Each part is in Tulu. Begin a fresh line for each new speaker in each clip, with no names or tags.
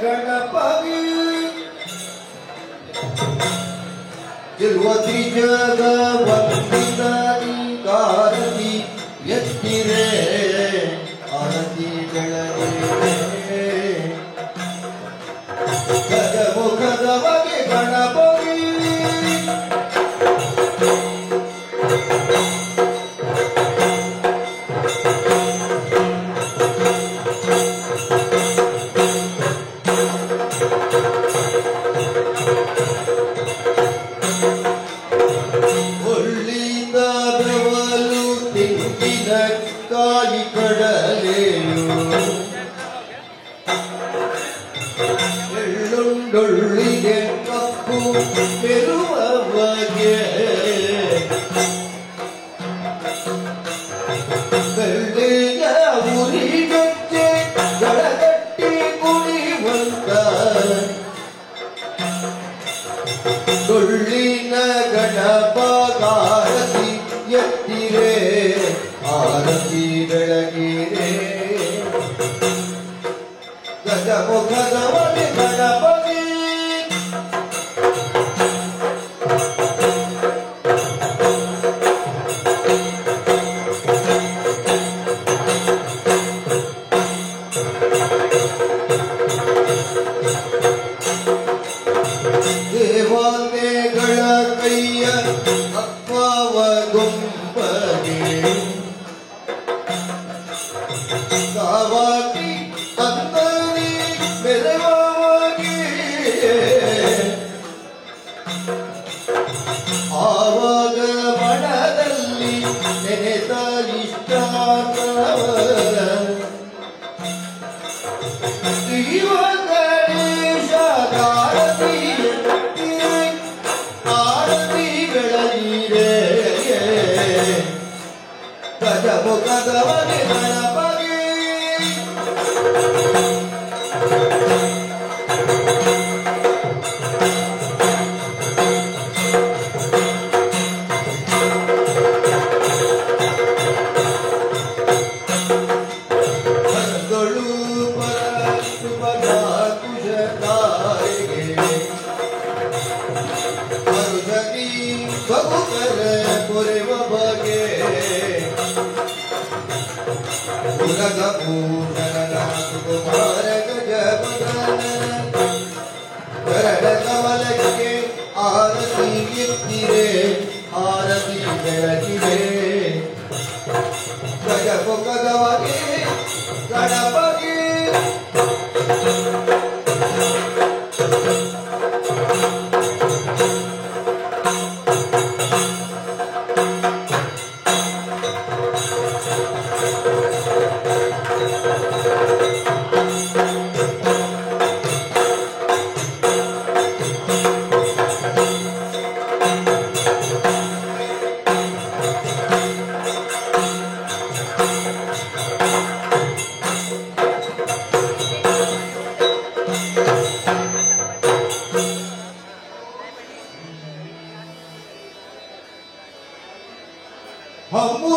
ಗಣಪತಿ ತ್ರಿಜಗ ವಂದಿತಾರತಿ ಎತ್ತಿರೇ ಆರತಿ ಬೆಳಗಿರೆ ಗಜಮುಖದ ಬಗೆ ಗಣಪತಿ ಕಾಯಿ ಕಡಲೆಯು ಎಳ್ಳುಂಡೊಳ್ಳಿಗೆ ಕಪ್ಪು ಮೆರುವಗೆ ಬೆಳ್ಳಿಯ ಉರಿಗಕ್ಕೆ ಗಡಗಟ್ಟಿ ಕುಣಿವಂತ ಡೊಳ್ಳಿನ ಗಣಪಗಾರತಿ ಎತ್ತಿರೇ ಆರತಿ ಬೆಳಗಿರೆ ಗಜಮುಖದವನೆ ಗಣಪತಿ ದೇವತೆಗಳ ಕೈಯ ಅಪ್ಪವ ಗೊಂಬಗೆ ಸಾವಾಕಿ ತಂದನಿ ಮೆರವಾಗಿ ಆವಾಗ ಮನದಲ್ಲಿ ನೆನೆತ ಇಷ್ಟಾರ್ಥವ ಶಿವ ಗಣೇಶ ಆರತಿ ಆರತಿ ಬೆಳಗಿರೆ ಗಜಮುಖದವನೆ ಗಣಪತಿ ಹರದೊಳು ಪರಶುಭದ ಕುಶತಾರಿಗೆ ಹರುಷದಿ ಬಹುಕರ ಪೊರೆವ ಬಗೆ ಉರಗಭೂಷಣನ ಸುಕುಮಾರ ಗಜಪದನ ಕರಡ ಕಮಲಕ್ಕೆ ಆರತಿ ಎತ್ತಿರೆ ಆರತಿ ಬೆಳಗಿರೆ ಗಜಮುಖದವಗೆ ಗಣಪತಿ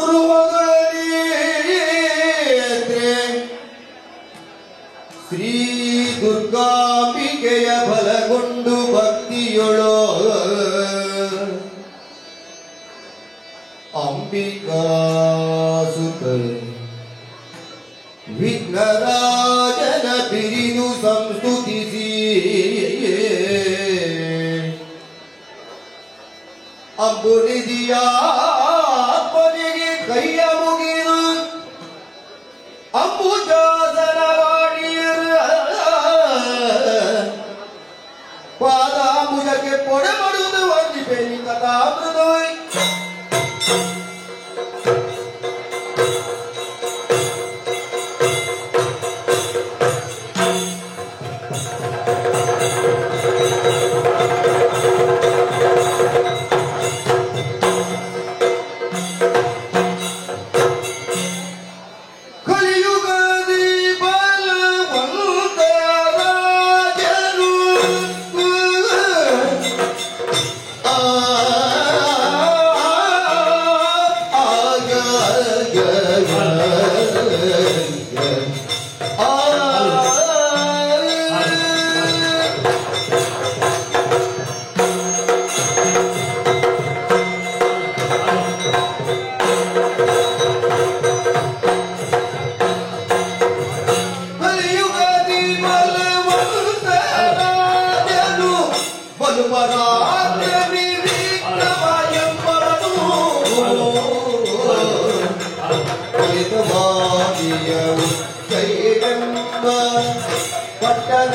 ಹಮ್ಮುರುವಗಳೇ ಶ್ರೀ ದುರ್ಗಾಂಬಿಕೆಯ ಬಲಗೊಂಡು ಭಕ್ತಿಯೊಳೋ ಅಂಬಿಕಾಸುತ ವಿಘ್ನರಾಜನ ಬಿರಿದು ಸಂಸ್ತುತಿಸಿ ಅಂಬುನಿಧಿಯ ಆತ್ಮನಿಗೆ ಕೈಯ ಮುಗಿದು ಅಂಬುಜಾಸನ ಮಾಡಿರ ಪಾದಾಂಬುಜಕ್ಕೆ ಪೊಡೆ ಮಾಡುವುದು ವಂದಿಪೇನಿ ಕಥಾಮೃತೋಯ್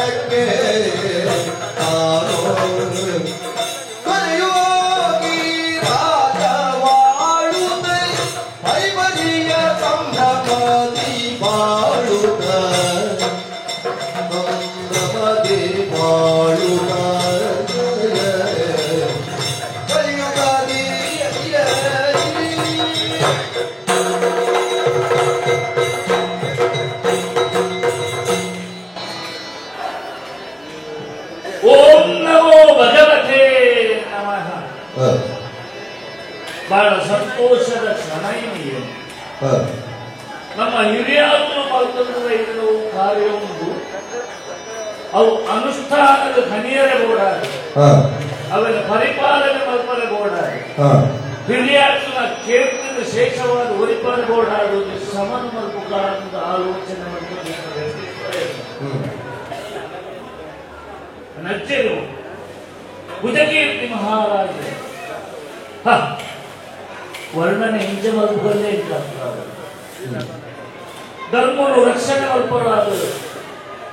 ಪಟ್ಟಕ್ಕೆ ತಾನು ಕಲಿಯೋಗಿ ರಾಜವಾಳುತ್ತ ಹರಿಬಲಿಯ ಸಂಭ್ರಮದಿ ಬಾಳುತ್ತ ಸಂಭ್ರಮದಿ ಬಾಳುತ್ತ ಕಲಿಯುಗದಿ.
ಓಂ ನಮೋ ಭಗವತೆ ನಮಃ. ಬಹಳ ಸಂತೋಷದ ಕ್ಷಣ ಇದೆ. ನಮ್ಮ ಹಿರಿಯರು ಮಾಡ್ತಂದ್ರೆ ಇದನ್ನು ಕಾರ್ಯ ಉಂಟು, ಅವು ಅನುಷ್ಠಾನದ ಖನಿಯರೆ ಬೋಡಾದ, ಅವನ ಪರಿಪಾಲನೆ ಮಲ್ಪರೆ ಬೋಡಾದ, ಹಿರಿಯಾತ್ಮನ ಕೇಂದ್ರದ ಶೇಷವಾದ ಒರಿಪಾಲೆ ಬೋಡಾಡುವುದು ಸಮನ್ ಮಲ್ಪುಕಾರದ ಆಲೋಚನೆ ಮಾಡ್ಕೊಂಡು ನಜ್ಜರು ಉದಕೀರ್ತಿ ಮಹಾರಾಜ ವರ್ಣನೆ ಇಂಚ ಮಲ್ಪಲ್ಲೇ ಇಲ್ಲ. ಧರ್ಮನು ರಕ್ಷಣೆ ಮಲ್ಪರಾದ,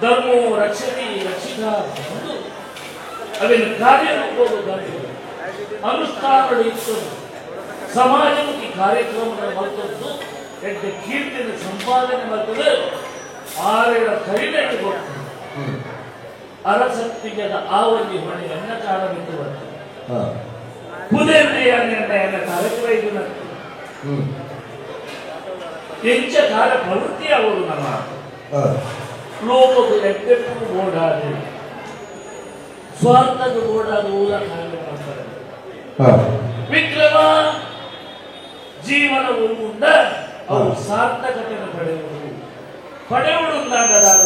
ಧರ್ಮವು ರಕ್ಷಣೆ ರಕ್ಷಿತ ಒಂದು ಅವಿನ ಕಾರ್ಯರೂಪವು ಧರ್ಮ ಅನುಷ್ಠಾನಗಳು ಇತ್ತು. ಸಮಾಜಮುಖಿ ಕಾರ್ಯಕ್ರಮಗಳ ಮಲ್ತದ್ದು ಎಡ್ಡೆ ಕೀರ್ತಿನ ಸಂಪಾದನೆ ಮಾಡ್ತದೆ. ಆರೆರ ಕೈಲೆಟ್ಟು ಕೊಡ್ತದೆ ಅರಸತ್ತಿಗೆದ ಆವಲ್ಲಿ ಹೊಣೆ ಎನ್ನ ಕಾಲ ಬಿಟ್ಟು ಬರ್ತದೆ. ಕುದೇಂದ್ರಿಯ ಎನ್ನ ಕಾರ್ಯಕ್ರಮ ಇದು ಎಂಚ ಕಾಲ ಪ್ರವೃತ್ತಿ ಅವರು ನಮ್ಮ ಲೋಕದ ಎಡ್ಡೆಪ್ಪು ಓಡಾಡಿ ಸ್ವಾರ್ಥದ ಓಡಾದ ಊರ ಕಾರ್ಯ ಮಾಡ್ತಾರೆ. ವಿಕ್ರಮ ಜೀವನವು ಉಂಡ ಅವು ಸಾರ್ಥಕತೆಯನ್ನು ಪಡೆಯುವುದು ಪಡೆಯುವುದಾಗದಾದ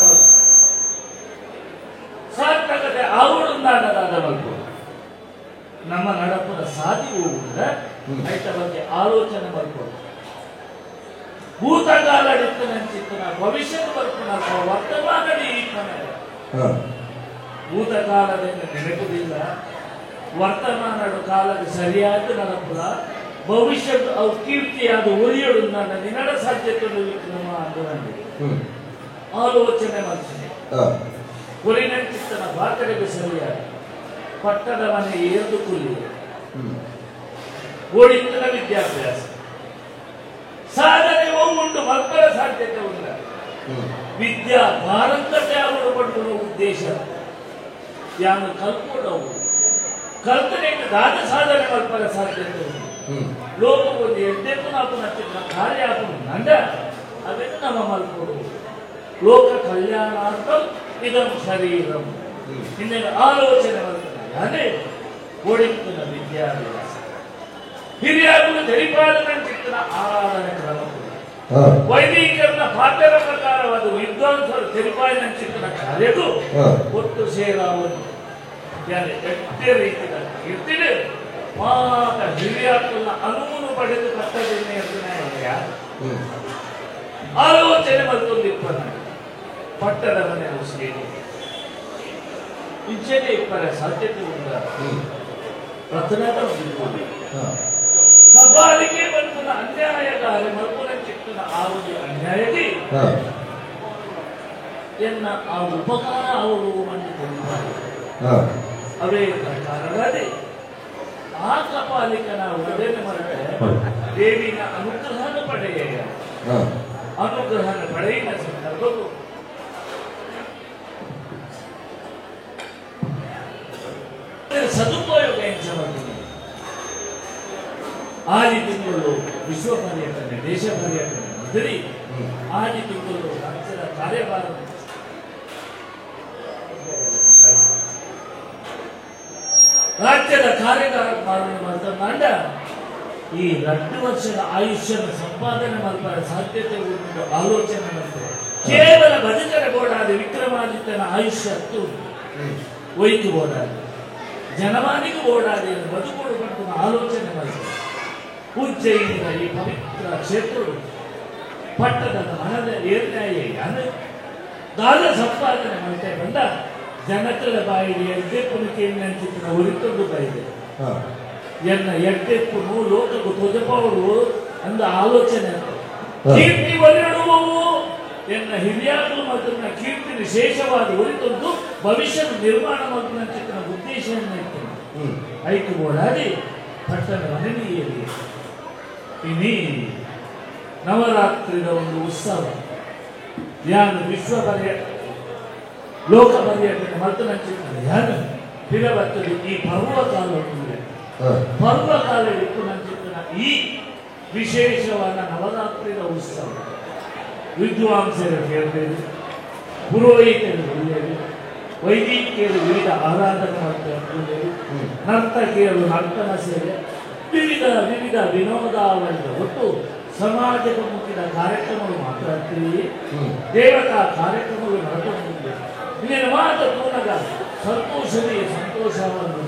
ಸಾರ್ಥಕತೆ ಆವುಡುಂದಾಗದಾದ ಮಲ್ಪು ನಮ್ಮ ನಡಪದ ಸಾಧಿ ಉಂಡ ಐತ ಬಗ್ಗೆ ಆಲೋಚನೆ ಮಲ್ಪು. ಭೂತಕಾಲಡಿತ್ತನಂಚಿತ್ತನ ಭವಿಷ್ಯದ ಬರ್ಪುನ ವರ್ತಮಾನಡಿ ಈತನ ಭೂತಕಾಲದಿಂದ ನೆನಪುದಿಲ್ಲ, ವರ್ತಮಾನಡು ಕಾಲದ ಸರಿಯಾದ ನಡಪುಲ ಭವಿಷ್ಯದ ಅವು ಕೀರ್ತಿಯಾದ ಒಲಿಯಡು ನನ್ನ ನಿನಡ ಸಾಧ್ಯತೆ ವಿಕ್ರಮ ಅಂತ ಆಲೋಚನೆ ಮಾಡ್ತೀನಿ. ಕೊಲಿನಂಚಿತ್ತನ ಬಾಕಡೆಗೆ ಸರಿಯಾದ ಪಟ್ಟದ ಮನೆ ಏರ್ದು ಕುಲಿ ಓಡಿತ್ತನ ವಿದ್ಯಾಭ್ಯಾಸ ಸಾಧನೆ ಉಂಟು ಮಕ್ಕಳ ಸಾಧ್ಯತೆ ಉಂಟ ವಿದ್ಯಾ ಭಾರತತೆ ಅವರು ಪಡ್ಕೊಳ್ಳುವ ಉದ್ದೇಶ ಯಾನು ಕಲ್ಪಡವು ಕಲ್ತನೆ ದಾದ ಸಾಧನೆ ಮಲ್ಪರ ಸಾಧ್ಯತೆ ಉಂಟು. ಲೋಕ ಒಂದು ಎಡ್ಡೆಪ್ಪು ನಾಲ್ಕು ನಚ್ಚಿನ ಕಾರ್ಯ ಆಪುನು ನಂಡ ಅದನ್ನು ನಮ್ಮ ಮಲ್ಪಡು ಲೋಕ ಕಲ್ಯಾಣಾರ್ಥಂ ಇದಂ ಶರೀರಂ ಇನ್ನೇನು ಆಲೋಚನೆ ಮಾಡ್ತಾನೆ ಅದೇ ಓಡಿತ್ತನ ವಿದ್ಯಾಭ್ಯಾಸ ಹಿರಿಯಾಗುವ ದರಿಪಾದನ ಆರಾಧನೆ ಕ್ರಮ ವೈದಿಕರನ್ನ ಪಾಠದ ಪ್ರಕಾರವಾದ ವಿದ್ವಾಂಸರು ತೆರಿಪಾಯಿನ ಚಿತ್ತನ ಕಾರ್ಯಕ್ಕೂ ಒಟ್ಟು ಸೇರಾವನ್ನು ಎಟ್ಟೇ ರೀತಿಯ ಕೀರ್ತಿದೆ ಮಾತ ಹಿರಿಯಾತನ ಅನುಮನು ಪಡೆದು ಕರ್ತವ್ಯ ಆಲೋಚನೆ ಮತ್ತೊಂದು ಪಟ್ಟದ ಮನೆ ಸೇರಿ ಇಂಚೆನೆ ಇಪ್ಪರ ಸಾಧ್ಯತೆ ಉಂಟ ರತ್ನದ ಕಬಾಲಿಗೆ ಬಂದ ಅನ್ಯಾಯಗಾರೆ ಮಲ್ಪುನ ಚಿಕ್ಕನ ಆವುದು ಅನ್ಯಾಯದಿ ಎನ್ನ ಆ ಉಪಕಾರ ಅವರು ಮಂಡಿಕೊಂಡಿದ್ದಾರೆ. ಅವೇ ಪ್ರಕಾರವಾದಿ ಆ ಕಪಾಲಿಕನ ಒಡೆನೆ ಮಾಡಿದರೆ ದೇವಿನ ಅನುಗ್ರಹನ ಪಡೆಯ ಅನುಗ್ರಹನ ಪಡೆಯಿನ ಸಂದರ್ಭವು ಸದುಪಯೋಗ ಎಂಚ ಆದಿ ತಿಂಗಳು ವಿಶ್ವ ಪರ್ಯಟನೆ ದೇಶ ಪರ್ಯಟನೆ ಮೊದಲಿ ಆದಿ ತಿಂಗಳು ರಾಜ್ಯದ ಕಾರ್ಯಭಾರ ರಾಜ್ಯದ ಕಾರ್ಯಗಾರ ಮಾಡ್ತಂಡ ಈ 2 ವರ್ಷದ ಆಯುಷ್ಯನ ಸಂಪಾದನೆ ಮಾಡ್ತಾರೆ ಸಾಧ್ಯತೆ ಉಂಟು ಆಲೋಚನೆ ಮಾಡ್ತಾರೆ. ಕೇವಲ ಬದುಕರ ಬೋಡಾದ ವಿಕ್ರಮಾದಿತ್ಯನ ಆಯುಷ್ಯ ಹತ್ತು ಒಯ್ತು ಬೋಡಾದ ಜನಮಾನಿಗೂ ಓಡಾಡಿ ಬದುಕೋಡು ಪಟ್ಟು ಆಲೋಚನೆ ಮಾಡ್ತಾರೆ. ಉಜ್ಜಯಿನಿಯ ಈ ಪವಿತ್ರ ಕ್ಷೇತ್ರವು ಪಟ್ಟದ ಮನದ ಏರ್ನ್ಯಾಯ ದಾದ ಸಂಪಾದನೆ ಮಾಡ್ತಾ ಬಂದ ಜನಕರ ಬಾಯಿಗೆ ಎಡ್ಡೆಪ್ಪು ಕೇಳಿನಂಚಿತ್ತಿನ ಉರಿತೊಂದು ಬಾಯಿದೆ ಎನ್ನ ಎಡ್ಡೆಪ್ಪು ಲೋಕకు ತೊಜಪವರು ಅಂದ ಆಲೋಚನೆ ಕೀರ್ತಿ ಒಲಿಡುವವು ಎನ್ನ ಹಿರಿಯಾಗಲು ಮತ್ತು ಕೀರ್ತಿ ವಿಶೇಷವಾದ ಉರಿತೊಂದು ಭವಿಷ್ಯದ ನಿರ್ಮಾಣ ಮಲ್ಪುನಂಚಿತ್ತಿನ ಉದ್ದೇಶವನ್ನು ಇತ್ತು ಐಕು ಬೋಡಾದಿ ಪಟ್ಟಣ ಮನೆಯಲ್ಲಿ ಇನಿ ನವರಾತ್ರಿದ ಒಂದು ಉತ್ಸವ ಯಾನು ವಿಶ್ವ ಪರ್ಯಟನೆ ಲೋಕ ಪರ್ಯಟನೆ ಮಲ್ಪುನಂಚಿತ್ತಿನ ಯಾನು ಹಿರಬತ್ತದು ಈ ಪರ್ವಕಾಲ ಪರ್ವಕಾಲ ಇಪ್ಪುನಂಚಿತ್ತಿನ ಈ ವಿಶೇಷವಾದ ನವರಾತ್ರಿದ ಉತ್ಸವ ವಿದ್ವಾಂಸರು ಕೇಳಬೇಕು ಪುರೋಹಿತರು ಒಳ್ಳೆಯದು ವೈದಿಕರು ವಿವಿಧ ಆರಾಧನೆ ಮಾಡ್ತಾರೆ ನರ್ತಕಿಯರು ನರ್ತನ ಸೇವೆ ವಿವಿಧ ವಿವಿಧ ವಿನೋದಾವಳಿಯ ಒಟ್ಟು ಸಮಾಜಕ್ಕೆ ಮುಟ್ಟಿದ ಕಾರ್ಯಕ್ರಮಗಳು ಮಾತಾಡ್ತೀವಿ ದೇವತಾ ಕಾರ್ಯಕ್ರಮಗಳು ನಡ್ಕೊಂಡು ಇನ್ನೇನು ಮಾತು ಪೂರ್ಣಗ ಸಂತೋಷವೇ ಸಂತೋಷವನ್ನು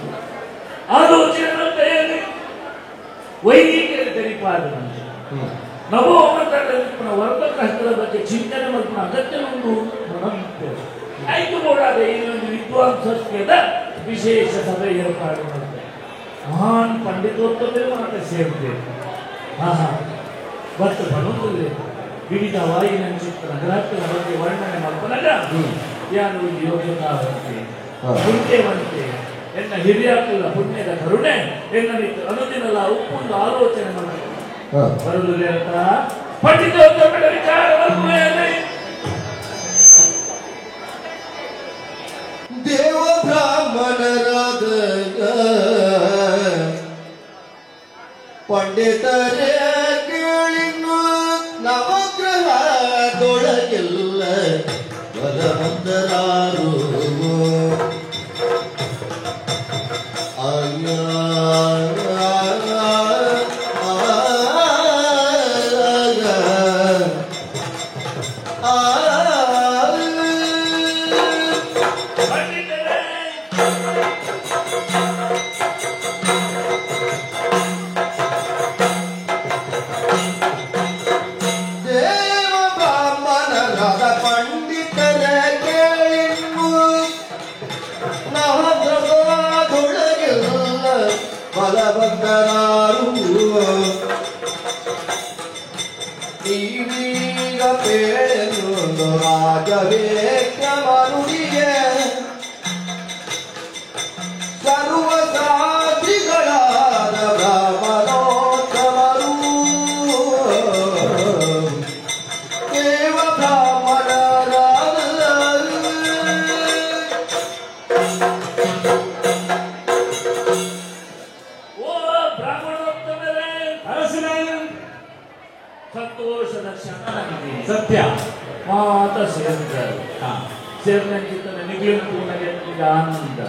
ಆಲೋಚನೆ ವೈದಿಕರು ತೆರಿಪಾದ ನವೋ ವರ್ಗಗ್ರಹಗಳ ಬಗ್ಗೆ ಚಿಂತನೆ ಮಲ್ಪುನ ಅಗತ್ಯ ಉಂಟು ಐದು ಬೋಡಾದ ಈ ಒಂದು ವಿದ್ವಾಂಸತ್ವದ ವಿಶೇಷ ಸಭೆ ಏರ್ಪಾಡು ಮಾಡ್ತಾರೆ ಮಹಾನ್ ಪಂಡಿತೋತ್ತಮರು ಮಾತ್ರ ಸೇರ್ತೇವೆ ಹಾ ಹಾ ಮತ್ತು ಬರುವುದಿಲ್ಲ ವಿವಿಧ ವಾಯಿನಂಚಿತ್ತ ಗ್ರಹಗಳ ಬಗ್ಗೆ ವರ್ಣನೆ ಮಲ್ಪನಾಗ ಯಾನು ಯೋಗ್ಯತಾವಂತೆ ಪುಣ್ಯವಂತೆ ಎನ್ನ ಹಿರಿಯಾಕುಲ ಪುಣ್ಯದ ಕರುಣೆ ಎನ್ನ ಅನುದಿನಲ ಉಪ್ಪೊಂದು ಆಲೋಚನೆ ಮಾಡಬೇಕು ಬರುವುದಿಲ್ಲ ಅಂತ ಪಂಡಿತೋತ್ತಮರ ವಿಚಾರ
ದೇವ ಬ್ರಾಹ್ಮಣರಾದ ಪಂಡಿತರೇ ಕೇಳಿನು ನವಗ್ರಹದೊಳಗಿಲ್ಲ ಬಲವಂತರಾರು ನೀವೀಗ ಪೇಳೆನು ರಾಜವೇಕ್ರಮನುಡಿಗೆ ಸರ್ವಸಾಧಿಗಳಾದ ಬ್ರಾಹ್ಮಣೋತ್ತಮರು ದೇವ ಬ್ರಾಹ್ಮಣರಾದ
ಸಂತೋಷದ ಕ್ಷಣ ನನಗೆ
ಸತ್ಯ
ಮಾತ ಸೇರ್ತಾರೆ ಸೇರಿದಂಚಿತ್ತ ನಿಗ್ಲಿನ ಪೂರ್ಣಗೆ ಆನಂದ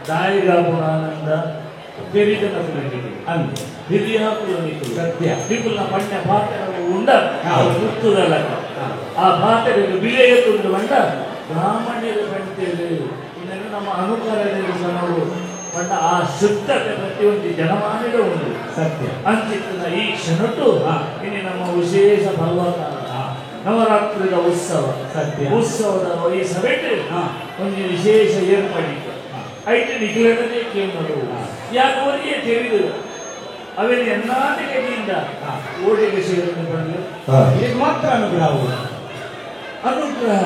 ದಾಯಿಗಾಪುರ ಆನಂದ ತೆರಿದನ ಪುನಗಿರಿ
ಅಂದೆ
ಹಿರಿಯ ಪುನಗಿರಿ
ಸತ್ಯ
ನಿಗುಲ್ನ ಪಣ್ಯ ಪಾತ್ರ ಉಂಡ ಗುರ್ತದಲ್ಲ ಆ ಪಾತ್ರೆಗೆ ಬಿಲೆಯ ತುಂಡು ಬಂಡ ಬ್ರಾಹ್ಮಣ್ಯರು ಪಂಡಿತರು ಇನ್ನೇನು ನಮ್ಮ ಅನುಕರಣೆ ಜನರು ಬಣ್ಣ ಆ ಶುದ್ಧತೆ ಪ್ರತಿಯೊಂದು ಜನಮಾನಿಡ ಉಂಟು
ಸತ್ಯ
ಅಂಚಿತ್ತಿನ ಈ ಕ್ಷಣಟ್ಟು ಇನ್ನು ನಮ್ಮ ವಿಶೇಷ ಪರ್ವಕಾಲ ನವರಾತ್ರಿದ ಉತ್ಸವ
ಸತ್ಯ.
ಉತ್ಸವದ ಈ ಸಭೆಟ್ ಒಂದು ವಿಶೇಷ ಏರ್ಪಡಿಕೆ ಐತೆ ನಿಖಿಲನೇ ಕೇಂದ್ರ ಯಾಕೆ ತಿಳಿದು ಅವೆಲ್ಲ ಎಲ್ಲಾದ ಗತಿಯಿಂದ ಓಡಿಗೆ ಸೇರಿದ ಬಂದು
ಇದಕ್ಕೆ ಮಾತ್ರ ಅನುಗ್ರಹವು
ಅನುಗ್ರಹ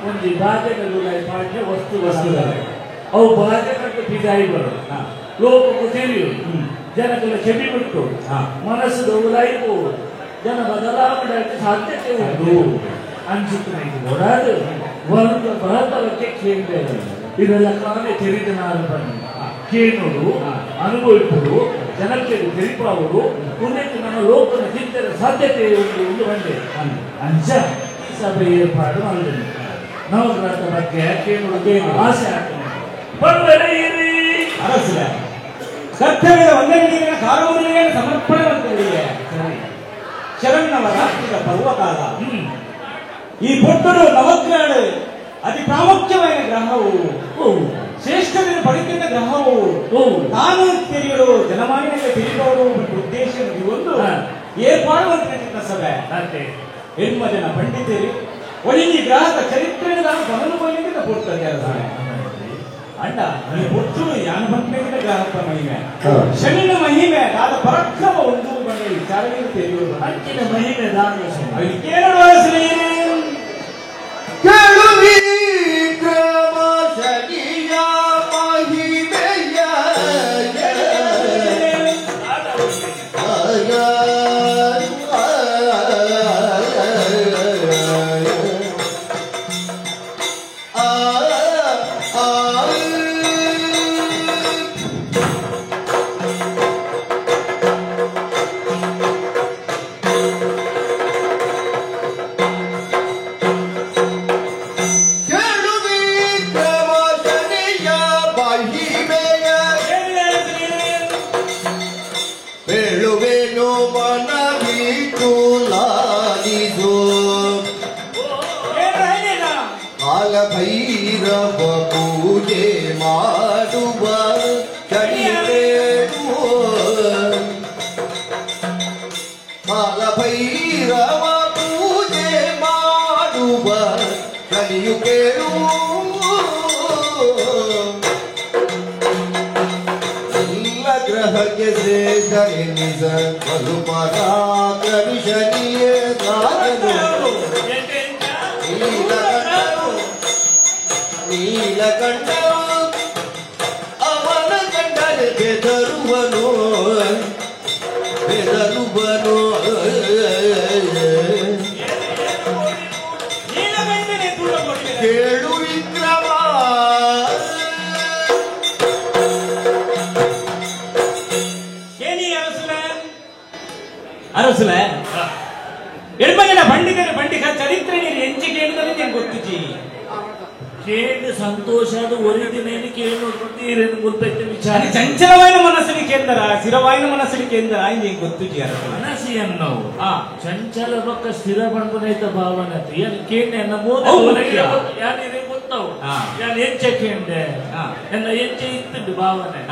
ಒಂದು ಬಾಧೆಗಳು ಪಾಠ್ಯ ವಸ್ತು
ವಸ್ತು.
ಅವು ಬಾಧೆ ಕಟ್ಟು ಬಿದಾಯಿ ಬರೋದು ಲೋಕಕ್ಕೂ ತಿಳಿಯುವುದು ಜನಗಳ ಚೆವಿ ಬಿಟ್ಟು ಮನಸ್ಸು ದೌಲಾಯಿತು ಜನ ಬದಲಾವಣೆ ಸಾಧ್ಯತೆ ಉಂಟು ಅನ್ಸುತ್ತೆ ಓಡಾದು ವರ್ಗ ಬರತವಕ್ಕೆ ಕೇಂದ್ರ ಇದೆಲ್ಲ ಕಾಲೇ ತಿಳಿದ ನಾನು ಬನ್ನಿ ಕೇಳೋದು ಅನುಭವಿಸುವುದು ಜನಕ್ಕೆ ತಿಳಿಪಾವುದು ಪುಣ್ಯಕ್ಕೆ ನನ್ನ ಲೋಕನ ತಿಂದರೆ ಸಾಧ್ಯತೆ ಉಂಟು ಎಂದು ಬಂದೆ ಅಂಚ ಸಭೆ ಏರ್ಪಾಡು ಮಾಡಿದ್ದೇನೆ ನವಗ್ರಹದ ಬಗ್ಗೆ ಕೇಳುವುದು ಆಸೆ ಆಗ್ತದೆ ಬರುವರೆ
ಅರಸುಲ ಕರ್ತವ್ಯದ ಒಂದನೇ ಕಾರೂರಿನ ಸಮರ್ಪಣೆ ಅಂತೇಳಿದೆ ಶರಣ್ಣವರಾತ್ರಿಕ ಪರ್ವಕಾಲ ಈ ಪೊಟ್ಟರು ನವಗ್ರಹಗಳು ಅತಿ ಪ್ರಾಮುಖ್ಯವಾದ ಗ್ರಹವು ಶ್ರೇಷ್ಠತೆಯನ್ನು ಪಡೆಯುತ್ತಿದ್ದ ಗ್ರಹವು ತಾನು ತಿಳಿಯಲು ಜನಮಾನ್ಯಕ್ಕೆ ತಿಳಿಬವರು ಉದ್ದೇಶ ಒಂದು ಏರ್ಪಾಡುವಂತ ಸಭೆ ಎನ್ಮ ಜನ ಪಂಡಿತರು ಒಳ್ಳಿ ಗ್ರಹದ ಚರಿತ್ರೆಯನ್ನು ನಾನು ಗಮನ ಬಯಲಿಂದ ಪೊಟ್ಟದೆ ಅಣ್ಣ ಈ ಪೊಟ್ಟರು ಯಾನು ಬಂದ ಗ್ರಹದ ಮಹಿಮೆ ಶನಿನ ಮಹಿಮೆ ಆದ ಪರಾಕ್ರಮ ಒಂದು ಬಂದ ವಿಚಾರವೇ ತಿಳಿಯುವುದು
ಅಂಚಿನ ಮಹಿಮೆ ದಾನ
ಕೇರಳ
ಕೇಳು ವಿಕ್ರಮ ಶನಿ ಕಿವಿಯಿಟ್ಟು ಲಾಲಿಸೋ ಕಾಲಭೈರವ ಪೂಜೆ ಮಾಡುವ ಚರಿತ್ರೆಗೂ ಕಾಲಭೈರವ ಪೂಜೆ ಮಾಡುವ ಚಲಿಯು ಕೇಳು ಎಲ್ಲ ಗ್ರಹಕ್ಕೆ ಶ್ರೇಷ್ಠ ಬಲು ಪರಾಕ್ರಮಿ ಶನಿಯೇ ಸಾಧನು ನೀಲಕಂಠನು ಅವನ ಕಂಡರೆ ಬೆದರುವನು ಬೆದರುವನು ಕೇಳು ವಿಕ್ರಮ
ಅರಸುಲ ಎಡ್ಮಗನ ಪಂಡಿತರ ಪಂಡಿತ ಚರಿತ್ರೆ ನೀರು ಎಂಚಿ ಕೇಳಿದರೆ ಗೊತ್ತಿಜಿ
ಕೇಳಿ ಸಂತೋಷ ಅದು ಒರಿದಿನೇನು ಕೇಳಿ ನೋಡ್ಕೊಂಡು ಗೊತ್ತೈತೆ ವಿಚಾರ
ಚಂಚಲವಾದ ಮನಸ್ಸಿನ ಕೇಂದ್ರ ಸ್ಥಿರವಾದ ಮನಸ್ಸಿನ ಕೇಂದ್ರ ನೀನು ಗೊತ್ತಿಜಿ
ಮನಸ್ಸಿಯನ್ನು ಚಂಚಲ ಪಕ್ಕ ಸ್ಥಿರ ಪಡ್ಕೊಂಡೈತ ಭಾವನೆ ಏನು ಕೇಂದ್ರ ಎನ್ನ ಯಾರು ಗೊತ್ತಾವು ಯಾರು ಎಂಚೆ ಕೇಂದ್ರ ಎನ್ನ ಎಂಚೆ ಇತ್ತು ಭಾವನೆ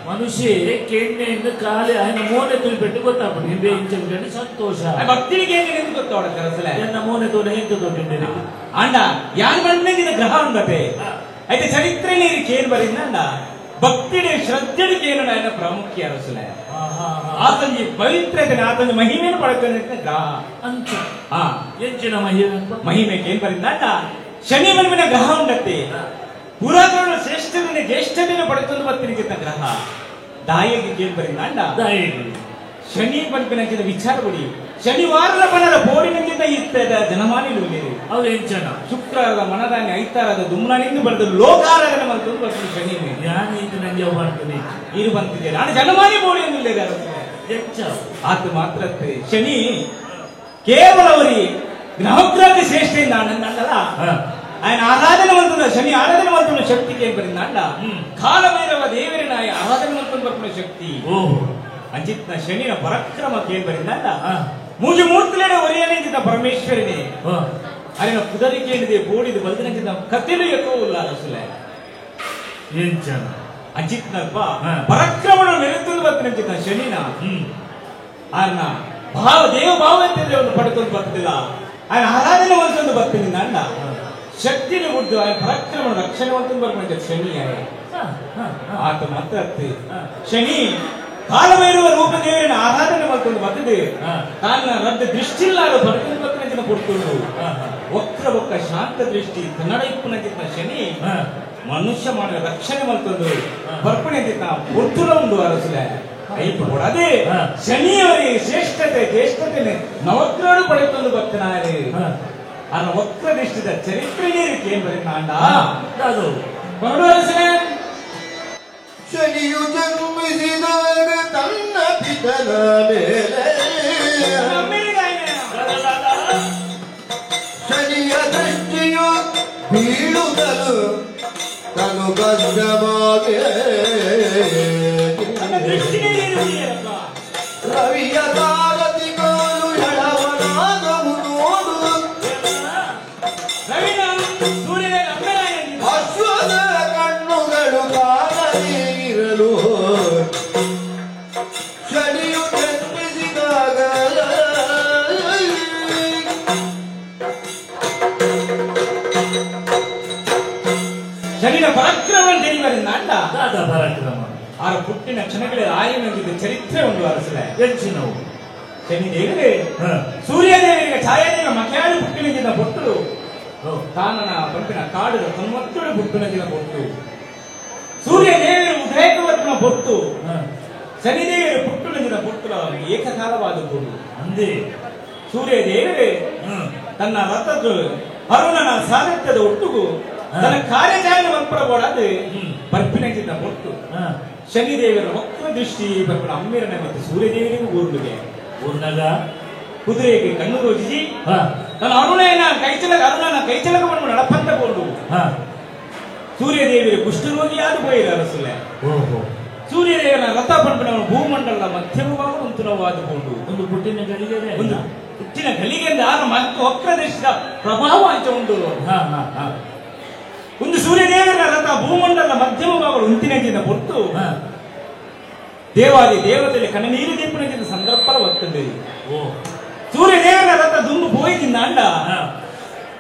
ಮನುಷ್ಯ ಕೇಂದ್ರ ಖಾಲಿ ఆయన ಮೋನೆ ತುಳಿಬಿಟ್ಟು ಗೊತ್ತಾಗ್ಬಿಟ್ಟು ಹಿಂದೆ ಎಂಚೆ ಕೇಳಿ ಸಂತೋಷ
ಭಕ್ತಿಗೆ ಏನು ಗೊತ್ತಾವಡ ಕರಸಲೆ
ಎನ್ನ ಮೋನೆ ತೋಲೆ ಎಂತ ದೊಡ್ಡ
ಅಂಡ ಯಾನ್ ಬಂದ ಗ್ರಹ ಉಂಡತೆ అయితే ಚರಿತ್ರೆ ನೀರು ಕೇನ್ ಬರಿಂದ ಭಕ್ತಿಡೆ ಶ್ರದ್ಧೆಗೆ ಏನು ఆయన ಪ್ರಾಮುಖ್ಯ ಅರಸುಲೆ ಆತಂಜಿ ಪವಿತ್ರತೆ ಆತಂಜಿ ಮಹಿಮೆಯನ್ನು ಪಡ್ಕೊಂಡ ಗ್ರಹ
ಅಂಚ ಎಂಚಿನ ಮಹಿಮೆ
ಮಹಿಮೆ ಕೇನ್ ಬರಿಂದ ಶನಿ ಮನ್ವಿನ ಗ್ರಹ ಉಂಡತೆ ಪುರಾತನ ಶ್ರೇಷ್ಠದಿನ ಜ್ಯೇಷ್ಠದಿನ ಪಡ್ಕೊಂಡು ಬರ್ತಿನ ಗ್ರಹ ದಾಯಿಗೆ ಕೇನ್ ಬರಿಂದ ಶನಿ ಪಲ್ಪಿನ ವಿಚಾರ ಬಿಡಿ ಶನಿವಾರದ ಮನದ ಬೋಡಿನಂತಿದ್ದ ಇತ್ತದ ಜನಮಾನಿಲು
ಅವ್ರು ಎಂಚನ
ಶುಕ್ರವಾರದ ಮನದಾನಿ ಐತಾರದ ದುಮ್ನಾನಿಂದ ಬರೆದು ಲೋಕಾರಾಧನೆ ಮಾಡ್ಕೊಂಡು ಬರ್ತೀನಿ ಶನಿ
ಯಾನು ಇದು ನಂಗೆ ಮಾಡ್ತೀನಿ
ಇರು ಬಂತಿದ್ದೆ ನಾನು ಜನಮಾನಿ ಬೋಡಿ ಅಂದಿಲ್ಲ
ಎಂಚ
ಆತ ಮಾತ್ರ ಶನಿ ಕೇವಲ ಅವರಿ ಗ್ರಹಗ್ರಹ ಶ್ರೇಷ್ಠ ಅನ್ನಲ್ಲ ఆయన ಆರಾಧನೆ ಮಾಡ್తున్న ಶನಿ ಆರಾಧನೆ ಮಾಡ್తున్న ಶಕ್ತಿಗೆ ಏನ್ ಬರಿಂದ ಅಂಡ ಕಾಲಭೈರವ ದೇವರಿನ ಆರಾಧನೆ ಮಾಡ್ಕೊಂಡು ಬರ್తున్న ಶಕ್ತಿ ಅಂಚಿತ್ನ ಶನಿನ ಪರಾಕ್ರಮ ಕೇಳಿ ಬರಿಂದ ಮೂಜು ಮೂರ್ತಿಲೇನೆ ಒರೆಯನೇಂಚಿತ ಪರಮೇಶ್ವರನೇ ಅರಿನ ಕುದರಿಕೇನಿದೆ ಬೋಡಿದು ಬಲ್ದಿನಂಚಿತ ಕತ್ತಿಲು ಎತ್ತುವುಲ್ಲ ಅರಸುಲೆ
ಎಂಚನ
ಅಂಚಿತ್ನಲ್ಪ ಪರಾಕ್ರಮಣ ಮೆರೆತುಂದು ಬರ್ತಿನಂಚಿತ ಶನಿನ ಆರ್ನ ಭಾವ ದೇವ ಭಾವ ಅಂತಿದ್ರೆ ಅವನು ಪಡ್ಕೊಂಡು ಬರ್ತಿಲ್ಲ ఆయన ಆರಾಧನೆ ಮಾಡ್ಕೊಂಡು ಬರ್ತೀನಿ ಅಣ್ಣ ಶಕ್ತಿನ ಗುಡ್ಡು ఆయన ಪರಾಕ್ರಮ ರಕ್ಷಣೆ ಮಾಡ್ಕೊಂಡು ಬರ್ಕೊಂಡ ಶನಿ ಆತ ಮಾತ್ರ ಶನಿ ಕಾಲಭೈರವ ರೂಪದೇವರನ್ನ ಆರಾಧನೆ ಮಾಡ್ಕೊಂಡು ಬರ್ತಿದೆ ತಾನ ರದ್ದ ದೃಷ್ಟಿಲ್ಲಾರ ಪಡ್ಕೊಂಡು ಬರ್ತಾನೆ ಕೊಡ್ಕೊಂಡು ವಕ್ರ ಬೊಕ್ಕ ಶಾಂತ ದೃಷ್ಟಿ ಕನ್ನಡ ಇಪ್ಪನ ಶನಿ ಮನುಷ್ಯ ಮಾಡಿದ ರಕ್ಷಣೆ ಮಾಡ್ಕೊಂಡು ಬರ್ಪಣೆ ಪೊರ್ತುಲ ಉಂಡು ಅರಸುಲೆ ಅದೇ ಶನಿಯವರಿಗೆ ಶ್ರೇಷ್ಠತೆ ಜ್ಯೇಷ್ಠತೆ ನವಗ್ರಹಗಳು ಪಡೆದುಕೊಂಡು ಬರ್ತಾನೆ ಅದರ ವಕ್ರ ದೃಷ್ಟಿದ ಚರಿತ್ರೆ ಏನ್ ಬರೀ
ಅದು
ಬರಡು ಅರಸುಲೆ
ಶನಿಯು ಜನ್ಮಿಸಿದಾಗ ತನ್ನ ಪಿತನ ಮೇಲೆ ಶನಿಯ ದೃಷ್ಟಿಯು ಬೀಳುತ್ತಲು ತನು ಕಷ್ಟವಾಗಿ ರವಿಯ ತಾರತಿಗೋಲು ಎಳವನಾದವು ನೋಡು ಅಶ್ವದ ಕಣ್ಣುಗಳು ಕಾಣದೇ ಇರಲು ಶನಿಯು ಜನ್ಮಿಸಿದಾಗ
ಶನಿನ ಪರಾಕ್ರಮ ತಿಳಿವರಿಂದ
ದಾದ ಪರಾಕ್ರಮ
ಆರ ಪುಟ್ಟಿನ ಕ್ಷಣಗಳೇ ಆಯನಂಗಿದ್ದ ಚರಿತ್ರೆ ಒಂದು ಅರಸಲೆ
ಹೆಚ್ಚಿನವು
ಶನಿದೇವರೇ ಸೂರ್ಯದೇವರಿಗೆ ಛಾಯಾದೇವ ಮಕೆಯಾಳು ಪುಟ್ಟಿನಂಜಿನ ಪೊಟ್ಟು ತಾನನ ಪಂಪಿನ ಕಾಡುದ ತೊಂಬತ್ತೇಳು ಪುಟ್ಟಿನಂಜಿನ ಪೊಟ್ಟು ಸೂರ್ಯದೇವರು ಉದಯಕವರ್ಪನ ಪೊಟ್ಟು ಶನಿದೇವರು ಪುಟ್ಟುನಂಜಿನ ಪೊಟ್ಟು ಏಕಕಾಲವಾದ ಕೊಡು
ಅಂದೇ
ಸೂರ್ಯದೇವರೇ ತನ್ನ ರಥದ ಅರುಣನ ಸಾರಥ್ಯದ ಒಟ್ಟುಗು ತನ್ನ ಕಾರ್ಯಾಚರಣೆ ಮಂಪರಬೋಡಾದ ಬರ್ಪಿನಂಜಿನ ಪೊಟ್ಟು ಶನಿದೇವರ ವಕ್ರ ದೃಷ್ಟಿ ಬರ್ಪಣ ಅಮ್ಮಿರನ ಮತ್ತು ಸೂರ್ಯದೇವರಿಗೂ ಊರ್ಲಿಗೆ
ಊರ್ನಾಗ
ಕುದುರೆಗೆ ಕಣ್ಣು ರೋಜಿಸಿ ತನ್ನ ಅರುಣನ ಕೈಚಲಕ ಅರುಣನ ಕೈಚಲಕವನ್ನು ನಡಪಂತಕೊಂಡು ಸೂರ್ಯದೇವಿಯ ಕುಷ್ಠರೋಗಿಯಾದ ಪೋಯಿರ ಅರಸುಲೆ. ಸೂರ್ಯದೇವನ ರಥ ಪಂಪನ ಭೂಮಂಡಲದ ಮಧ್ಯಮವಾಗಿ ಉಂತುನವಾದುಕೊಂಡು
ಒಂದು ಪುಟ್ಟಿನ ಗಳಿಗೆ
ಒಂದು ಪುಟ್ಟಿನ ಗಳಿಗೆ ವಕ್ರ ದೃಷ್ಟಿಯ ಪ್ರಭಾವ ಅಂಚ ಉಂಟು. ಒಂದು ಸೂರ್ಯದೇವನ ರಥ ಭೂಮಂಡಲದ ಮಧ್ಯಮವಾಗಿ ಉಂತಿನ ಪೊಟ್ಟು ದೇವಾದಿ ದೇವತೆಯಲ್ಲಿ ಕಣ್ಣೀರು ದೀಪನ ಸಂದರ್ಭ ಬರ್ತದೆ. ಸೂರ್ಯದೇವನ ರಥ ದುಂಬು ಪೋಯಿದಿಂದ ಅಂಡ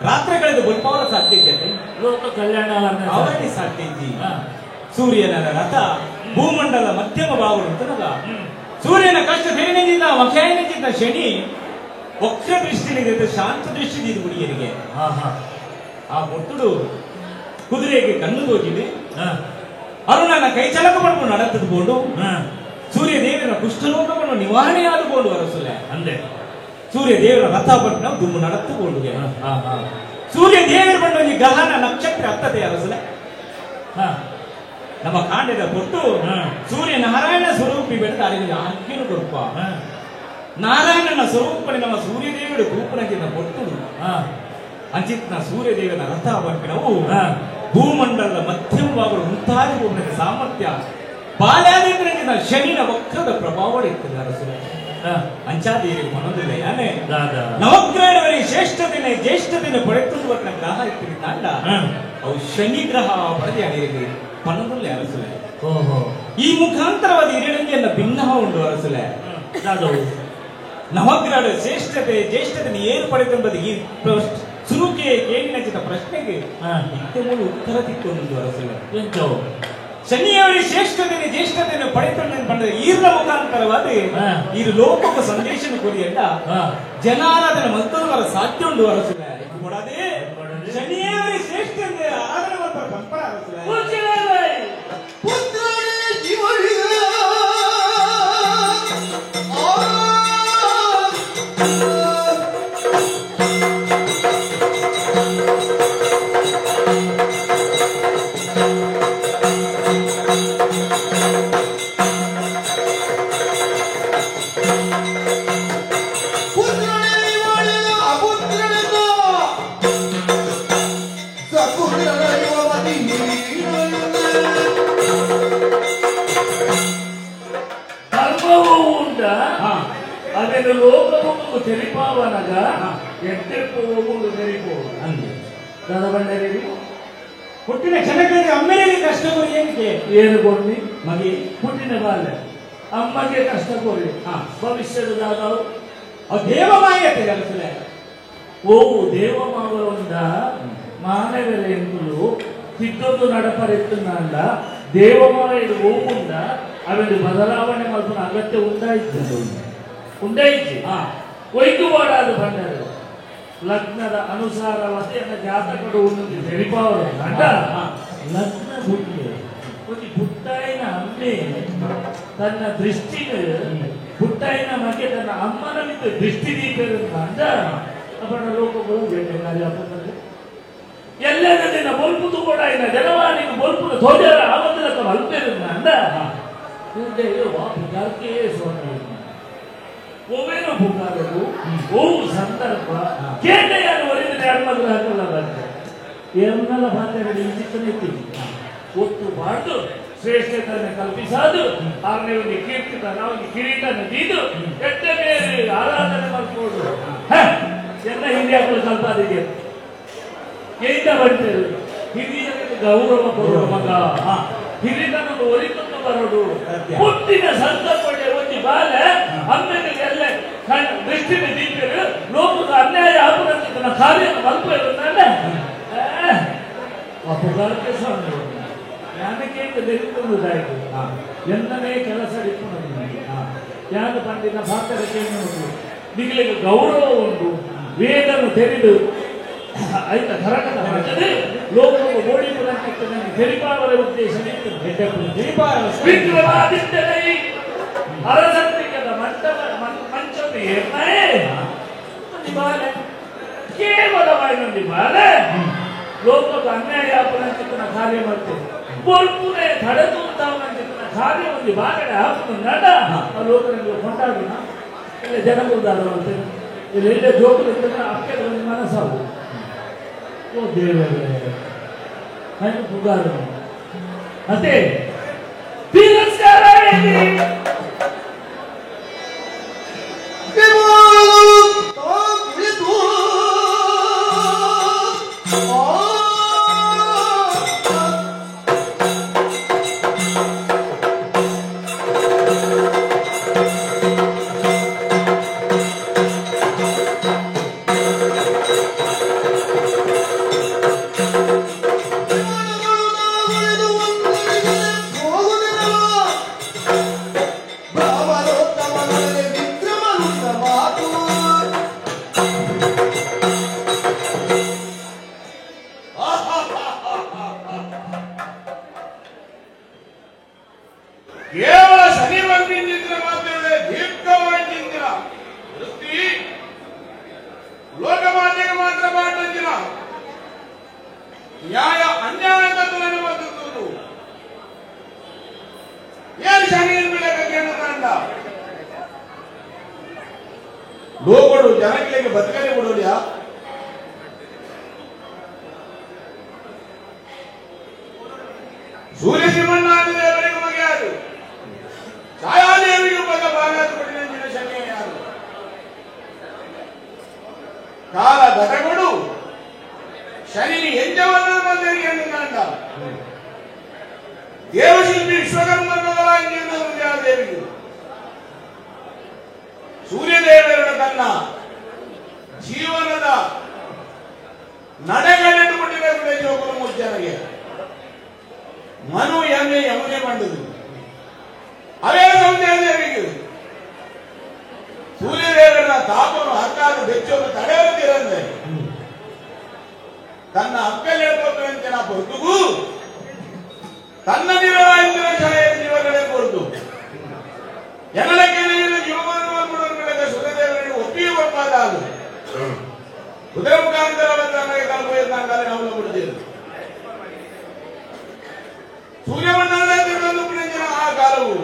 ರಾತ್ರಿ ಕಳೆದು ಗೊಲ್ಪವರ ಸಾಧ್ಯ ಇದ್ದೆ
ಲೋಕ ಕಲ್ಯಾಣ
ಅವರಿಗೆ ಸಾಧ್ಯ ಇದ್ದಿ. ಸೂರ್ಯನ ರಥ ಭೂಮಂಡಲ ಮಧ್ಯಮ ಭಾವ ಅಂತನಲ್ಲ, ಸೂರ್ಯನ ಕಷ್ಟ ತೆರಿನಿಂದ ವಖಾಯನಿಂದ ಶನಿ ವಕ್ರ ದೃಷ್ಟಿನಿದೆ ಶಾಂತ ದೃಷ್ಟಿ ಇದು ಹುಡುಗಿಯರಿಗೆ. ಆ ಒತ್ತುಡು ಕುದುರೆಗೆ ಕಣ್ಣು ತೋಜಿದೆ, ಅರುಣನ ಕೈ ಚಲಕ ಪಡ್ಕೊಂಡು ನಡೆದುಕೊಂಡು ಸೂರ್ಯ ದೇವರ ಕುಷ್ಠರೋಗವನ್ನು ನಿವಾರಣೆಯಾದುಕೊಂಡು ಅರಸುಲೆ
ಅಂದೆ.
ಸೂರ್ಯ ದೇವರ ರಥ ಪಟ್ಟ ದುಮ್ಮು ನಡೆದುಕೊಂಡು ಸೂರ್ಯ ದೇವರ ಬಣ್ಣ ಗ್ರಹಣ ನಕ್ಷತ್ರ ಹತ್ತದೆ ಅರಸುಲೆ. ನಮ್ಮ ಕಾಂಡದ ಕೊಟ್ಟು ಸೂರ್ಯ ನಾರಾಯಣ ಸ್ವರೂಪಿ ಬೆಳೆದ ಅರಿವಿನ ಆಜ್ಞೆನು ಕೊರಪ ನಾರಾಯಣನ ಸ್ವರೂಪನೆ ನಮ್ಮ ಸೂರ್ಯದೇವರು ರೂಪನಗಿನ ಕೊಟ್ಟು ಅಂಚಿತ್ನ ಸೂರ್ಯದೇವನ ರಥ ಬರ್ಪಿನವು ಭೂಮಂಡಲದ ಮಧ್ಯಮವಾಗಲು ಮುಂತಾದ ಸಾಮರ್ಥ್ಯ ಬಾಲ್ಯಾದೇವನಿಂದ ಶನಿನ ವಕ್ರದ ಪ್ರಭಾವ ಇರ್ತದೆ ಅರಸುಲೆ. ಅಂಚಾದೇರಿ ಮನೋದಿಲ್ಲ ಯಾನೆ ನವಗ್ರಹಣವರಿಗೆ ಶ್ರೇಷ್ಠದಿನ ಜ್ಯೇಷ್ಠದಿನ ಪಡೆದುಕೊಂಡು ಗ್ರಹ ಇರ್ತೀವಿ ತಾಂಡ ಅವು ಶನಿ ಗ್ರಹ ಪಡೆದ ಅನೇರಿಗೆ ಪನದುಲ್ಲೆ ಅರಸುಲೆ. ಈ ಮುಖಾಂತರವಾದ ಇರಳಿಗೆಲ್ಲ ಭಿನ್ನ ಉಂಟು ಅರಸುಲೆ. ನವಗ್ರಹ ಶ್ರೇಷ್ಠತೆ ಜ್ಯೇಷ್ಠತೆ ಏನು ಪಡೆದೆಂಬುದು ಈ ಸುರುಕೆ ಕೇಳಿನ ಪ್ರಶ್ನೆಗೆ ಇತ್ತೆ ಮೂಲ ಉತ್ತರ ತಿಕ್ಕೊಂಡು ಅರಸುಲೆ. ಶನಿಯವರಿಗೆ ಶ್ರೇಷ್ಠತೆ ಜ್ಯೇಷ್ಠತೆಯನ್ನು ಪಡೆದುಕೊಂಡು ಈರ್ನ ಮುಖಾಂತರವಾದ ಈ ಲೋಕಕ್ಕೆ ಸಂದೇಶ ಕೊರಿಯಲ್ಲ ಜನಾರಾಧನೆ ಮತ್ತೊಂದು ಸಾಧ್ಯ ಉಂಟು ಅರಸುಲೆ. ಕೊಡದೆ ಶನಿಯವರಿಗೆ ಶ್ರೇಷ್ಠತೆ ಆರಾಧನೆ ಮಾಡ್ತಾರೆ ಪಂಪರ ಅರಸುಲೆ.
ಲೋಕವು ತೆರಿಪಾವನಗ ಎದ್ದೆಪ್ಪುವುದು ತೆರಿಪೋ ಅಂದೆ ದಾದಬಂಡರಿ
ಹುಟ್ಟಿನ ಕ್ಷಣಕ್ಕೆ ಅಮ್ಮೆಗೆ ಕಷ್ಟ ಕೊರಿ ಏನಕ್ಕೆ
ಏನು ಕೊಡ್ಲಿ
ಮಗೆ
ಹುಟ್ಟಿನ ಬಾಲ್ಯ ಅಮ್ಮಗೆ ಕಷ್ಟ ಕೊರಿ ಭವಿಷ್ಯದ ದಾದವು
ದೇವಮಾಯತೆ ಅನಿಸಲೆ.
ಓ ದೇವಮಾವಂದ ಮಾನವರ ಎಂಬುದು ತಿದ್ದೊಂದು ನಡಪರಿತ್ತುಂದ ದೇವಮಾವ ಇದು ಓವುಂದ ಅವೆಂದು ಬದಲಾವಣೆ ಮಲ್ಪನ ಅಗತ್ಯ ಉಂದಾಯಿತು ಉಂಡೈತಿ. ಒಯ್ದುವಾಡಾದ ಬಂದರು ಲಗ್ನದ ಅನುಸಾರವಾದ ಎನ್ನ ಜಾತಕಡು ಒಂದೊಂದು ತೆರಿಪಾವರು ಅಂಡ ಲಗ್ನ ಬುಟ್ಟಿ ಒಂದು ಪುಟ್ಟಾಯಿನ ಅಮ್ಮೆ ತನ್ನ ದೃಷ್ಟಿ ಪುಟ್ಟಾಯಿನ ಮಗೆ ತನ್ನ ಅಮ್ಮನ ಮಿತ್ತ ದೃಷ್ಟಿ ದೀಪದಂತ ಅಂಡ ಅಪ್ಪನ ಲೋಕಗಳು ಎಲ್ಲದ ದಿನ ಬೊಲ್ಪು ತಗೋಡಾಯಿನ ಜನವಾಣಿಗೆ ಬೊಲ್ಪು ತೋಜರ ಆವತ್ತಿನ ಅಲ್ಪೇರಂತ ಅಂಡ ಪುಗಾರ್ಕೆ ಸ್ವಾಮಿ ಒವೇನು ಪುಕಾರರು ಓವು ಸಂದರ್ಭ ಕೇಂದ್ರೆಯನ್ನು ಒರಿದರೆ ಅಮ್ಮಗ್ರಹಕ್ಕಲ್ಲ ಬರ್ತಾರೆ ಎನ್ನೆಲ್ಲ ಮಾತಾಡಿ ಇಂಚಿತ್ತನೇ ಇತ್ತೀವಿ ಒತ್ತು ಬಾರ್ದು ಶ್ರೇಷ್ಠತೆಯನ್ನು ಕಲ್ಪಿಸಾದು ಆರನೇ ಒಂದು ಕೀರ್ತಿತ ನಾವೊಂದು ಕಿರೀಟನ ದೀದು ಎಟ್ಟ ಮೇಲೆ ಆರಾಧನೆ ಮಾಡಿಕೊಂಡು ಎಲ್ಲ ಹಿರಿಯರು ಸ್ವಲ್ಪ ಅದಕ್ಕೆ ಏಂತ ಬರ್ತೇವೆ ಹಿರಿಯರಿಗೆ ಗೌರವ ಕೊಡುವ ಮಗ ಹಿರಿತನನ್ನು ಒಲಿಕೊಂಡು ಬರೋದು ಹುಟ್ಟಿನ ಸಂದರ್ಭ ಒಂದು ಬಾಲೆ ಅಮ್ಮೆಗೆ ಎಲ್ಲ ದೃಷ್ಟಿನ ದೀಪರು ಲೋಕದ ಅನ್ಯಾಯ ಆಪುರಂತೆ ತನ್ನ ಕಾರ್ಯ ಮಲ್ಪೆ ಅಪಗಾರಕ್ಕೆ ಸ್ವಾಮಿ ಜ್ಞಾನಕ್ಕೆ ಬೆರೆತುವುದಾಯಿತು ಎಂದನೇ ಕೆಲಸ ಇತ್ತು ಯಾರು ಪಂಡಿನ ಪಾತ್ರಕ್ಕೆ ನಿಗಳಿಗೆ ಗೌರವ ಉಂಟು ವೇದನು ತೆರೆದು ಆಯ್ತ ಕರಕದ ಮಾಡ್ತದೆ ಲೋಕವು ಮೋಡಿಪುರಂತೆ ತೆರಿಪಾವರ ಉದ್ದೇಶ ವಿಕ್ರಮಾದಿತ್ಯನೈ ಅರಸಂತಿಕದ ಮಂಟಪ ಮಂಚದ ಏರ್ನಾಯೇ ಬಾಲೆ ಕೇವಲವಾಗಿ ಬಾಲೆ ಲೋಕದ ಅನ್ಯಾಯ ಅಪರಂಚಿತನ ಕಾರ್ಯ ಮಾಡ್ತೇವೆ ಬೊಲ್ಪುನೆ ತಡೆದು ಅಂತಾವನಂಚಿತನ ಕಾರ್ಯ ಒಂದು ಬಾಗಡೆ ಹಾಕುದು ನಡ ಆ ಲೋಕನಿಗೆ ಕೊಂಡಾಡಿನ ಇಲ್ಲ ಜನಗುಲ್ದಾರ ಅಂತೇನೆ ಇಲ್ಲಿ ಎಲ್ಲೇ ಜೋಕುಲು ಇರ್ತದೆ ಅಕ್ಕೆ ಒಂದು ಮನಸ್ಸಾಗು ಓ ದೇವರೇ ಹಣ್ಣು ಪುಗಾರು ಅದೇ ತಿರಸ್ಕಾರ.
ಕೇವಲ ಶನಿ ಬಂದಿದ್ದರೆ ಮಾತ್ರ ದೀರ್ಘವಾಗಿದ್ದಿರ ವೃತ್ತಿ ಲೋಕಮಾನ್ಯಕ್ಕೆ ಮಾತ್ರ ಮಾಡಿದ್ದಿರ ನ್ಯಾಯ ಅನ್ಯಾಯದ ತುಲನೆ ಬಂದದ್ದು ಏನು ಶನಿ ಕೇಳುತ್ತಾಂಡ ಲೋಕಡು ಜನಗಳಿಗೆ ಬದುಕಲೆ ಬಿಡೋಲ್ಯಾ. ಸೂರ್ಯ ಶ್ರೀಮನ್ನಾರಾಯಣ ಮಗ ಯಾರು, ಛಾಯಾದೇವಿಗೆ ಮಗ ಭಾಗಾದ ಪಟ್ಟಿನ ಶನಿ ಯಾರು, ಕಾಲ ಘಟಗಳು ಶನಿ ಎಂಜವನ್ನ ಬಂದೇರಿ ಎನ್ನುತ್ತಾಂಡ ದೇವಶಿಲ್ಪಿ ವಿಶ್ವಕರ್ಮನ ದೇವಿಗೆ ಸೂರ್ಯದೇವರ ತನ್ನ ಜೀವನದ ನಡೆಗಳೆಂದು ಜೋಕುಲ ಮುಜ್ಜನಿಗೆ ಮನು ಯಮೆ ಯಮನೆ ಮಾಡಿದ್ರು. ಅವೇ ಸೌಂದರ್ಯದೇವಿಗೆ ಸೂರ್ಯದೇವರ ತಾಪನು ಹಕ್ಕಾದ ಬೆಚ್ಚನ್ನು ತಡೆಯುತ್ತಿರಂದೆ ತನ್ನ ಅಕ್ಕಲೆಡ್ಕೊಂಡ್ರಂತೆ ನಾ ಹೊರತುಗೂ ತನ್ನ ನಿರವಾಯಿನ ಛಾಯೆ ಜೀವಗಳೇ ಕೊರತು ಜನರ ಕೆಳಗಿನ ಜೀವಮಾನ ಸೂರ್ಯದೇವರಿಗೆ ಒಪ್ಪಿಗೆ ಕೊಡ್ಬಾರ್ದು. ಕುದುರೆ ಮುಖಾಂತರ ಬಂದ ನಾವು ಬಿಡ್ತೀವಿ. ಸೂರ್ಯಮಂಡಲದ ಆ ಕಾಲವು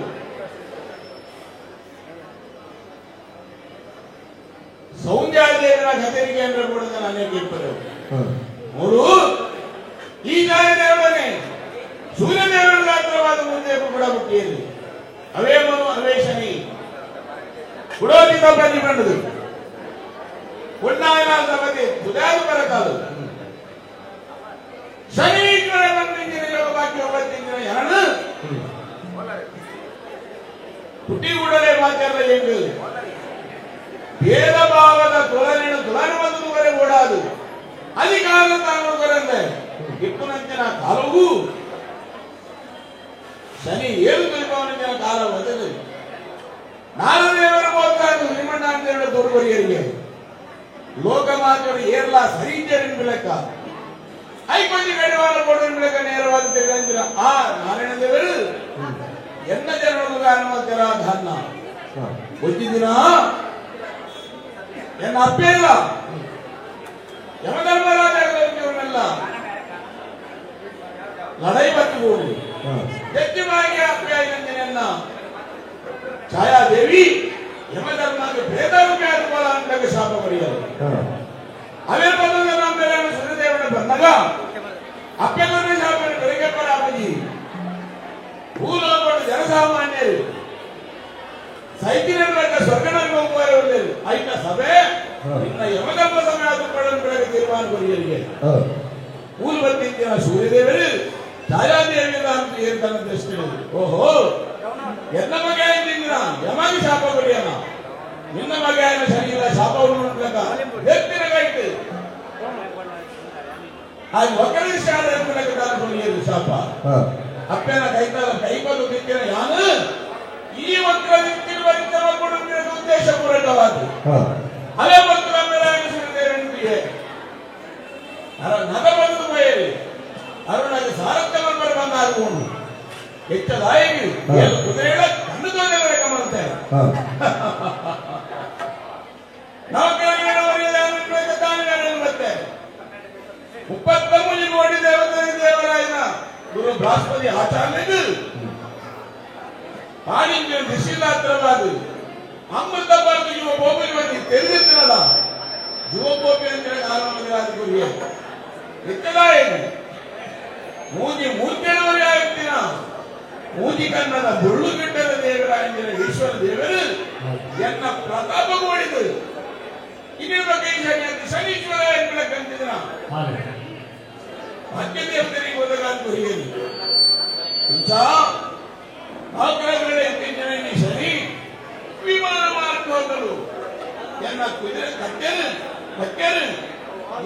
ಸೌಂದರ್ಯದೇವರ ಕಥೆಗೆ ಅಂದ್ರೆ ಕೂಡ ಅನೇಕ ಇಪ್ಪತ್ತು ಮೂರು ಈ ನ್ಯಾಯದೇವನೇ ಸೂರ್ಯದೇವರ ಗಾತ್ರವಾದ ಮುಂದೆ ಕೂಡ ಹುಟ್ಟಿಯಲ್ಲಿ ಅವೇ ಮನು ಅವೇ ಶನಿ ಕುಡೋದಿತ ಪ್ರತಿಬಂಡದು ಪುಣ್ಣಾಯನ ಸಭೆ ತುದಾದು ಬರಕಾದು ಶನೀಶ್ವರ ಬಂದಿಂಜಿನ ಬಾಕಿ ಒಂಬತ್ತಿಂಜಿನ ಎರಡು ಹುಟ್ಟಿ ಕೂಡಲೇ ಮಾತಾಡಲ್ಲ ಹೆಂಗು ಭೇದ ಭಾವದ ತುಲನೆಯನ್ನು ತುಲನೆ ಬಂದು ಬರೆ ಓಡಾದು ಅಧಿಕಾರ ತಾನು ಬರಂದೆ ಇಪ್ಪುನಂಚಿನ ಕಾಲವೂ ಶನಿ ಏಳು ತುಲಿಪವನಂಚಿನ ಕಾಲ ಬದಲು ನಾರದೇವರ ಹೋಗ್ತಾನು ಶ್ರೀಮಣ್ಣಾಂದೇವರ ದೊಡ್ಡವರಿಗೆ ಲೋಕಮಾತರು ಏರ್ಲ ಸರಿ ಲೆಕ್ಕ ಐಕೊಂಜಿ ಕಡಿವಾಣ ಕೊಡುವ ಲೆಕ್ಕ ನೇರವಾದ ತಿಳಿದಂತಿರ ಆ ನಾರಾಯಣ ದೇವರು ಎನ್ನ ಜನರು ಧನ್ನ ಒಂದಿನ ಎನ್ನ ಅಪ್ಪೇಲ್ಲ ಯಮಧರ್ಮರಾಜ ಇವನ್ನೆಲ್ಲ ಲಡೈ ಬತ್ತು ಹೆಚ್ಚುವಾಗಿ ಅಪ್ಪಿಯಾಗಿನ ಛಾಯಾದೇವಿ ಯಮಧರ್ಮಕ್ಕೆ ಭೇದಾಭಿಪ್ರಾಯ ಅಂತ ಶಾಪ ಬರೆಯಲು ಅವೇ ಬಂದ ನಮ್ಮ ಸೂರ್ಯದೇವನ ಬಂದಾಗ ಅಪ್ಪೆಲ್ಲನೇ ಶಾಪ ಬೆಳಗ್ಗೆ ಬರ ಅಪ್ಪಜಿ ಭೂಲೋಕದ ಜನಸಾಮಾನ್ಯರು ಸೈತಿನ ಸ್ವರ್ಗನಲ್ಲಿ ಹೋಗುವವರು ಐತ ಸಭೆ ಇನ್ನ ಯಮಧರ್ಮ ಸಮಯ ಅದು ಬೆಳಗ್ಗೆ ತೀರ್ಮಾನ ಬರೆಯಲಿಗೆ ಮೂಲ ಬಂದಿದ್ದ ಸೂರ್ಯದೇವರು ಛಾಯಾದೇವಿಯ ಅಂತ ಹೇಳ್ತಾನೆ ದೃಷ್ಟಿ. ಓಹೋ, ಎನ್ನ ಮಗ ಇದ್ದಿನ ಯಮಗೆ ಶಾಪ ಬರೆಯನ ನಿನ್ನ ಮಗ ಏನ ಶರೀರ ಶಾಪ ಎತ್ತಿನಗಾಯ್ತು ಹಾಗೆ ಒಕ್ಕಲಿಗೆ ಶಾಪ ಅಪ್ಪನ ಕೈತಾಲ ಕೈ ಬಂದು ತಿಂತಿನ ಯಾನು ಈ ಒಕ್ಕಲ ಉದ್ದೇಶ ಪೂರಕವಾದ ಅದೇ ಬಂದು ಸೂರ್ಯದೇವನಿಗೆ ನಗ ಬಂದು ಬಯಲಿ ಅರುಣಗೆ ಸಾರಥ್ಯ ಬಂದಾಗುವನು ಹೆಚ್ಚದಾಗಿ ಕುದುರೆಗಳ ಕಣ್ಣು ತೋಜವರೆಗೆ ಮಂತೆ ನಾವು ಮತ್ತೆ 33 ಕೋಟಿ ದೇವತೆ ದೇವರಾಯನ ಗುರು ಬೃಹಸ್ಪತಿ ಆಚಾರ್ಯನಿಗೆ ಪಾಣಿಂಜಿನ ದಿಶಿಲಾತ್ರವಾದ ಅಮೃತ ಬಾರ್ದು ಯುವ ಗೋಪಿ ಬಂದು ತಿಳಿದಿರ್ತೀರಲ್ಲ ಯುವ ಗೋಪಿ ಅಂತ ಹೇಳಿ ಆರಂಭದ ಗುರಿಗೆ ಹೆಚ್ಚದಾಗಿ ಮೂಜಿ ಮೂರ್ತಿಯವರೇ ಆಗ್ತೀನ ಮೂಜಿ ಕನ್ನಡ ಬುಳ್ಳು ಗಿಡ್ಡದ ದೇವರ ಎಂದಿನ ಈಶ್ವರ ದೇವರು ಎನ್ನ ಪ್ರತಾಪಗೋಳಿದು ಇನ್ನೇ ಬಗ್ಗೆ ಶನಿ ಅಂತ ಶನೀಶ್ವರ ಎಂಬಳಕ್ಕಂತಿದ್ನ ಭಾಗ್ಯ ದೇವತರಿಗೆ ಒದಗಾದ ಹಿರಿಯರು ಇಂಥ ನವಗ್ರಹಗಳ ಶನಿ ವಿಮಾನ ಮಾರ್ಗ ಹೋಗಲು ಎನ್ನ ಕುದುರೆ ಕಟ್ಟೆನು ಕಟ್ಟೆನು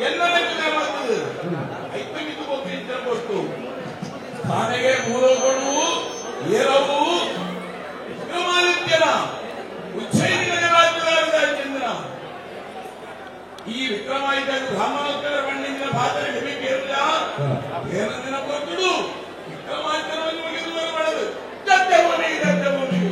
ಎಲ್ಲರ ಕುದುರೆ ಮಾಡ್ತದೆ ಐದು ಮಿತು ಕೊಟ್ಟು ತಾನೆಗೆ ಮೂಲಗಳು ಏರವು ವಿಕ್ರಮಾದಿತ್ಯನ ಉಜ್ಜಯಿನಿ ರಾಜ್ಯದ ಚಂದ್ರನ ಈ ವಿಕ್ರಮಾದಿತ್ಯ ಬ್ರಾಹ್ಮಣೋತ್ತರ ಬಣ್ಣಿನ ಭಾತರ ಕೇರಳ ಏನಂದಿನ ಕೊಟ್ಟುಡು ವಿಕ್ರಮಾದಿತ್ಯನವನ್ನು ಮುಗಿದು ಮಾಡದು ದತ್ತ ಭೂಮಿಗೆ ದತ್ತ ಭೂಮಿಗೆ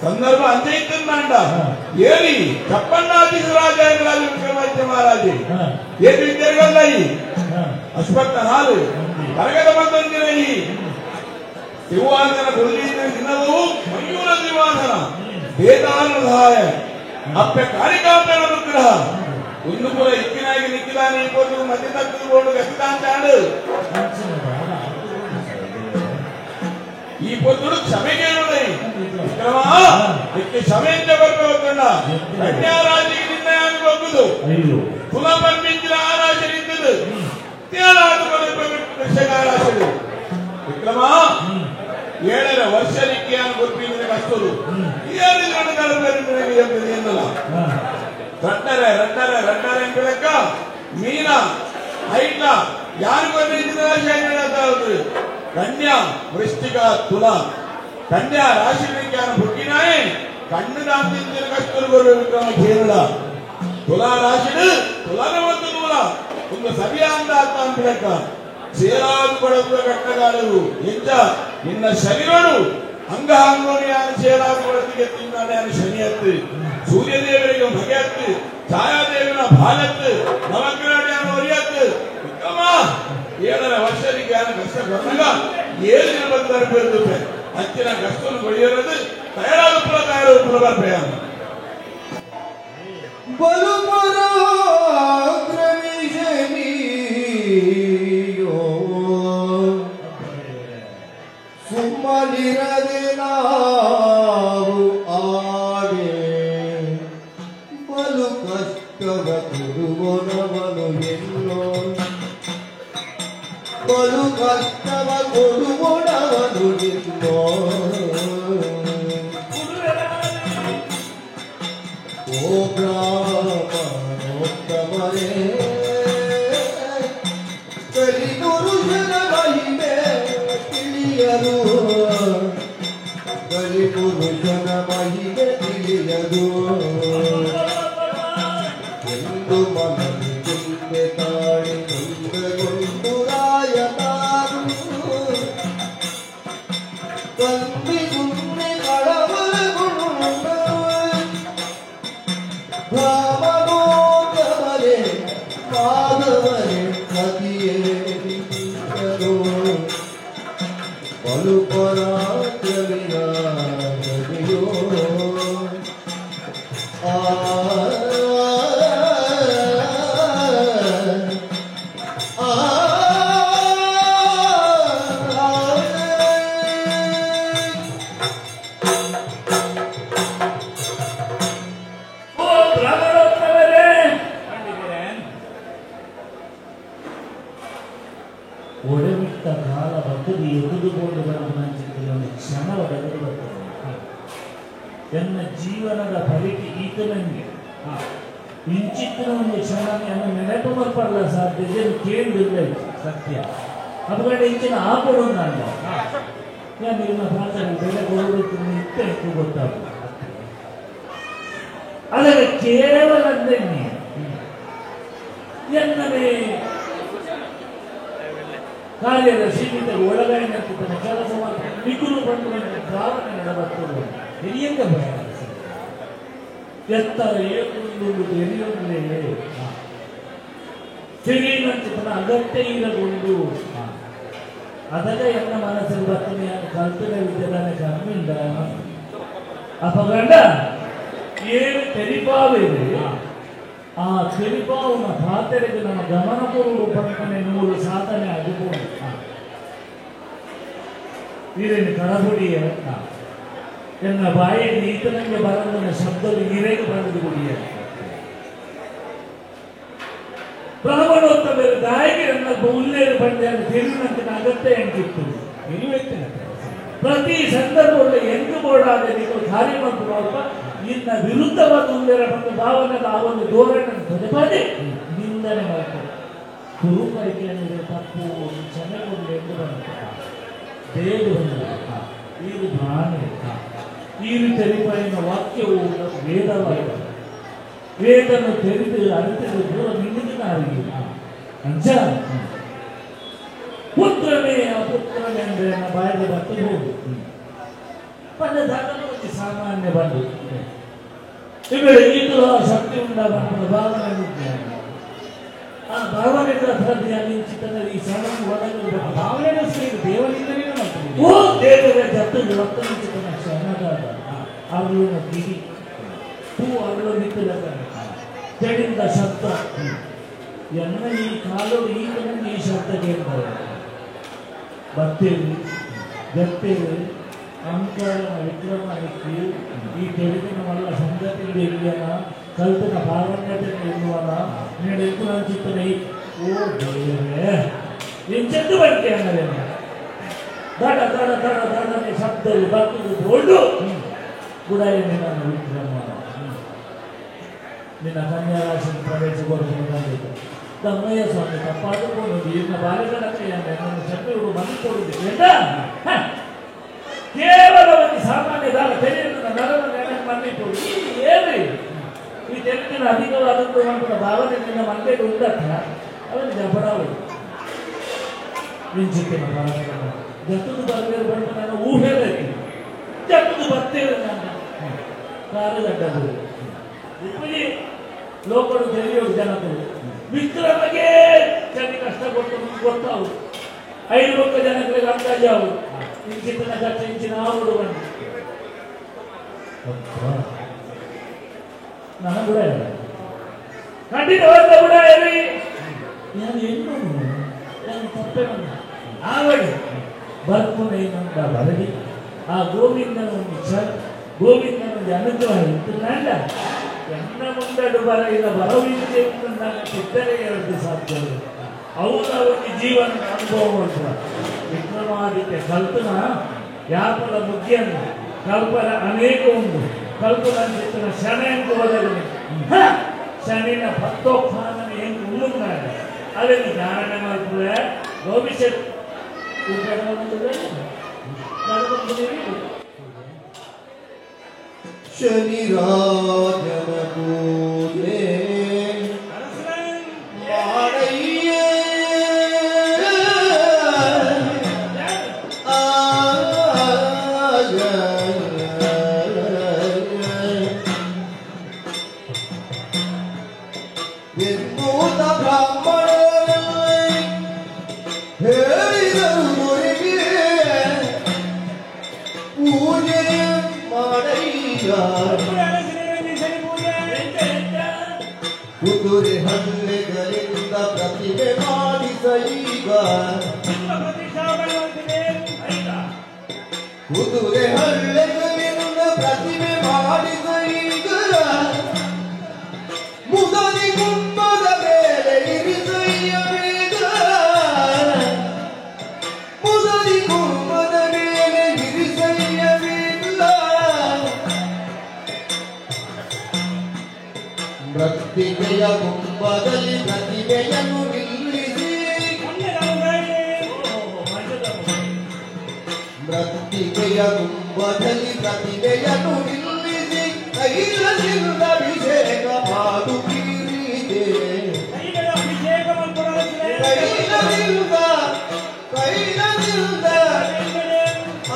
ಸಂದರ್ಭ ಅಂತೆ ಇತ್ತಂಡ ಏರಿ ಚಪ್ಪನ್ನಾದಿರಾಜ ವಿಕ್ರಮಾದಿತ್ಯ ಮಹಾರಾಜೆ ಏನು ವಿದ್ಯಾರ್ಥಿಗಳಲ್ಲ ಈ ಅಶ್ವತ್ಥ ಹಾಲು ಕರಗದ ಬಂದಂದಿನ ಈ ಶಿವಾಸನ ಗುರುಜೀನ ದಿನವು ಮಯೂರ ದಿವಾಸನ ವೇದಾನುಧಾಯ ಅಪ್ಪೆ ಕಾಳಿಕಾಂಬನ ಅನುಗ್ರಹ ಒಂದು ಪುರ ಇಕ್ಕಿನಾಗಿ ನಿಕ್ಕಿದಾನೆ ಇಪ್ಪತ್ತು ಮಧ್ಯ ತಪ್ಪಿಕೊಂಡು ಗತಿದಾಂತಾಡು ಈ ಪೊತ್ತುಡು ಕ್ಷಮೆಗೆ ವಿಕ್ರಮ ಕ್ಷಮೆಯಿಂದ ಬರ್ಬೇಕಣ್ಣ ಕನ್ಯಾರಾಜಿಗೆ ನಿರ್ಣಯ ಹೋಗುದು ಕುಲ ಪಂಪಿಂಚಿನ ಆರಾಶೆ ನಿಂತದ್ದು ತೇಲಾದು ಕೃಷಿಕಾರಾಶೆಗಳು ವಿಕ್ರಮ 7.5 ವರ್ಷ ನಿಕ್ಕಿಯಾನ ಗೊತ್ತಿದ್ರೆ ಕಷ್ಟದು ಏನಲ್ಲ ರಟ್ಟರೆ ರಟ್ಟರೆ ರಟ್ಟರೆ ಎಂಬ ಮೀನ ಐಟ್ಲ ಯಾರು ಬಂದ್ರೆ ಕನ್ಯಾ ವೃಶ್ಚಿಕ ತುಲಾ ಕನ್ಯಾ ರಾಶಿ ವಿಜ್ಞಾನ ಹುಟ್ಟಿನಾಯೇ ಕಣ್ಣು ದಾಂತಿನ ಕಷ್ಟರು ವಿಕ್ರಮ ಕೇರಳ ತುಲಾ ರಾಶಿ ತುಲಾನ ಒಂದು ನೂಲ ಒಂದು ಸರಿಯಾಂದ ಅಂತ ಲೆಕ್ಕ ಸೇರಾದು ಕೊಡದ ಕಟ್ಟಗಾಲರು ಎಂಚ ನಿನ್ನ ಶರೀರನು ಅಂಗಹಾಂಗೋನಿಯಾನ ಸೇರಾದು ಕೊಡತಿಗೆ ತಿನ್ನಾನೆ ಶನಿಯತ್ತು ಸೂರ್ಯದೇವರಿಗೆ ಭಗೆಯತ್ತು ಛಾಯಾದೇವಿನ ಭಾಲತ್ತು ನವಗ್ರಹಣ ಒರಿಯತ್ತು ವಿಕ್ರಮ 7.5 ವರ್ಷಕ್ಕೆ ಕಷ್ಟ ಬಂದಾಗ 7 ದಿನ ಬಂದ ಅಂಚಿನ ಕಷ್ಟವನ್ನು ಕೊಡಿಯೋದು ತಯಾರಾದ ಪುರ ತಯಾರಾದ ಪುರ ಪ್ರಯಾಣ
ಬಲು ಪರಾಕ್ರಮಿ ಶನಿಯೋ ಸುಮ್ಮನಿರದೆ ನಾವು ಆಡೆ ಬಲು ಕಷ್ಟವ ಕೊಡುವನವನು ಎಲ್ಲೋ ಬಲು ಕಷ್ಟವ ಕೊಡುವನವನು ಎಲ್ಲೋ ಓ ಬ್ರಾಹ್ಮಣೋತ್ತಮರೇ ಕಲಿಗುರುಜನ ಮಹಿಮೆ ತಿಳಿಯದು ಎಂದು ಮನದಿ ತುಂಬೆ ತಾಳಿ ತೊಂದೆಗೊಂಡು ರಾಯತಾರು ತಂದಿ ಗುಮ್ಮೆ ಕಳವಳಗೊಂಡ ಬ್ರಾಹ್ಮಣೋತ್ತಮರೇ ಮಾಧವರೇ ಸತಿಯೇ ಬಲು ಪರಾಕ್ರಮಿಯ ಆ
ಒಡೆಬಿಟ್ಟ ಕಾಲ ಬದುಕು ಎದುರುಕೊಂಡು ಬರುವ ಒಂದು ಕ್ಷಣ ಒಡೆದು ಬರ್ತದೆ. ಎನ್ನ ಜೀವನದ ಪರಿಧಿ ಈತನಂಗೆ ಇಂಚಿತ್ತಿನ ಒಂದು ಕ್ಷಣ ಎನ್ನ ನೆನಪು ಬರ್ಪಡಲ ಸಾಧ್ಯತೆ ಕೇಳಿಲ್ಲ ಸತ್ಯ. ಅದುಗಡೆ ಇಂಚಿನ ಆಪಡು ನಾನು ನಾನು ನಿಮ್ಮ ಪ್ರಾರ್ಥನೆ ಬೆಲೆ ಕೊಡಬೇಕು ಇತ್ತ ಹೆಚ್ಚು ಗೊತ್ತಾಗ್ತದೆ. ಅದರ ಕೇವಲ ಎನ್ನದೇ ಕಾರ್ಯದ ಸೀಮಿತ ಒಳಗಾಯಿನಂತಿದ್ದಾನೆ ಕೆಲಸ ಮಿಗುರು ಬಂದು ಭಾವನೆ ನಡಬರ್ತದೆ. ಹಿರಿಯಂಗ ಭಯ ಎತ್ತರ ಏಕುಂದು ಎರಿಯೊಂದೇ ತಿಳಿಯಂತಿದ್ದಾನೆ ಅಗತ್ಯ ಇರಗೊಂಡು ಅದರ ಎನ್ನ ಮನಸ್ಸಿನ ಬರ್ತನೆ ಕಲ್ಪನೆ ವಿದ್ಯೆದಾನೆ ಕಮ್ಮಿಂದ ಅಪಗಂಡ ಏನು ತೆರಿಪಾವಿದೆ ಆ ತೆರಿಪಾವನ ಪಾತ್ರೆಗೆ ನಮ್ಮ ಗಮನ ಕೊಡುವ ಪಂಪನೆ ನೂರು ಸಾಧನೆ ಆಗಬಹುದು. ಈರೇನು ಕಡಬುಡಿಯ ಎನ್ನ ಬಾಯಲ್ಲಿ ಈತನಿಗೆ ಬರದನ ಶಬ್ದವು ಈರೇಗೆ ಬರದು ಗುಡಿಯ ಬ್ರಾಹ್ಮಣೋತ್ತಮ ದಾಯಿಗೆ ನನ್ನ ಉಲ್ಲೇಖ ಬಂದ ತಿಳಿನಂತೆ ಅಗತ್ಯ ಎಂಟಿತ್ತು. ಪ್ರತಿ ಸಂದರ್ಭದಲ್ಲಿ ಎಂಟು ಬೋರ್ಡಾದ ನೀವು ಕಾರ್ಯ ಮಾಡುವಾಗ ನಿನ್ನ ವಿರುದ್ಧವಾದ ಉಲ್ಲೇಖ ಬಂದ ಭಾವನೆ ಆ ಒಂದು ಧೋರಣೆ ಪದೇ ಪದೇ ನಿಂದನೆ ಮಾಡ್ತಾರೆ. ಕುರುಪರಿಕೆಯನ್ನು ತಪ್ಪು ಚೆನ್ನಾಗಿ ಎಂದು ಬಂದ ಬೇಗ ಬಂದ ಇದು ಭಾವನೆ ಈ ತೆರಿಪಾಯಿನ ವಾಕ್ಯವು ವೇದವಾಗಿದೆ. ವೇದನ್ನು ತೆರೆದು ಅರಿತದ್ದು ದೂರ ನಿಂದಿನ ಅರಿವು ಅಂಜ ಪುತ್ರನೇ ಅಪುತ್ರನೇ ಅಂದ್ರೆ ನನ್ನ ಬಾಯಿಗೆ ಬರ್ತಬಹುದು. ಪಂಡದಾಗಲೂ ಒಂದು ಸಾಮಾನ್ಯ ಬಂದು ಇವೆಲ್ಲ ಈಗಲೂ ಆ ಶಕ್ತಿ ಉಂಡ ಬಂದ ಭಾವನೆ ಆ ಭಾವನೆ ನಿಂಚಿತನಲ್ಲಿ ಈ ಸಣ್ಣ ಒಳಗೆ
ಭಾವನೆ ದೇವರಿಂದಲೇ
ಓ ದೇವರ ಜತ್ತು ರಕ್ತ ನಿಂಚಿತನ ಕ್ಷಣದಾದ ಅರುಳಿನ ಕಿಡಿ ಹೂ ಅರುಳು ನಿಂತಿಲ್ಲ ತೆಡಿಂದ ಶಬ್ದ ಎನ್ನ ಈ ಕಾಲು ಈಗ ಈ ಶಬ್ದ ಕೇಳ್ತಾರೆ. ಬರ್ತೇವೆ ಗರ್ತೇವೆ ಅಹಂಕಾರನ ವಿಕ್ರಮ ಇಟ್ಟು ಈ ತೆರೆದಿನ ಮಲ್ಲ ಸಂಗತಿಯಿಂದ ಇಲ್ಲಿಯನ ಕಲ್ತನ ಪಾರಣ್ಯತೆ ಎನ್ನುವನ ನೀನು ಎದ್ದು ಅನ್ಸುತ್ತಾನೆ. ಓ ದೇವರೇ ಎಂಚೆಂದು ಬರ್ತೇ ಅನ್ನೋದೇನ ದಡ ದಡ ದಡ ದಡನೆ ಶಬ್ದವು ಬರ್ತದೆ ದೊಡ್ಡ ಗುಡಾಯನೆ ನಾನು ವಿಕ್ರಮ ನಿನ್ನ ಕನ್ಯಾರಾಶಿ ಪ್ರವೇಶ ಕೊಡ್ತೀನಿ. ತಮ್ಮಯ್ಯ ಸ್ವಾಮಿ ತಪ್ಪಾದುಕೊಂಡು ಇನ್ನ ಬಾಲಿಗಳ ನನ್ನ ಶಬ್ದಗಳು ಬಂದುಕೊಡುತ್ತೆ. ಕೇವಲ ಒಂದು ಸಾಮಾನ್ಯ ದಾರ ತೆರೆಯನ್ನು ನರವನ್ನು ನೆನಪು ಬಂದಿತ್ತು. ಏನು ಈ ತೆರೆದಿನ ಅಧಿಕವಾದದ್ದು ಅಂತ ಭಾವನೆ ನಿನ್ನ ಮಂಡೆಗೆ ಉಂಟತ್ತ ಅವನು ಜಪಡಾವು ನಿಂಚಿತ್ತಿನ ಭಾವನೆ ಜತ್ತದು ಬರಬೇಕು ಬಂದು ನಾನು ಊಹೆ ಜತ್ತದು ಬರ್ತೇವೆ ನಾನು ಕಾಲದಡ್ಡದು ಉಪ್ಪಿ ಲೋಕರು ತಿಳಿಯೋದು ಜನಗಳು ವಿಕ್ರಮಗೆ ಚಳಿ ಕಷ್ಟ ಕೊಟ್ಟು ಗೊತ್ತಾವು ಐದು ಲೋಕ ಜನಗಳಿಗೆ ಅಂದಾಜಾವು ಇಂಚಿನ ಕಚ್ಚ ಇಂಚಿನ ಆವಡು ಬಂದು ನಾನು ಕೂಡ ಇಲ್ಲ ಖಂಡಿತವಾದ ಕೂಡ ಹೇಳಿ ನಾನು ಎಲ್ಲೂ ನಾನು ತಪ್ಪೆ ಬಂದ ಆವಡಿ ಬರ್ಪುನೆ ನಂದ ಬರಲಿ ಆ ಗೋವಿಂದನ ಒಂದು ಗೋವಿಂದನ ಒಂದು ಅನುಗ್ರಹ ಇತ್ತು ನಂಡ ಎನ್ನ ಮುಂದಡು ಬರ ಇಲ್ಲ ಬರವಿದೆ ಸಿದ್ಧರೇ ಎರಡು ಸಾಧ್ಯ. ಅವನ ಒಂದು ಜೀವನ ಅನುಭವ ಮಾಡ್ತಾರೆ. ವಿಕ್ರಮಾದಿತ್ಯ ಕಲ್ಪನ ಯಾಪದ ಮುಗ್ಗಿಯನ್ನು ಕಲ್ಪನ ಅನೇಕ ಉಂಟು ಕಲ್ಪನ ಚಿತ್ತನ ಶನ ಎಂದು ಒದಗನೆ ಶನಿನ ಭಕ್ತೋತ್ಥಾನ ಹೆಂಗೆ ಉಳ್ಳುನ್ನಾಗ ಅದನ್ನು ಧಾರಣೆ ಮಾಡ್ತದೆ ಭವಿಷ್ಯತ್
ಶನಿರಾಜನ ಪೂಜೆ ಮಾಡಯ್ಯ. ಎನ್ನುವುದ ಬ್ರಾಹ್ಮಣರಲ್ಲಿ ಹೇಳಿದರು ಮೊರೆಗೆ ಪೂಜೆ ಮಾಡಯ್ಯ. ಕುದುರೆ ಹಳ್ಳಿಗಳಿಂದ ಪ್ರತಿಮೆ ಮಾಡಿಸ ಈಗ, ಕುದುರೆ ಹಳ್ಳಿಗಳಿಂದ ಪ್ರತಿಮೆ ಮಾಡಿಸ ಈಗ, ಮುದಲಿ ಗುಂಬದ ಮೇಲೆ ಇರಿಸಯ್ಯ ಬೇಗ, ಮುದಲಿ ಗುಂಬದ ಮೇಲೆ ಇರಿಸಯ್ಯ ಬೇಗ. ಮೃತ್ತಿಕೆಯ ಗುಂಬದಲ್ಲಿ ಪ್ರತಿಮೆಯನ್ನು ನಿಲ್ಲಿಸಿ, ಮೃತ್ತಿಕೆಯ ಗುಂಬದಲ್ಲಿ ಪ್ರತಿಮೆಯನ್ನು ನಿಲ್ಲಿಸಿ ತೈಲದಿಂದ ಅಭಿಷೇಕ ಮಾಡುತ್ತೀರಿದೆ. ತೈಲದಿಂದ ತೈಲದಿಂದ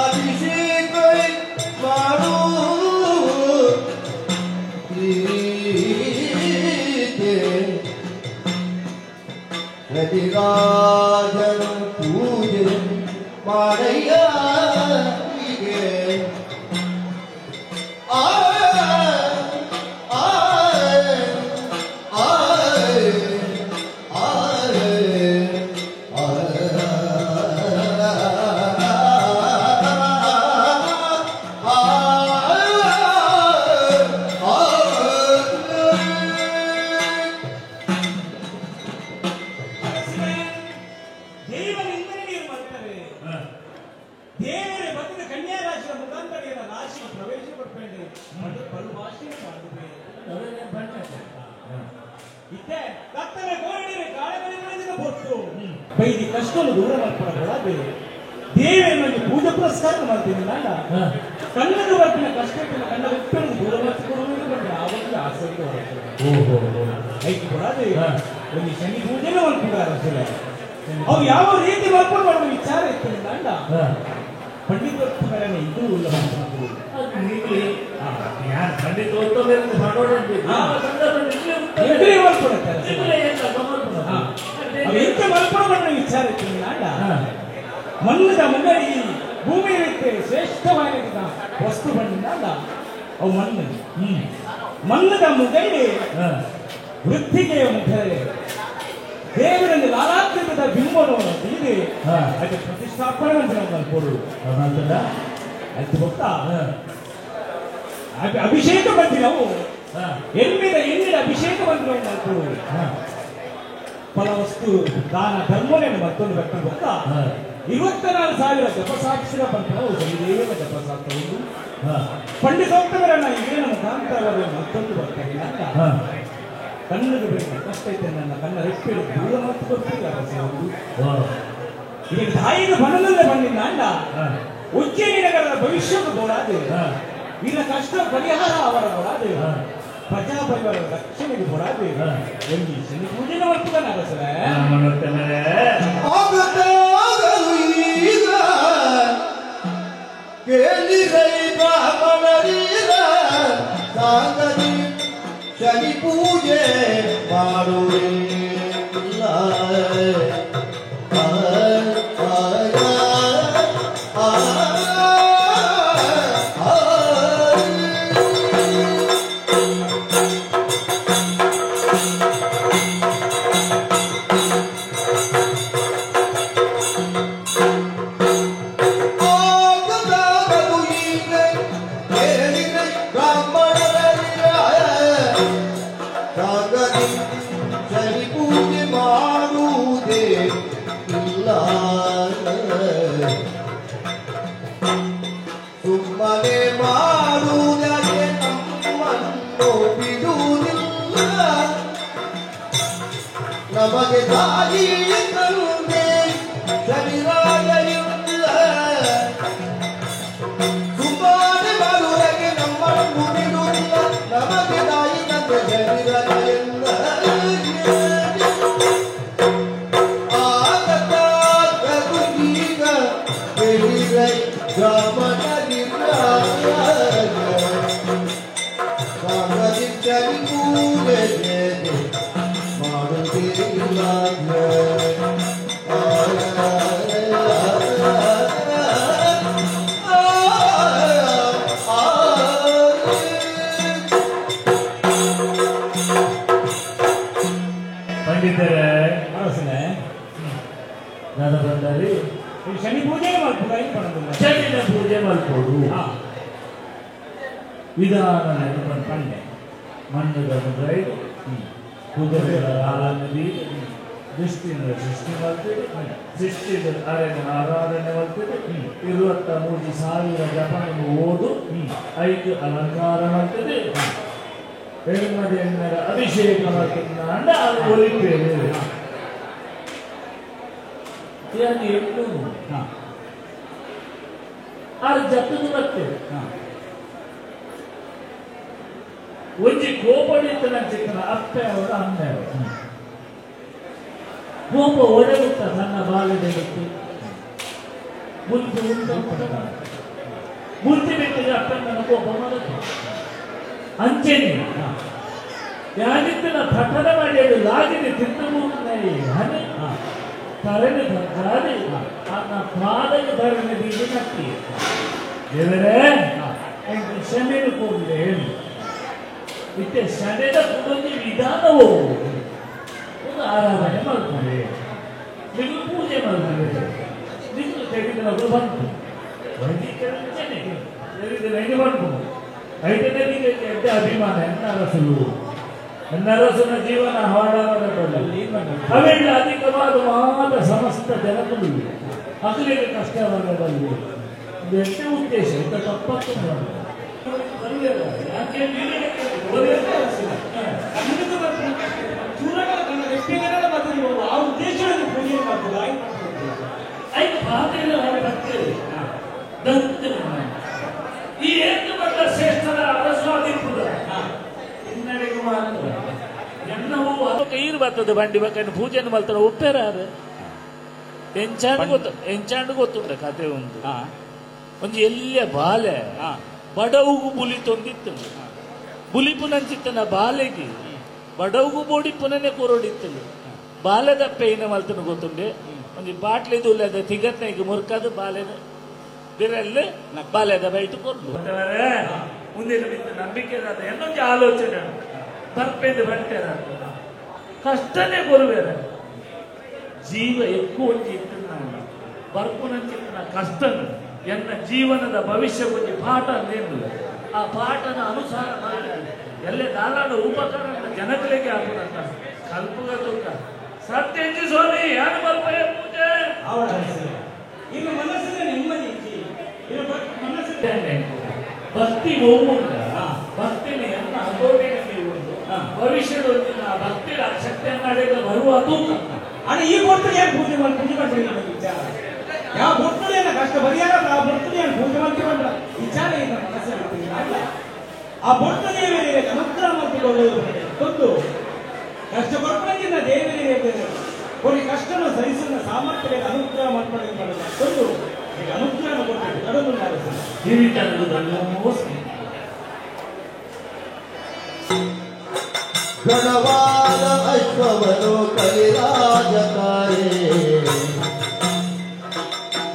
ಅಭಿಷೇಕ ಮಾಡು ರವಿರಾಜನ ಪೂಜೆ ಮಾಡಯ್ಯ. ಆ ಆ ಆ
ದೇವರೇ ಭಕ್ತ ಕನ್ಯಾ ರಾಶಿಯ ಮುಖಾಂತರ ರಾಶಿಗೆ ಪ್ರವೇಶ ಪಡ್ಕೊಂಡು ಪರು ಭಾಷೆ ಮಾಡಿದ್ರೆ ಇತ್ತೆ ಕತ್ತಲೆ ಕೋರಡಿರೆ ಕಾಳಗಳಿ ಕೊಟ್ಟು ಬೈದಿ ಕಷ್ಟವನ್ನು ದೂರ ಮಾಡ್ಕೊಡಬಾರದು. ದೇವರಲ್ಲಿ ಪೂಜೆ ಪುರಸ್ಕಾರ ಮಾಡ್ತೀನಿ ನಾನು. ಕನ್ನಡ ಬರ್ತಿನ ಕಷ್ಟಕ್ಕೆ ಕನ್ನಡ ಉಪ್ಪನ್ನು ದೂರ ಮಾಡಿಸಿಕೊಡುವುದು ಬಂದ್ರೆ ಆವಾಗ ಆಸಕ್ತಿ ಐದು ಕೊಡಾದೆ ಒಂದು ಶನಿ ಪೂಜೆನೂ ಮಾಡ್ಕೊಂಡಾರ. ಅವು ಯಾವ ರೀತಿ ಮಾಡ್ಕೊಂಡು ಮಾಡುವ ವಿಚಾರ ಇತ್ತು ಅಂಡ ಪಂಡಿತೋತ್ತಮರನ್ನ ಇದು ಉಲ್ಲ ಎಂತ ಮಲ್ಪಡ ವಿಚಾರ ಇತ್ತು ಅಂಡ ಮಣ್ಣದ ಮುನ್ನಡಿ ಭೂಮಿ ಇರುತ್ತೆ ಶ್ರೇಷ್ಠವಾದ ವಸ್ತು ಬಂದ ಅವು ಮಣ್ಣು. ಮಣ್ಣದ ಮುಗಡಿ ವೃತ್ತಿಗೆ ಮುಖರೆ ದೇವರಲ್ಲಿ ಲಾಲಾತ್ಮಕದ ಬಿಂಬವನ್ನು ತಿಳಿದು ಅದಕ್ಕೆ ಪ್ರತಿಷ್ಠಾಪನೆ ಅಂತ ನಾವು ಮಲ್ಪೋಡು. ಅದು ಗೊತ್ತಾ ಅಭಿಷೇಕ ಬಂದು ನಾವು ಎಮ್ಮಿದ ಎಣ್ಣಿನ ಅಭಿಷೇಕ ಬಂದು ನಾವು ಮಲ್ಪೋಡು. ಫಲ ವಸ್ತು ದಾನ ಧರ್ಮನೇ ಮತ್ತೊಂದು ವ್ಯಕ್ತಿ ಗೊತ್ತಾ 24,000 ಜಪಸಾಕ್ಷರ ಬಂತು ಶನಿದೇವರ ಜಪಸಾಕ್ಷರ ಒಂದು ಪಂಡಿತೋತ್ತಮರನ್ನ ಈಗಿನ ಮುಖಾಂತರವಾದ ಮತ್ತೊಂದು ಬರ್ತಾರೆ. ಕನ್ನಡ ಬೇಕು ಕಷ್ಟ ಐತೆ ನನ್ನ ಕಣ್ಣ ರೆಪ್ಪೆ ದೂರ ಮತ್ತು ಬರ್ತಿಲ್ಲ. ಈಗ ತಾಯಿಗೆ ಬಣ್ಣದಲ್ಲೇ ಬಂದಿದ್ದ ಅಂಡ ಉಜ್ಜಯಿನಿ ನಗರದ ಭವಿಷ್ಯದ ಬೋಡಾದೆ ಇಲ್ಲ ಕಷ್ಟ ಪರಿಹಾರ ಅವರ ಬೋಡಾದೆ ಪ್ರಜಾ ಪರಿವಾರದ ರಕ್ಷಣೆಗೆ ಬೋಡಾದೆ ಒಂದು ಶನಿ ಪೂಜೆನ ಮಾಡ್ತದಾನ ಅರಸರೇ.
ಶನಿ ಪೂಜೆ ಮಾಡುವಿಲ್ಲ. ಸುಮ್ಮನೆ ಮಾಡುವುದಕ್ಕೆ ನಮ್ಮನ್ನು ಬಿಡುವುದಿಲ್ಲ. ನಮಗೆ ತಾಯಿ ತಂದೆ ಶನಿರಾಜ ಇಲ್ಲ. ಸುಮ್ಮನೆ ಮಾಡುವುದಕ್ಕೆ ನಮ್ಮನ್ನು ಬಿಡುವುದಿಲ್ಲ. ನಮಗೆ ತಾಯಿ ತಂದೆ ಶರೀರ
ಪಂಡಿತರೇ ನಾನು ಬಂದರೆ
ಶನಿ ಪೂಜೆ ಮಾಡ್ಬೋದು,
ಶನಿನ ಪೂಜೆ ಮಾಡ್ಬೋದು. ವಿಧಾನ ಪಂಡೆ ಮಣ್ಣದ ಕುದುರೆಗಳ ಹಾಲನ್ನು ದೃಷ್ಟಿಯಿಂದ ಸೃಷ್ಟಿ ಮಾಡ್ತೇವೆ, ಸೃಷ್ಟಿಯಿಂದ ಅರಣ್ಯ ಆರಾಧನೆ ಮಾಡ್ತೇವೆ. 23,000 ಜಪವನ್ನು ಓದು, 5 ಅಲಂಕಾರ ಮಾಡ್ತೇವೆ, ಹೆಣ್ಣದ ಅಭಿಷೇಕ ಮಾಡ್ತೇವೆ. ಅಂಡ ಅದು ಒಲಿಪೇವೆ ಎಂಟು ಆರು ಜತ್ತದ ಬರ್ತೇವೆ. ಒಂಜಿ ಕೋಪಡಿತ್ತನ ಚಿಕ್ಕನ ಅಪ್ಪೆ ಅವರ ಅಮ್ಮೆ ಅವರು ಕೋಪ ಒಡೆಗುತ್ತ ನನ್ನ ಬಾಲ್ಯದ ಬಿಟ್ಟು ಬುದ್ಧಿ ಉಂಟ ಬುದ್ಧಿ ಬಿಟ್ಟಿಗೆ ಅಪ್ಪೆ ನನ್ನ ಕೋಪ ಮಾಡುತ್ತೆ. ಅಂಚೆನೆ ಯಾನಿತ್ತನ ಪಠನ ಮಾಡಿ ಲಾಗಿನ ತಿಂದು ಹನೆ ತರಣಿ ಗಾಡಿ ಆತನ ಪಾದಕ್ಕೆ ಧರಣಿ ಬೀಜ ನಟ್ಟಿ ದೇವರೇ ಶನಿನ ಕೂಡಲೇ ಹೇಳಿ ಇತ್ತೆ ಶನಿದ ಕುಟುಂಬ ವಿಧಾನವು ಒಂದು ಆರಾಧನೆ ಮಾಡ್ತಾರೆ, ನೀವು ಪೂಜೆ ಮಾಡ್ತಾರೆ, ನೀವು ತೆಗೆದ ಬಂತು ವೈದಿಕ ಬಂತು ಐದನೇ ಎಡ್ಡೆ ಅಭಿಮಾನ ಎನ್ನರಸಲು ಎನ್ನರಸನ ಜೀವನ ಹಾಳಾಗಬಲ್ಲ ಅವೆಲ್ಲ ಅಧಿಕವಾದ ಮಾತ ಸಮಸ್ತ ಜನಗಳು ಅಗಲಿಗೆ ಕಷ್ಟವಾಗಬಲ್ಲ. ಇದು ಎಷ್ಟೇ ಉದ್ದೇಶ ಇಂಥ ತಪ್ಪತ್ತು ಯಾಕೆ
ಆ ಉದ್ದೇಶವನ್ನು ಪೂಜೆ ಮಾಡ್ತದೆ.
ಐದು ಪಾತ್ರೆಯಲ್ಲಿ ಬರ್ತೇವೆ ಈ ಏಕಬದ್ಧ ಶ್ರೇಷ್ಠರ ಅರಸ್ವಾದಿಪುರ ಹಿನ್ನಡೆಗೂ ಮಾತ್ರ ಎನ್ನವು ಕೈರು ಬರ್ತದೆ ಬಂಡಿ ಬಕ್ಕನ್ನು ಪೂಜೆಯನ್ನು ಮಾಡ್ತಾರೆ ಒಪ್ಪೇರ ಎಂಚಾಂಡ್ ಗೊತ್ತು ಎಂಚಾಂಡ್ ಗೊತ್ತುಂಟ ಕತೆ ಒಂದು ಒಂಜಿ ಎಲ್ಲಿಯ ಬಾಲೆ ಬಡವುಗು ಬುಲಿ ತೊಂದಿತ್ತು ಬುಲಿಪುನಂಚಿತ್ತನ ಬಾಲೆಗೆ ಬಡವುಗು ಬೋಡಿ ಪುನನೆ ಕೊರೊಡಿತ್ತು ಬಾಲೆದಪ್ಪೆ ಏನ ಮಲ್ತನ ಗೊತ್ತುಂಡೆ ಒಂಜಿ ಬಾಟ್ಲಿ ದೂಲದ ತಿಗತ್ನ ಮುರ್ಕದು ಬಾಲೆದ ಬಿರಲ್ಲು ಬಾಲೆದ ಬೈಟು ಕೊರ್ದು ಮುಂದಿನ ಬಿತ್ತು ನಂಬಿಕೆ ಇನ್ನೊಂದು ಆಲೋಚನೆ ಬರ್ಪೆಂದು ಬಂಟೆರ ಕಷ್ಟನೇ ಕೊರುವೇರ ಜೀವ ఎక్కువ ಒಂಜಿ ಇತ್ತು ಬರ್ಪುನಂಚಿತ್ತನ ಕಷ್ಟನು ಎನ್ನ ಜೀವನದ ಭವಿಷ್ಯ ಒಂಜಿ ಪಾಠ ಅಂದೇನು ಆ ಪಾಠನ ಅನುಸಾರ ಮಾಡಿ ಎಲ್ಲೇ ದಾಲಾಡ ಉಪಕಾರ ಜನಗಳಿಗೆ ಹಾಕುದಂತ ಕಲ್ಪುಗ ತೂಕ ಸತ್ಯಂಜಿ ಸ್ವಾಮಿ ಯಾರು ಬರ್ಪಯ ಪೂಜೆ
ಇನ್ನು ಮನಸ್ಸಿನ ನೆಮ್ಮದಿ ಇಜ್ಜಿ ಮನಸ್ಸಿನ
ಭಕ್ತಿ ಹೋಗುವುದ ಭಕ್ತಿನ ಎನ್ನ ಹತೋಟಿನಲ್ಲಿ ಒಂದು ಭವಿಷ್ಯದ ಆ ಭಕ್ತಿ ಶಕ್ತಿಯನ್ನು ಅಡೆಗೆ ಬರುವ ತೂಕ.
ಅಣ್ಣ ಈ ಕೊಡ್ತಾರೆ ಯಾರು ಪೂಜೆ ಮಾಡಿ ಪೂಜೆ ಮಾಡ್ತಾರೆ ವಿಚಾರ ಯಾವ ಬರ್ತದೆ ಕಷ್ಟ ಪರಿಹಾರ ಆ ಬರ್ತದೆ ಪೂಜೆ ಮಾಡ್ತೀವಿ ವಿಚಾರ ಇಲ್ಲ ಮನಸ್ಸಲ್ಲಿ ಅಲ್ಲ. ಆ ಬೊಟ್ಟು ದೇವರಿಗೆ ಅನುಗ್ರಹ ಮಾಡಿಕೊಳ್ಳುವುದು ಒಂದು ಕಷ್ಟ ಕೊಡ್ಪಡಿನ ದೇವರಿಗೆ ಕೊಡಿ ಕಷ್ಟನ ಸಹಿಸುವ ಸಾಮರ್ಥ್ಯ ಅನುಗ್ರಹ ಮಾಡ್ಕೊಂಡು ಒಂದು ಈಗ ಅನುಗ್ರಹ ಕೊಡ್ತೀವಿ ನಡುವು
ಗಣವಾದ ಅಶ್ವವನು ಕಲಿರಾಜಕಾರೇ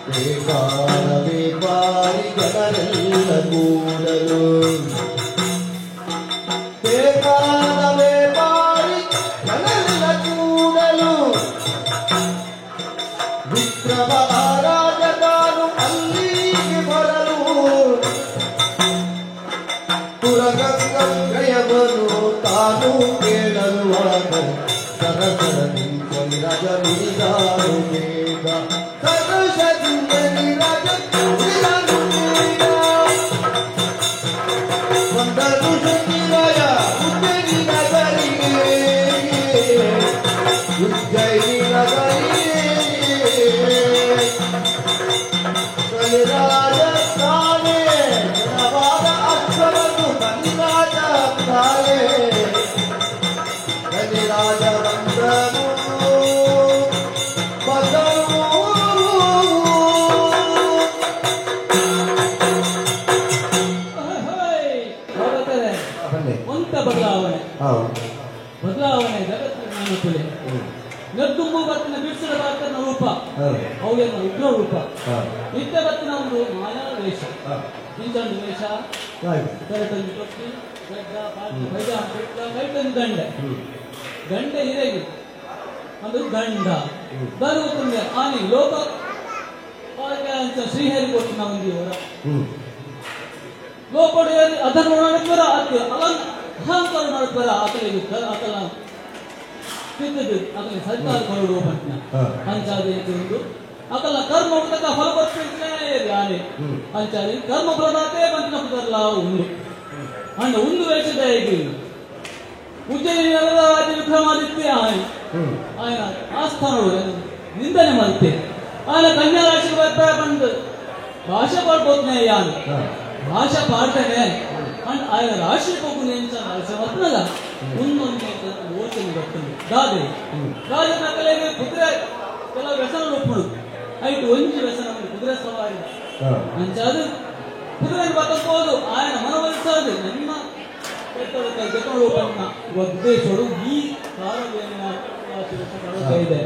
ಬೇಕಾದ ಬೇಪಾರಿ ಜನರೆಲ್ಲ ಕೂಡಲು ಬೇಕಾದ ಬೇಪಾರಿ ಜನರೆಲ್ಲ ಕೂಡಲು ವಿಕ್ರಮ ರಾಜ ತಾನು ಅಲ್ಲಿಗೆ ಬರಲು ಪುರಗಂಗಯವನು ತಾನು ಕೇಳಲು ಸರಸರದಿ ರಾಜ ನುಡಿದಾರು ಬೇಗ ಸರಸದಿ ರಾಜ ನುಡಿದಾರು ಬೇಗ ಬಂದನು ಶನಿರಾಯ ಉಜ್ಜಯಿನಿ ನಗರಿಗೆ ಉಜ್ಜಯಿನಿ ನಗರಿಗೆ ಕಲಿರಾಜ ತಾನೇ ಜನವಾದ ಅಕ್ಷರನು ಕಲಿರಾಜ
ಬದಲಾವಣೆ ಬದಲಾವಣೆ ಜಗತ್ತಿನ ತುಲೆ ನೆದ್ದುಂಬು ಬತ್ತಿನ ಬಿಡಿಸಿದ ಬಾತನ ರೂಪ ಅವೆಲ್ಲ ಉಗ್ರ ರೂಪ ನಿತ್ಯ ಬತ್ತಿನ ಒಂದು ಮಾಯಾ ವೇಷ ಇಂಚೊಂದು ವೇಷ ಕರೆತಂದು ತೊಟ್ಟಿ ಗಡ್ಡ ಬೈಜ ಕೈತಂದು ಗಂಡೆ ಗಂಡೆ ಹಿರೇಗಿ ಅದು ಗಂಡ ಬರುವುದಂದ್ರೆ ಆನೆ ಲೋಕ ಅಂತ ಶ್ರೀಹರಿ ಕೊಟ್ಟಿನ ಒಂದು ಇವರ ಲೋಪಡು ಅಧರ್ಮ ನಡೆಪರ ಅತ್ತು ಅಲನ್ ಅಹಂಕಾರ ನಡೆಪರ ಆತಲಿಗೆ ಆತಲ ತಿದ್ದದು ಆತಲಿ ಸರ್ಕಾರ ಕೊರಡು ಪಟ್ನ ಪಂಚಾದಿ ಒಂದು ಆತಲ ಕರ್ಮ ಉಂಟಕ ಫಲ ಬರ್ತಿದ್ರೆ ಆನೆ ಪಂಚಾದಿ ಕರ್ಮ ಫಲದಾತೆ ಪಂಚಿನ ಪುದರ್ಲ ಉಂಡು ಅಂಡ ಒಂದು ವೇಷದ ಹೇಗೆ ಉಜ್ಜಯಿನಿ ನಗರದ ರಾಜ ವಿಕ್ರಮಾದಿತ್ಯ ಆನೆ ఆయన ಆಸ್ಥಾನಗಳು ನಿಂದನೆ ಮಾಡ್ತೆ ఆయన ಕನ್ಯಾ ರಾಶಿ ಬಂದು ಭಾಷೆ ಪಾಡ್ಬೋದ್ನೆ ಯಾನು ಭಾಷೆ ಪಾಡ್ತೇನೆ ಅಂಡ್ ఆయన ರಾಶಿ ಹೋಗುನೆ ಅಂತ ರಾಶಿ ಮತ್ನಗ ಒಂದೊಂದು ಯೋಚನೆ ಬರ್ತದೆ ದಾದೆ ರಾಜನ ಕಲೆಗೆ ಕುದುರೆ ಕೆಲವು ವ್ಯಸನ ಒಪ್ಪುಡು ಐದು ಒಂಜಿ ವ್ಯಸನ ಕುದುರೆ ಸವಾರಿ ಅಂಚಾದು ಕುದುರೆ ಬರ್ತೋದು ఆయన ಮನವೊಲಿಸೋದು ನಿಮ್ಮ ಉದ್ದೇಶಗಳು ಈ ಇದೆ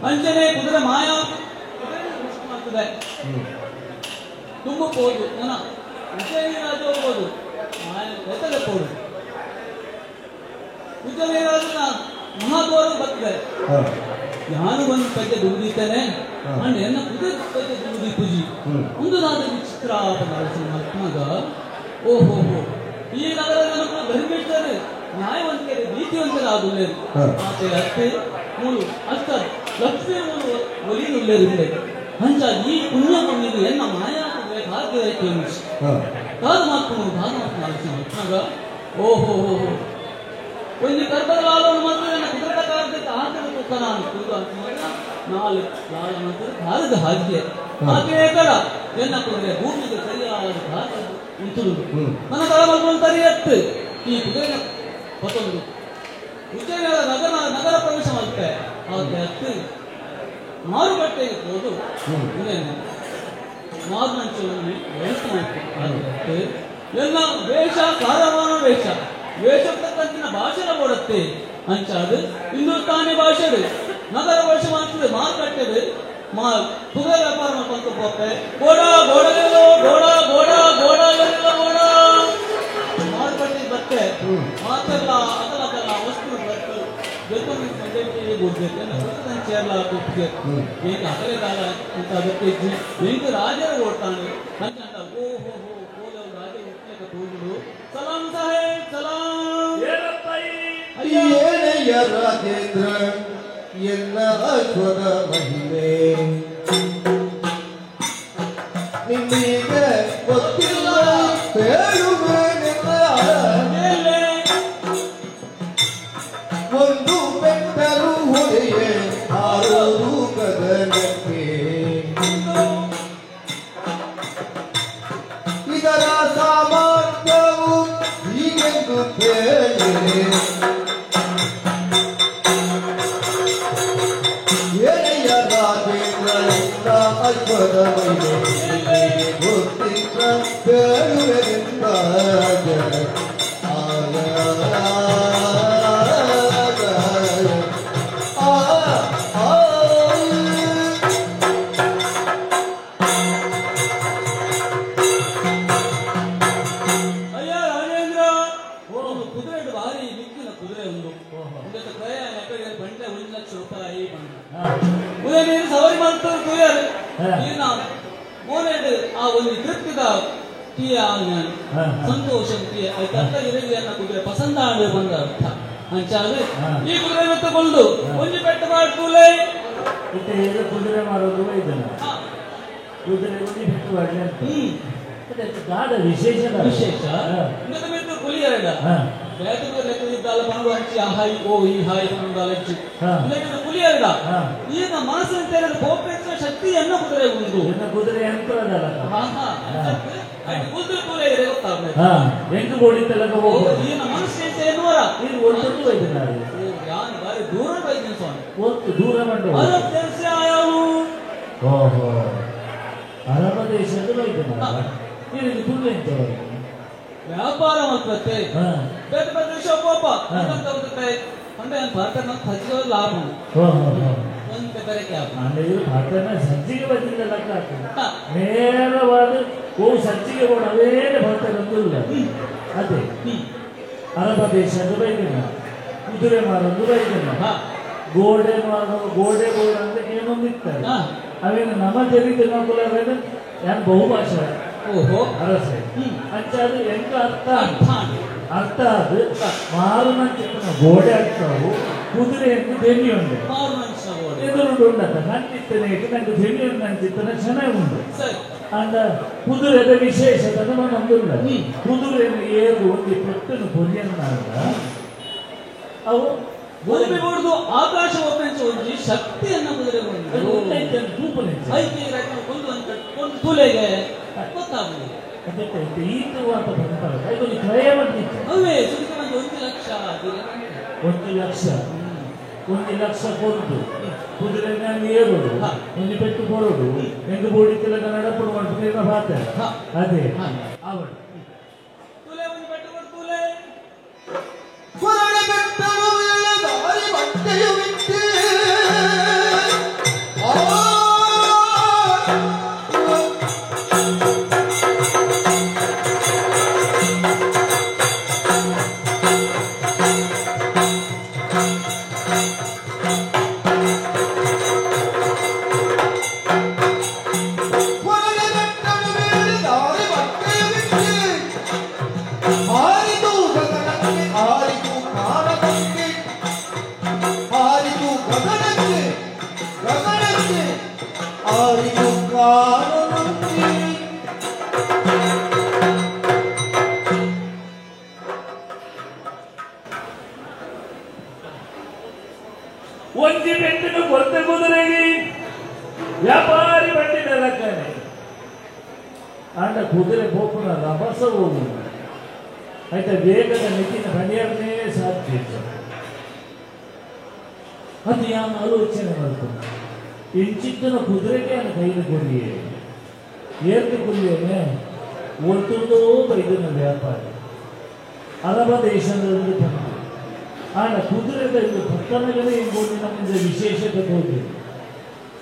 ಅಂಚನೆ ಕುದುರೆ ಮಾಯಾ ಮಾಡ್ತದೆ ತುಂಬಬಹುದು ನನ್ನ ಉಜ್ಜಯಿನಿ ರಾಜ ಹೋಗ್ಬೋದು ಮಾಯ ಹೋಗ್ಬೋದು ಉಜ್ಜಯಿನಿ ರಾಜನ ಮಹಾದ್ವಾರ ಬರ್ತದೆ ಯಾರು ಒಂದು ಪದ್ಯ ದುಡಿತೇನೆ ಅಂಡ್ ಎನ್ನ ಕುದುರೆ ಪದ್ಯ ದುಡಿ ಪೂಜಿ ಒಂದು ನಾದ ವಿಚಿತ್ರ ಮಗ ಓಹೋ ಹೋ ಈ ನಗರದ ಧರ್ಮಿಷ್ಠರು ನ್ಯಾಯವಂತರು ನೀತಿವಂತರು ಆಗುಲ್ಲೇರು ಆತೆ ಅತ್ತೆ ಮೂರು ಅಷ್ಟ ಲಕ್ಷ್ಮೀ ಮೂರು ಒಲಿನುಲ್ಲೇರು ಅಂಚ ಈ ಪುಣ್ಯ ಪುಣ್ಯದು ಎನ್ನ ಮಾಯಾ ಭಾಗ್ಯ ಕಾದು ಮಾತ್ಕೊಂಡು ಕಾದು ಮಾತ್ಕೊಂಡು ಆಲೋಚನೆ ಮಾಡ್ತಾಗ ಓಹೋ ಹೋ ಹೋ ಒಂದು ಕರ್ಬದ ಲಾಲವನ್ನು ಮಾತ್ರ ನನ್ನ ಕುದುರೆದ ಕಾಲಕ್ಕೆ ಆತನ ಕುಕ್ಕನ ಕುದು ಅಂತ ನಾಲ್ಕು ಲಾಲ ಮಾತ್ರ ಕಾಲದ ಹಾಗೆ ಆಕೆ ಕಡ ಎನ್ನ ಕುದುರೆ ಭೂಮಿಗೆ ಸರಿಯಾದ ಭಾಗ ಉಂಟು ನನ್ನ ತಳ ತರಿಯತ್ತು ಈ ಕುದುರೆ ಮತ್ತೊಂದು ಉಜ್ಜಯಿನ ನಗರ ನಗರ ಪ್ರವೇಶ ಮಾಡುತ್ತೆ ಆಕೆ ಹತ್ತು ಮಾರುಕಟ್ಟೆಗೆ ಹೋದು ಮಾರುನಂಚಲ್ಲಿ ವ್ಯವಸ್ಥೆ ಮಾಡ್ತಾರೆ ಎಲ್ಲ ವೇಷ ಕಾರವಾನ ವೇಷ ವೇಷ ತಕ್ಕಂತಿನ ಭಾಷೆನ ಕೊಡುತ್ತೆ ಅಂಚಾದು ಹಿಂದೂಸ್ತಾನಿ ಭಾಷೆ ನಗರ ಭಾಷೆ ಮಾಡ್ತದೆ ಮಾರುಕಟ್ಟೆದು ಮಾ ಕುದುರೆ ವ್ಯಾಪಾರ ಮಾಡ್ಕೊಂತ ಹೋಗ್ತೆ ಗೋಡ ಗೋಡಲೆಲ್ಲೋ ಗೋಡ ಗೋಡ ಗೋಡಲೆಲ್ಲೋ ಗೋಡ ಮಾರುಕಟ್ಟೆಗೆ ಬತ್ತೆ ಮಾತೆಲ್ಲ ಅದಲ್ಲ ವಸ್ತು ಬತ್ತು ರಾಜರು ಓಡ್ತಾನೆ ಓಹೋ ಸಲಾಂ ಸಾಹೇಬ್ ಸಲಾಂ
ಏನಯ್ಯ ರಾಜೇಂದ್ರ ಎಲ್ಲ ಅಶ್ವದ ಮಹಿಮೆ ನಿಮಗೆ ಗೊತ್ತಿಲ್ಲ ಹೇಳುವೇನೆಲ್ಲ ಒಂದು ಪೆಟ್ಟರು ಹೊರೆಯೇ ಆರೋದು ಗಗನಕ್ಕೆ ಇದರ ಸಾಮರ್ಥ್ಯವು ಹೀಗೆಂದು ಕೇಳಿದೆ ಏನಯ್ಯ ರಾಜೇಂದ್ರ ಎಲ್ಲ ಅಶ್ವದ ಮಹಿಮೆ ಗೊತ್ತಿಲ್ಲ ಹೇಳುವೆನೆಂದ
ಅಯ್ಯ ರಾಜೇಂದ್ರ ಒಂದು ಕುದುರೆ ಭಾರಿ ಮಿಕ್ಕಿನ ಕುದುರೆ ಒಂದು ಬಂಡೆ 1 ಲಕ್ಷ ರೂಪಾಯಿ ಬಂದ ಉದಯ ನೀರು ಸವಾರಿ ಮಾಡ್ತಾರೆ ಕುಯ್ಯಾರು ನೀರಿನ ಮೋನೆಡ್ ಆ ಒಂದು ತೃಪ್ತಿದ ಟೀಯ ಸಂತೋಷ ಟೀಯ ಆಯ್ತು ಇರಲಿಯನ್ನ ಕುದುರೆ ಪಸಂದ ಆಡು ಬಂದ ಅರ್ಥ ಅಂಚಾದ್ರೆ ಈ ಕುದುರೆ ತಗೊಂಡು ಒಂದು ಪೆಟ್ಟು ಮಾಡ್ಕೂಲೆ
ಕುದುರೆ ಮಾರೋದು ಇದನ್ನ ಕುದುರೆ ಒಂದು ಪೆಟ್ಟು ಮಾಡಲಿ ಅಂತ ದಾದ ವಿಶೇಷ
ವಿಶೇಷ ಕುಲಿಯರಡ ಕುಲಿಯರಡ ಈಗ ಮನಸ್ಸಿನ ತೆರೆದ ಕೋಪೇಕ್ಷ ಶಕ್ತಿಯನ್ನು ಕುದುರೆ ಉಂಟು
ಕುದುರೆ ಯಂತ್ರದಲ್ಲ
ಕುದುರೆ ಕುಲಿಯರೆ ಗೊತ್ತಾಗ್ತದೆ
ಎಂಟು ಕೋಡಿ ತಲಕ
ಈನ ಮನಸ್ಸು ಎನ್ನುವರ
ಇದು ಒಟ್ಟು ವೈದ್ಯನಾರು
ಯಾನು ಬಾರಿ ದೂರ ವೈದ್ಯನ ಸ್ವಾಮಿ
ಒತ್ತು ದೂರ ಬಂದು
ಅರಬ್ ದೇಶ ಆಯಾವು
ಓಹೋ ಅರಬ ದೇಶದ ವೈದ್ಯನಾರ ಇದು ಕುದುರೆ ಎಂತ
ವ್ಯಾಪಾರ ಮಾಡ್ತತ್ತೆ ಬೇರೆ ಬೇರೆ ದೇಶ ಪೋಪ ಲಾಭ
ಸಜ್ಜಿಗೆ ಬದಿಲ್ಲ ಲೆಕ್ಕ ಆಗ್ತದೆ ನೇರವಾದ ಓ ಸಜ್ಜಿಗೆ ಬೋಡ ಅವೇನೆ ಬರ್ತಾರೆ ಅದೇ ಅರಬ ದೇಶದ ಬೈದಿನ ಕುದುರೆ ಮಾರೊಂದು ಬೈದಿನ ಗೋಡೆ ಮಾರೋ ಗೋಡೆ ಗೋಡೆ ಅಂತ ಏನೊಂದು ಇರ್ತಾರೆ ಅವೇನು ನಮ್ಮ ಜರಿತ ನೋಕುಲ ಯಾನ್ ಬಹುಭಾಷೆ
ಓಹೋ
ಅರಸೆ ಅಂಚ ಅದು ಎಂಕ ಅರ್ಥ ಅರ್ಥ ಅದು ಮಾರು ನಂಚಿನ ಗೋಡೆ ಆಗ್ತಾವು ಕುದುರೆಯನ್ನು ದೆನ್ನಿ ಉಂಟು ಎದುರುಂಡು ಉಂಡತ್ತ ನಂಚಿತ್ತನೆ ಇಟ್ಟು ನಂಗೆ ದೆನ್ನಿ ಉಂಟು ನಂಚಿತ್ತನೆ ಚೆನ್ನಾಗಿ ಉಂಟು ಅಂಡ ಕುದುರೆದ ವಿಶೇಷತೆ ನಮ್ದುಲ್ಲ ಕುದುರೆಯನ್ನು ಏರು ಒಂದು ಪೆಟ್ಟನು ಪೊರಿಯನ್ನ ಅವು
ಭೂಮಿ ಹೊಡೆದು ಆಕಾಶ ಒಂಜಿ ಶಕ್ತಿಯನ್ನ ಕುದುರೆ ಒಂದು ತುಲೆಗೆ ಗೊತ್ತಾಗುದು ಅವೇ ಒಂದು ಲಕ್ಷ
ಒಂದು ಲಕ್ಷ ಒಂದು ಲಕ್ಷ ಕೊಡುದು ಕುದುರೆ ಏರುದು ಒಂದು ಪೆಟ್ಟು ಕೊಡೋದು ಎಂದು ಬೋಡಿತಿಲ್ಲ ನಡಪಡು ಮಾಡ್ತಾರೆ ಭಾತ ಅದೇ ಅವಳು ಒಂಜಿ ಬೆಟ್ಟಿನ ಕೊರತೆ ಕುದುರೆಗೆ ವ್ಯಾಪಾರಿ ಬಂಡಿನ ರಕ್ಕನೆ ಆಂಡ ಕುದುರೆ ಪೋಪುನ ರಭಸ ಹೋಗುದು ಆಯ್ತಾ ವೇಗದ ಮಿತಿನ ಬಣಿಯನ್ನೇ ಸಾಧ್ಯ ಅದು ಯಾವ ಆಲೋಚನೆ ಮಾಡ್ತದೆ ಇಂಚಿತ್ತನ ಕುದುರೆಗೆ ಅವನ ಕೈಲಿ ಕೊಡಿಯೇ ಏರ್ತು ಕುಲ್ಲಿಯೇ ಒತ್ತುಂದೋ ಬೈದನ ವ್ಯಾಪಾರಿ ಅರಬ ದೇಶದಲ್ಲಿ ಬಂತು ಆಂಡ ಕುದುರೆದ ಇದು ಪಟ್ಟಣಗಳೇ ಎಂಬುದು ನಮ್ಮಿಂದ ವಿಶೇಷತೆ ಹೋಗಿದೆ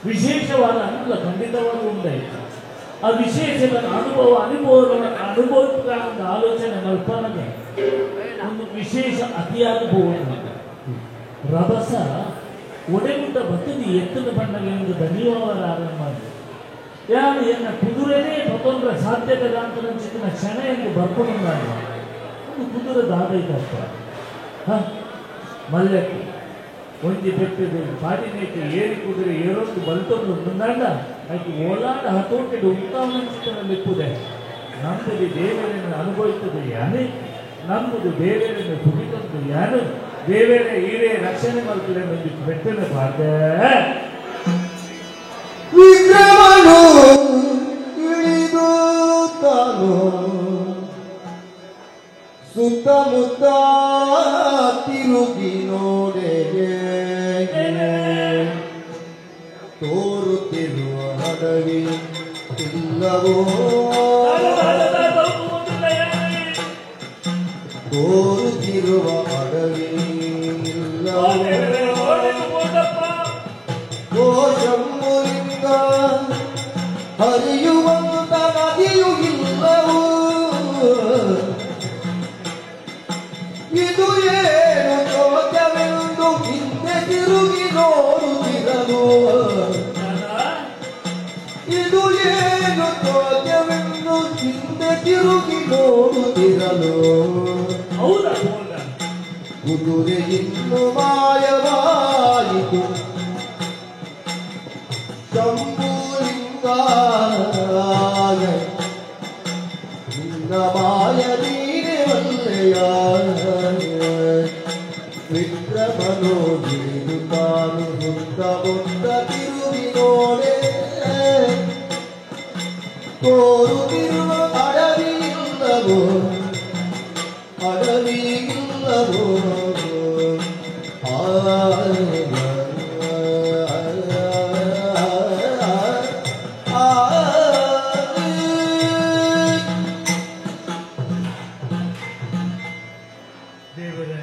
ವಿಶೇಷವಾದ ಅನುಕೂಲ ಖಂಡಿತವಾದ ಉಂಟಾಯಿತು ಆ ವಿಶೇಷದ ಅನುಭವ ಅನುಭವಗಳ ಅನುಭವಗಳ ಒಂದು ಆಲೋಚನೆ ಮಲ್ಪನಗೆ ಒಂದು ವಿಶೇಷ ಅತಿಯಾದ ಹೋಗುವುದು ರಭಸ ಒಡೆಗುಟ್ಟ ಬತ್ತದಿ ಎತ್ತದ ಬಣ್ಣಗೆ ಒಂದು ಧನ್ಯವಾದ ಆರಂಭ ಯಾರು ಎನ್ನ ಕುದುರೆನೇ ಪತೊಂದ್ರ ಸಾಧ್ಯತೆ ಅಂತ ಚಿತ್ತಿನ ಕ್ಷಣ ಎಂದು ಬರ್ಕೊಂಡು ಒಂದು ಕುದುರೆ ದಾದೈತಪ್ಪ ಹ ಮಲ್ಲಕ್ಕೆ ಒಂಜಿ ಪೆಟ್ಟಿದೆ ಪಾಟಿನೇತಿ ಏರಿ ಕುದುರೆ ಏರೊಂದು ಬಲ್ತೊಂದು ಮುಂದಾಂಡ ಆಯ್ತು ಓಲಾಡ ಹತೋಟಿಡು ಉತ್ತಾವನಂಚಿತನಲ್ಲಿಪ್ಪುದೆ ನಮ್ಮದು ದೇವರನ್ನು ಅನುಭವಿಸುತ್ತದೆ ಯಾನೆ ನಮ್ಮದು ದೇವರನ್ನು ತುಗಿತಂದು ಯಾನು ದೇವರೇ ಈರೇ ರಕ್ಷಣೆ ಮಾಡ್ತದೆ ಒಂದು ಪೆಟ್ಟನ್ನು ಪಾಡ್ದೆ
ವಿಕ್ರಮನು ಇಳಿದು ತಾನು ಸುತ್ತಮುತ್ತ ತಿರುಗಿ ನೋಡೆ ತೋರುತ್ತಿರುವ ಅಡವಿ ಇಲ್ಲವೋ ತೋರುತ್ತಿರುವ ಅಡವಿ ಇಲ್ಲವೋ ಓ ಶಂಭುಲಿಂಗ ಹರಿಯುವಂತ ನದಿಯು ಇಲ್ಲವೋ ಇದು ಏನು ತೋಟವೆಂದು ಹಿಂದೆ ತಿರುಗಿ ನೋಡುತ್ತಿರಲು ಇದು ಏನು ತೋಟವೆಂದು ಹಿಂದೆ ತಿರುಗಿ ನೋಡುತ್ತಿರಲು ಕುದುರೆ ಇನ್ನು ಮಾಯವಾಯಿತು ಶಂಭುಲಿಂಗಾಯ ನಿನ್ನ ಮಾಯ ನೀನೆ ಒಲ್ಲೆಯ ವಿಕ್ರಮನು ಹಿಡಿದು ತಾನು ಸುತ್ತಮುತ್ತ ತಿರುಗಿ ನೋಡೆ ತೋರುತ್ತಿರುವ ಅಡವಿ ಇಲ್ಲವೋ ಅಡವಿ ಇಲ್ಲವೋ ಆ
ದೇವರೇ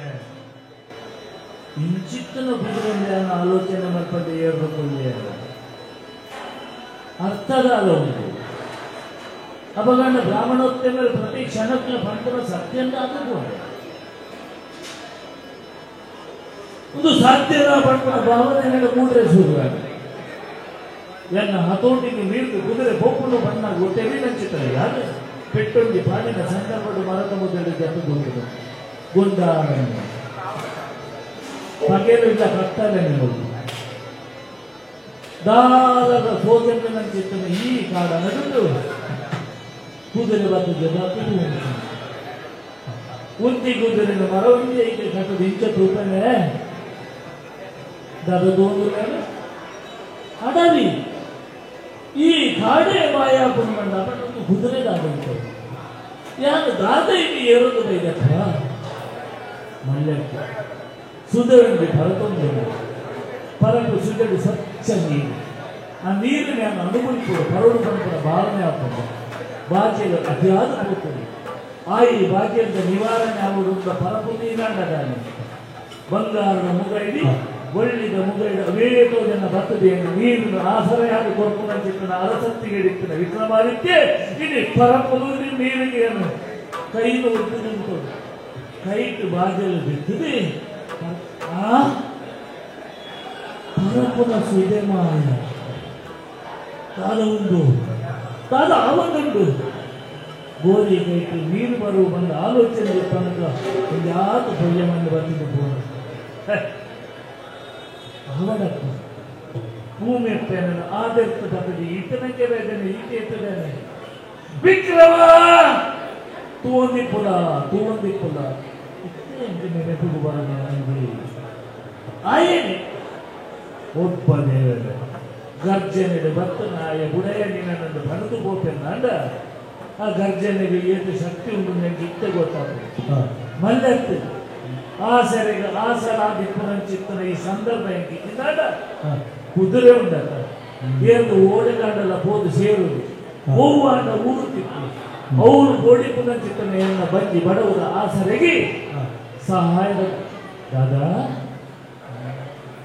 ಇಂಚಿತ್ತನ ಕುದುರೆ ಆಲೋಚನೆ ಮಲ್ಪಂದೆ ಏರ್ಬೇಕು ಅರ್ಥದಾದ ಉಂಟು. ಅಪಗಂಡ ಬ್ರಾಹ್ಮಣೋತ್ತಮರು ಪ್ರತಿ ಕ್ಷಣಕ್ಕೆ ಪಂಪನ ಸತ್ಯಂದ ಅದು ಒಂದು ಸಾಧ್ಯದ ಪಂಪನ ಭಾವನೆ ಕೂಡ್ರೆ ಶುರುವಾಗಿ ಎನ್ನ ಹತೋಟಿಗೆ ಮೀರ್ದು ಕುದುರೆ ಬೋಪುಡು ಬಣ್ಣ ಗೊತ್ತೇವಿ ನಂಚಿತ ಯಾರು ಪೆಟ್ಟೊಂದಿ ಪಾಡಿನ ಸಂದರ್ಭದ ಮರದ ಮೊದಲು ಜೊತೆ ಗುಂಡು ಗುಂಡಾರಣ್ಯ ಪಗೆಲು ಇಲ್ಲ ಕತ್ತಲೆ ನಿಲ್ಲುವುದು ದಾರದ ಸೋಜಂದ ನಂಚಿತ್ತನ ಈ ಕಾಡ ನಡುದು ಕುದುರೆ ಬತ್ತು ಜನ ಉಂತಿ ಕುದುರೆ ಮರ ಒಂಜಿ ಐತೆ ಕಟ್ಟದ ಇಂಚ ತೂಪನೆ ದರದು ಅಡವಿ ಈ ಕಾಡೇ ಮಾಯಾ ಪುಣ್ಮಂಡ ಒಂದು ಕುದುರೆ ದಾದ ಯಾರು ದಾದ ಇಲ್ಲಿ ಏರೋದು ಬೈದಪ್ಪ ಮಲ್ಲಕ್ಕೆ ಸುಧೆಂದು ಭರತೊಂದು ಪರಕು ಸುಧೆಡು ಸ್ವಚ್ಛ ನೀರು ಆ ನೀರಿನ ನಾನು ಅನುಭವಿಸುವ ಪರಡು ಪಂಪನ ಭಾವನೆ ಆಗ್ತದೆ ಬಾಚೆಯ ಅತಿಯಾದ ಹೋಗ್ತದೆ ಆ ಈ ಬಾಚೆಯಿಂದ ನಿವಾರಣೆ ಆಗುವುದರಿಂದ ಪರಪು ನೀರಾಂಡದಾನೆ ಬಂಗಾರದ ಮುಗ ಇಡಿ ಒಳ್ಳಿದ ಮುಗ ಇಡ ಅವೇತೋ ಜನ ಬರ್ತದೆಯನ್ನು ನೀರಿನ ಆಸರೆಯಾದ ಕೊರಪುನ ಚಿತ್ತನ ಅರಸತ್ತಿಗೆ ಹಿಡಿತನ ವಿಕ್ರಮಾದಿತ್ಯ ಇಲ್ಲಿ ಪರಪು ನೀರಿಗೆ ಏನು ಕೈನು ಒದ್ದು ನಿಂತು ಕೈಟು ಬಾಜಲು ಬಿತ್ತದೆ ಆ ಪರಪುನ ಸುದೆ ಮಾಯ ತಾದ ಉಂಡು ತಾದ ಆವೊಂದುಂಡು ಗೋರಿ ಕೈಟು ನೀರು ಬರುವ ಬಂದ ಆಲೋಚನೆ ತನಕ ಒಂದಾತ ಪೊಯ್ಯ ಮಣ್ಣು ಬರ್ತಿದ್ದು ಬೋನ ಅವಡಪ್ಪ ಭೂಮಿ ಎತ್ತೇನೆ ಆದರ್ತ ಬರ್ತದೆ ಈತನಕ್ಕೆ ಬೇದನೆ ಈತ ಎತ್ತದೇನೆ ವಿಕ್ರಮ ತೂವಂದಿಪ್ಪುಲ ತೂವಂದಿಪ್ಪುಲ ಇತ್ತೇ ನೆನಪಿಗೆ ಬರದೆ ಆಯೇನೆ ಒಬ್ಬ ದೇವರ ಗರ್ಜನೆಗೆ ಬರ್ತನಾಯ ಬುಡಯ ನಿನ್ನನ್ನು ಬರೆದು ಬೋಪೆನ್ನಾಂಡ ಆ ಗರ್ಜನೆಗೆ ಏತು ಶಕ್ತಿ ಉಂಟು ನನಗೆ ಇತ್ತೆ ಗೊತ್ತಾಗ್ತದೆ ಮಲ್ಲತ್ತು ಆಸರೆಗೆ ಆಸರಾದಿಪ್ಪುನಂಚಿತ್ತನ ಈ ಸಂದರ್ಭ ಹೆಂಗಿದ್ದಾಡ ಕುದುರೆ ಉಂಡತ್ತ ಏನು ಓಡೆಗಾಡಲ್ಲ ಹೋದು ಸೇರುವುದು ಹೂವಾಡ ಊರುತ್ತಿತ್ತು ಅವರು ಗೋಡಿ ಪುನಂಚಿತ್ತನ ಎನ್ನ ಬಂದಿ ಬಡವರ ಆಸರೆಗೆ ಸಹಾಯದ ದಾದಾ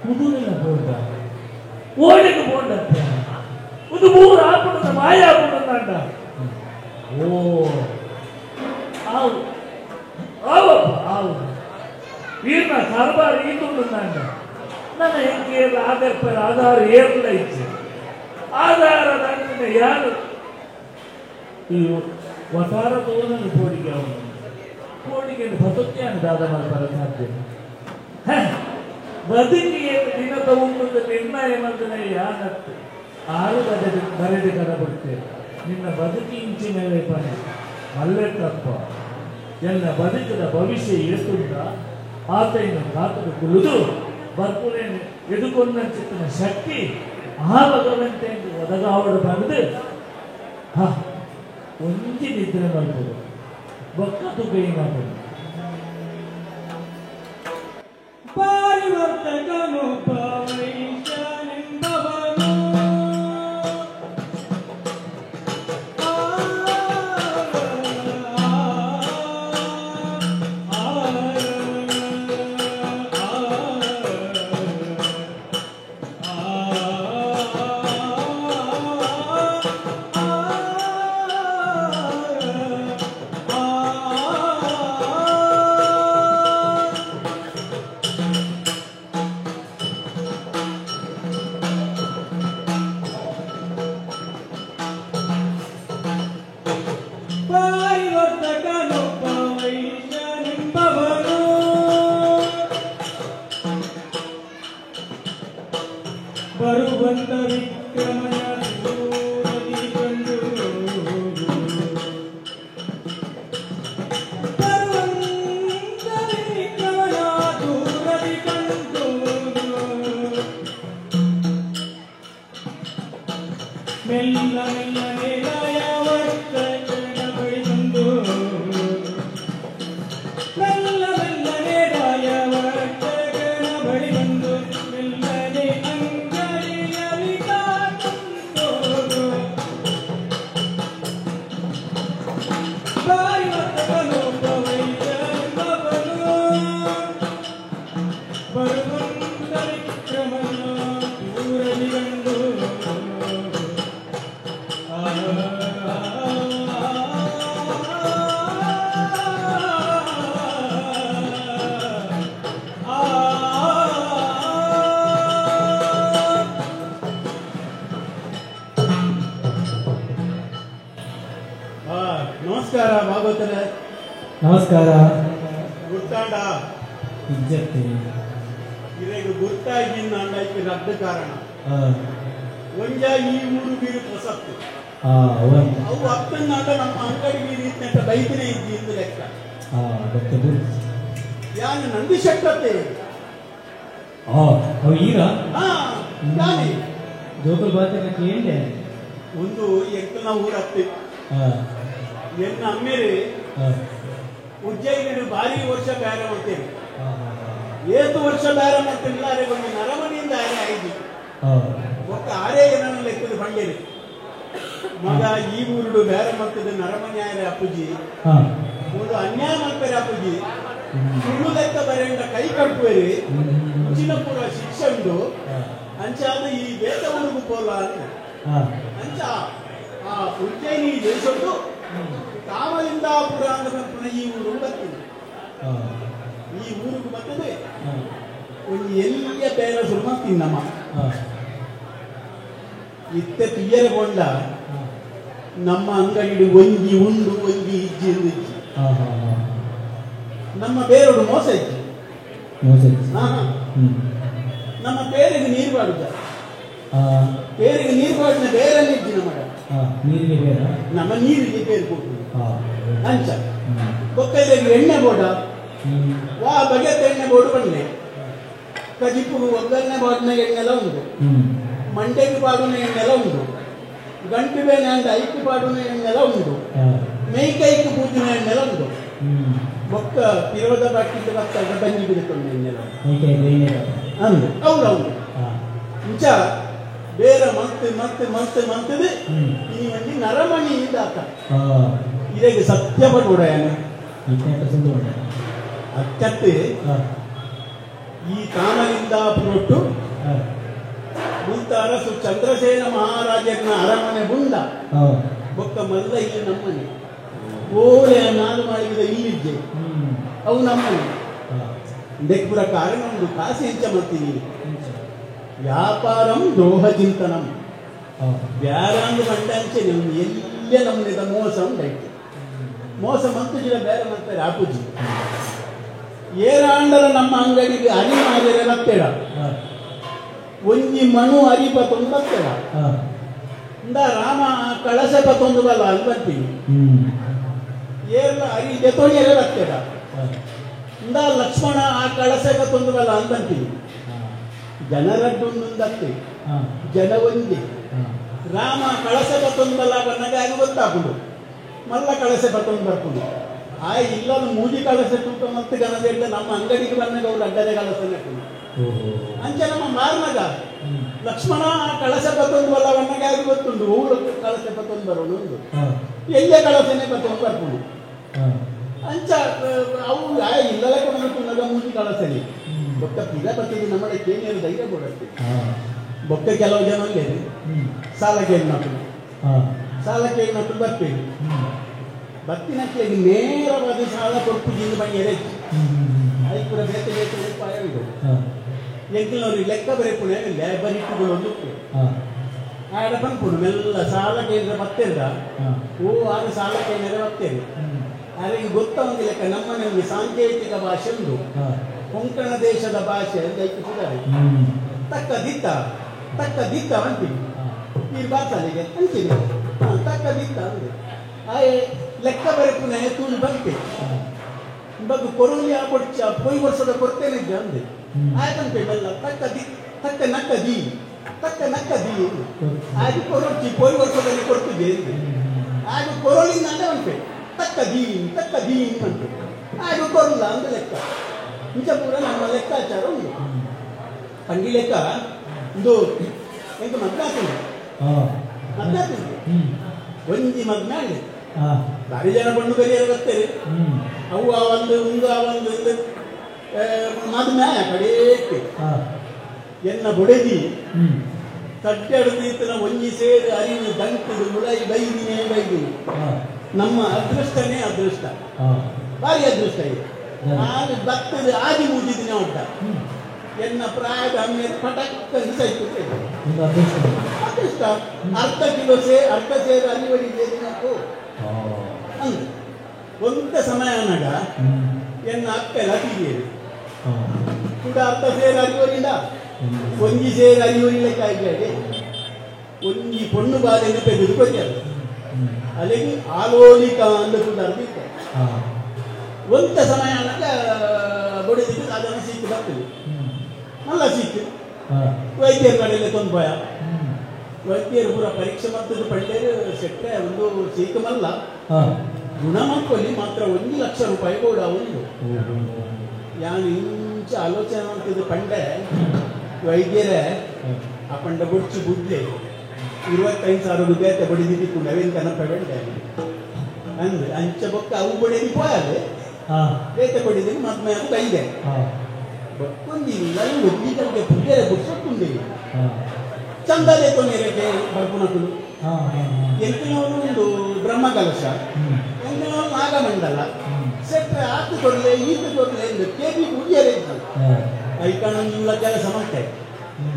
ಕುದುರೆನ ಬೋಂಡ ಓಡೆಗೆ ಬೋಂಡತ್ತ ಒಂದು ಮೂರು ಆಪಣದ ಮಾಯ ಆಪಣದ ಓ ಆವು ಆವಪ್ಪ ಆವು ವೀರ್ನ ಕಾರ್ಬಾರ್ ಈತುಂಡು ನನ್ನ ಹೆಂಗೆ ಆಧಾರ ಆಧಾರ ಏರ್ಲ ಇಚ್ಛೆ ಆಧಾರ ದಂಡಿನ ಯಾರು ಈ ವಟಾರ ತೋದನು ಕೋಡಿಗೆ ಅವನು ಕೋಡಿಗೆ ಬದುಕ್ಯಾನ ದಾದ ಮಾಡ್ತಾರೆ ಸಾಧ್ಯ ಬದುಕಿಗೆ ದಿನ ತಗೊಂಡು ನಿರ್ಣಯ ಮಂದನೆ ಯಾನತ್ತು ಆರು ಬರೆದು ಬರೆದು ಕಡಬಿಡ್ತೇವೆ ನಿನ್ನ ಬದುಕಿ ಇಂಚಿನ ಪಣೆ ಮಲ್ಲೆತ್ತಪ್ಪ ಎಲ್ಲ ಬದುಕದ ಭವಿಷ್ಯ ಏತುಂಡ ಆತೈನ ಕಾತದ ಕುಲಿದು ಬರ್ಪುನೆ ಎದುಕೊಂಡ ಚಿತ್ತನ ಶಕ್ತಿ ಆ ಭಗವಂತೆ ಎಂದು ಒದಗಾವಡು ಬಂದು ಹ ಒಂಜಿ ನಿದ್ರೆ ಮಾಡ್ಬೋದು ಬೊಕ್ಕ ತುಗೈನಾಬೋದು
ಪರಿವರ್ತಕನು ಪವೈಶನೆಂಬವನು ಪರಿವರ್ತಕನೊಬ್ಬ ವೈಶ್ಯನೆಂಬವನು ಬರುವಂತ ವಿಕ್ರಮನ ದೂರದಿ ಕಂಡು ಬರುವಂತ ವಿಕ್ರಮನ ದೂರದಿ ಕಂಡು ಮೆಲ್ಲ ಮೆಲ್ಲನೆ ಲಯವರ್ತಕನ ಬಳಿ ಬಂದು ಮೆಲ್ಲ ಮೆಲ್ಲನೆ ರಾಯವರ್ತಕನ ಬಳಿ ಬಂದು ಮೆಲ್ಲನೆ ಅಂಗಡಿಯಲ್ಲಿ ತಾತಂದು
ಭಾಗವತರ
ನಮಸ್ಕಾರ.
ಗುರ್ತಾಂಡ
ಇಜ್ಜತ್ತೆ
ಇರೆಗ್ ಗುರ್ತಾಗಿ ನಾಂಡೈಕ್ ರದ್ದು ಕಾರಣ ಒಂಜ ಈ ಊರು ಬೀರು ಪ್ರಸತ್ತು ಅವು ಅಪ್ಪನಾಂಡ ನಮ್ಮ ಅಂಗಡಿ ಬೀರಿ ನೆಟ್ಟ ಬೈದಿನೇ ಇದ್ದಿ ಇಂದು ಲೆಕ್ಕ. ಯಾನು ನಂದಿ ಶಕ್ತತೆ
ಈಗ
ಯಾನೆ
ಜೋಕುಲ್ ಬಾತೆ ಕೇಳಿದೆ
ಒಂದು ಎಂಕಲ್ನ ಊರತ್ತಿ ಎನ್ನ ಅಮ್ಮೇರಿ ಉಜ್ಜಯಿನಿ ಭಾರಿ ವರ್ಷ ಬೇರೆ ಮಾಡ್ತೇನೆ. ಏತು ವರ್ಷ ಬೇರೆ ಮಾಡ್ತಿಲ್ಲ ಅರೆ ಒಂದು ನರಮನಿಯಿಂದ ಆರೆ ಆಯ್ತು ಒಕ್ಕ ಆರೇ ಏನನ್ನ ಲೆಕ್ಕದ ಬಂಡೇರಿ ಮಗ ಈ ಊರುಡು ಬೇರೆ ಮಾಡ್ತದೆ ನರಮನಿ ಆರೆ ಅಪ್ಪುಜಿ ಒಂದು ಅನ್ಯಾಯ ಮಾಡ್ತಾರೆ ಅಪ್ಪುಜಿ ಸುಳ್ಳು ಲೆಕ್ಕ ಬರೆಂಡ ಕೈ ಕಟ್ಟುವೇರಿ ಉಚಿನಪುರ ಶಿಕ್ಷೆ ಉಂಡು ಅಂಚಾದ ಈ ಬೇತ ಊರಿಗೂ ಪೋಲ ಅಂತ ಅಂಚ ಆ ಉಜ್ಜಯಿನಿ ದೇಶದ್ದು ಕಾಮಲಿಂದಾಪುರ ಅಂತ ಪುನಃ ಈ ಊರು ಬರ್ತೀನಿ. ಈ ಊರಿಗೆ ಬರ್ತದೆ ಒಂದು ಎಲ್ಲಿಯ ಬೇರೆ ಸುಮ್ಮ ತಿನ್ನಮ್ಮ ಇತ್ತೆ ತುಯ್ಯರಗೊಂಡ ನಮ್ಮ ಅಂಗಡಿ ಒಂಜಿ ಉಂಡು ಒಂಜಿ ಇಜ್ಜಿ ಎಂದು ಇಜ್ಜಿ ನಮ್ಮ ಬೇರೋಡು ಮೋಸ ಇಜ್ಜಿ ನಮ್ಮ ಬೇರೆಗೆ ನೀರು ಬಾಡುದ ಬೇರೆಗೆ ನೀರು ಬಾಡಿನ ಬೇರೆಲ್ಲ ಇಜ್ಜಿ ನಮ್ಮ ನಮ್ಮ ನೀರಿಗೆ ಬೇರೆ ಕೊಟ್ಟು ಅಂಚ ಬೊಕ್ಕೈದೆಗೆ ಎಣ್ಣೆ ಬೋಡ ವಾ ಬಗೆತ ಎಣ್ಣೆ ಬೋಡು ಬಂದೆ ಕಜಿಪು ಒಗ್ಗರಣೆ ಬಾಡಿನ ಎಣ್ಣೆಲ್ಲ ಉಂಟು ಮಂಡೆಗೆ ಪಾಡುನ ಎಣ್ಣೆಲ್ಲ ಉಂಟು ಗಂಟು ಬೇನೆ ಅಂದ ಐಕು ಪಾಡುನ ಎಣ್ಣೆಲ್ಲ ಉಂಟು ಮೇಯ್ಕೈಕು ಪೂಜಿನ ಎಣ್ಣೆಲ್ಲ ಉಂಟು ಬೊಕ್ಕ ಪಿರೋದ ಬಾಕಿದ್ದ ಬತ್ತ ಬಂಜಿ ಬಿಡುತ್ತೊಂದು ಎಣ್ಣೆಲ್ಲ ಅಂದು ಹೌದೌದು ಇಂಚ ಬೇರೆ ಮತ್ತೆ ಮತ್ತೆ ಮತ್ತೆ ಮಂತದೆ ಈ ಒಂಜಿ ನರಮಣಿ ಆತ ಇದಕ್ಕೆ ಸತ್ಯ ಪಡೋಡಾಯನ ಅತ್ಯತ್ತೆ ಈ ಕಾಮಲಿಂದ ಪುರೊಟ್ಟು ಮುಂತ ಅರಸು ಚಂದ್ರಸೇನ ಮಹಾರಾಜನ ಅರಮನೆ ಬುಂಡ ಬೊಕ್ಕ ಮಲ್ಲ ಇಲ್ಲಿ ನಮ್ಮನೆ ಓಲೆ ನಾಲು ಮಾಡಿದ ಇಲ್ಲಿದ್ದೆ ಅವು ನಮ್ಮನೆ ಇದಕ್ಕೆ ಪುರ ಕಾರಣ ಉಂಟು ಕಾಸಿ ಹೆಂಚ ಮಾಡ್ತೀನಿ ವ್ಯಾಪಾರಂ ದ್ರೋಹ ಚಿಂತನಂ ಬ್ಯಾರಾಂದು ಬಂಡಂಚೆ ನೀವು ಎಲ್ಲೇ ನಮ್ಮನಿದ ಮೋಸ ಉಂಟಾಯ್ತು ಮೋಸ ಮಂತು ಜಿಲ್ಲ ಬೇರೆ ಮಾಡ್ತಾರೆ ಆಪುಜಿ ಏರಾಂಡಲ ನಮ್ಮ ಅಂಗಡಿಗೆ ಅರಿ ಮಾದರೆ ಬತ್ತೇಡ ಒಂಜಿ ಮಣು ಅರಿಪ ತೊಂದು ಬತ್ತೇಡ ಇಂದ ರಾಮ ಕಳಸೆ ಪತ್ತೊಂದು ಬಲ್ಲ ಅಲ್ಲಿ ಬರ್ತೀನಿ ಏರ್ಲ ಅರಿ ದೆತೋಣಿಯರೇ ಬತ್ತೇಡ ಇಂದ ಲಕ್ಷ್ಮಣ ಆ ಕಳಸೆ ಪತ್ತೊಂದು ಬಲ್ಲ ಅಲ್ಲಿ ಬರ್ತೀನಿ ಜನರಡ್ಡೊಂದತ್ತೆ ಜನ ಒಂದೇ ರಾಮ ಕಳಸೆ ಪತ್ತೊಂದು ಬಲ್ಲ ಬನ್ನಾಗ ಆಗ ಗೊತ್ತಾಗುದು ಮಲ್ಲ ಕಳಸೆ ಪತ್ತೊಂದು ಬರ್ಕೊಂಡು ಆ ಇಲ್ಲ ಮೂಜಿ ಕಳಸೆ ತೂಕ ಮತ್ತೆ ಗಣದ ನಮ್ಮ ಅಂಗಡಿಗೆ ಬಂದಾಗ ಅವ್ರು ಅಡ್ಡದೆ ಕಳಸೆ ಅಂಚೆ ನಮ್ಮ ಮಾರ್ನಗ ಲಕ್ಷ್ಮಣ ಕಳಸೆ ಪತ್ತೊಂದು ಬಲ್ಲ ಬನ್ನಾಗ ಆಗ ಗೊತ್ತುಂಟು ಊರು ಕಳಸೆ ಪತ್ತೊಂದು ಬರೋಣ ಉಂಟು ಎಲ್ಲೇ ಕಳಸೆನೆ ಪತ್ತೊಂದು ಬರ್ಕೊಂಡು ಅಂಚ ಅವು ಆ ಇಲ್ಲಲೆ ಕೊಂಡು ಮೂಜಿ ಕಳಸೆನೆ ಬೊಕ್ಕ ಪಿರ ಬರ್ತದೆ ನಮ್ಮ ಕೇನಿಯರು ಧೈರ್ಯ ಕೊಡುತ್ತೆ ಬೊಕ್ಕ ಕೆಲವು ಜನ ಅಲ್ಲೇ ಸಾಲ ಕೇಳಿ ಮಕ್ಕಳು ಸಾಲ ಕೇಳಿ ಮಕ್ಕಳು ಬರ್ತೇವೆ ಬತ್ತಿನಕ್ಕಿಗೆ ನೇರವಾದ ಸಾಲ ಕೊಡ್ಪುಜಿಂದ ಬಂದಿದೆ ಐಪುರ ಬೇತೆ ಬೇತೆ ಉಪಾಯ ಉಂಟು ಎಂಕಿನವ್ರಿಗೆ ಲೆಕ್ಕ ಬರೆಪುಣೆ ಲೇಬರ್ ಇಟ್ಟುಗಳು ಆಡ ಬಂದ್ಪುಡು ಮೆಲ್ಲ ಸಾಲ ಕೇಳಿದ್ರೆ ಬತ್ತೇರ ಓ ಆಗ ಸಾಲ ಕೇಳಿದ್ರೆ ಬರ್ತೇವೆ ಅವರಿಗೆ ಗೊತ್ತ ಒಂದು ಲೆಕ್ಕ ನಮ್ಮ ನಮಗೆ ಸಾಂಕೇತಿಕ ಭಾಷೆ ಉಂಟು ಕೊಂಕಣ ದೇಶದ ಭಾಷೆ ದೈಕಿಸಿದ್ದಾರೆ ತಕ್ಕ ದಿತ್ತ ತಕ್ಕ ದಿತ್ತ ಅಂತೀನಿ ಈ ಬಾಸಲಿಗೆ ಅಂತೀನಿ ತಕ್ಕ ದಿತ್ತ ಅಂದೆ ಆಯೆ ಲೆಕ್ಕ ಬರೆಪುನೆ ತೂಳು ಬಂತೆ ಬಗ್ಗೆ ಕೊರೋಲಿ ಆ ಕೊಡ್ಚ ಪೊಯ್ ವರ್ಷದ ಕೊಡ್ತೇನೆ ಇದ್ದೆ ಅಂದೆ ಆಯ್ತಂತೆ ಬೆಲ್ಲ ತಕ್ಕ the ತಕ್ಕ ನಕ್ಕ the ತಕ್ಕ ನಕ್ಕ the ಆಗ ಕೊರೋಚಿ ಪೊಯ್ ವರ್ಷದಲ್ಲಿ ಕೊಡ್ತಿದ್ದೆ ಅಂದೆ ಆಗ ಕೊರೋಲಿಂದ ಅಂದ್ರೆ ಅಂತೆ ತಕ್ಕ ದೀನ್ ಅಂತೆ ಆಗ ಕೊರಲ್ಲ ಅಂದ್ರೆ ಲೆಕ್ಕ ಇಂಚ ಪೂರ ನಮ್ಮ ಲೆಕ್ಕಾಚಾರ ಉಂಟು ತಂಗಿ ಲೆಕ್ಕ ಇದು ಎಂತ ಮದ್ವೆ ಆಗ್ತದೆ ಮದ್ವೆ ಆಗ್ತದೆ ಒಂಜಿ ಮದ್ವೆ ಆಗಲಿ ಭಾರಿ ಜನ ಬಣ್ಣು ಕರಿಯರು ಬರ್ತಾರೆ ಅವು ಆ ಒಂದು ಒಂದು ಆ ಒಂದು ಮದ್ವೆ ಕಡೆಗೆ ಎನ್ನ ಬೊಡೆದಿ ತಟ್ಟೆಡು ಒಂಜಿ ಸೇರು ಅರಿವು ದಂಕದು ಮುಳೈ ಬೈದಿನೇ ಬೈದಿನಿ ನಮ್ಮ ಅದೃಷ್ಟನೇ ಅದೃಷ್ಟ ಭಾರಿ ಅದೃಷ್ಟ ಇದೆ ನಾನು ಭಕ್ತದ ಆದಿ ಮೂಜಿದಿನ ಉಂಟ ಎನ್ನ ಪ್ರಾಯದ ಅಮ್ಮೇಲೆ ಪಟಕ್ ಸೈತು ಅದೃಷ್ಟ ಅರ್ಧ ಕಿಲೋ ಸೇ ಅರ್ಧ ಸೇರು ಅರಿವಡಿ ದಿನಕ್ಕೂ ಅಂದು ಒಂತ ಸಮಯ ಅನ್ನಾಗ ಎನ್ನ ಅಪ್ಪೆಲ್ಲ ತೀರಿಯರು ಕೂಡ ಅರ್ಧ ಸೇರು ಅರಿವರಿಲ್ಲ ಒಂಜಿ ಸೇರು ಅರಿವರಿಲ್ಲ ಕಾಯಿ ಒಂಜಿ ಪೊಣ್ಣು ಬಾಧೆಯನ್ನು ಪೆದ್ದು ಕೊಟ್ಟಿಯಾರು ಅಲ್ಲಿಗೆ ಆಲೋಲಿಕ ಅಂದು ಕೂಡ ಅರ್ಧ ಒಂತ ಸಮಯ ಅನ್ನಾಗ ಬಡಿದಿದ್ದು ಅದನ್ನು ಸೀಕು ಬರ್ತದೆ ಮಲ್ಲ ಸೀಕು ವೈದ್ಯರ ಕಡೆಯಲ್ಲೇ ತೊಂದು ಭಯ ವೈದ್ಯರು ಪೂರ ಪರೀಕ್ಷೆ ಮಾಡ್ತದ್ದು ಪಂಡೇರು ಸೆಟ್ಟೆ ಒಂದು ಸೀಕು ಮಲ್ಲ ಗುಣಮಕ್ಕಲ್ಲಿ ಮಾತ್ರ 1 ಲಕ್ಷ ರೂಪಾಯಿ ಕೂಡ ಒಂದು ಯಾನು ಇಂಚ ಆಲೋಚನೆ ಮಾಡ್ತಿದ್ದು ಪಂಡೆ ವೈದ್ಯರೇ ಆ ಪಂಡ ಬುಡ್ಚು ಬುಡ್ಲೆ 25,000 ರೂಪಾಯಿ ಬಡಿದಿದ್ದು ನವೀನ್ ಕನಪ ಬೆಂಡೆ ಅಂದ್ರೆ ಅಂಚ ಬೊಕ್ಕ ಅವು ಬಡಿದಿ ಪೋಯಾದೆ ಬೇತೆ ಕೊಡಿದ್ದೀನಿ ಮದ್ಮೆ ಅದು ಬೈದೆ ಬಕ್ಕೊಂದಿಲ್ಲ ಒಗ್ಗಿಗಳಿಗೆ ಪುಡ್ಯರೆ ಬುಡ್ಸೊತ್ತುಂದಿಲ್ಲ ಚಂದದೇ ಕೊನೆಗೆ ಬರ್ಪುನಕುಲು ಎಂತಿನವನು ಒಂದು ಬ್ರಹ್ಮ ಕಲಶ ಎಂತಿನವನು ನಾಗಮಂಡಲ ಸೆಟ್ರೆ ಆತು ಕೊಡಲೆ ಈತು ಕೊಡಲೆ ಎಂದು ಕೇಬಿ ಪುಡ್ಯರೆ ಇದ್ದಲ್ಲ ಐಕಣ್ಣಲ್ಲ ಕೆಲಸ ಮಾಡ್ತಾರೆ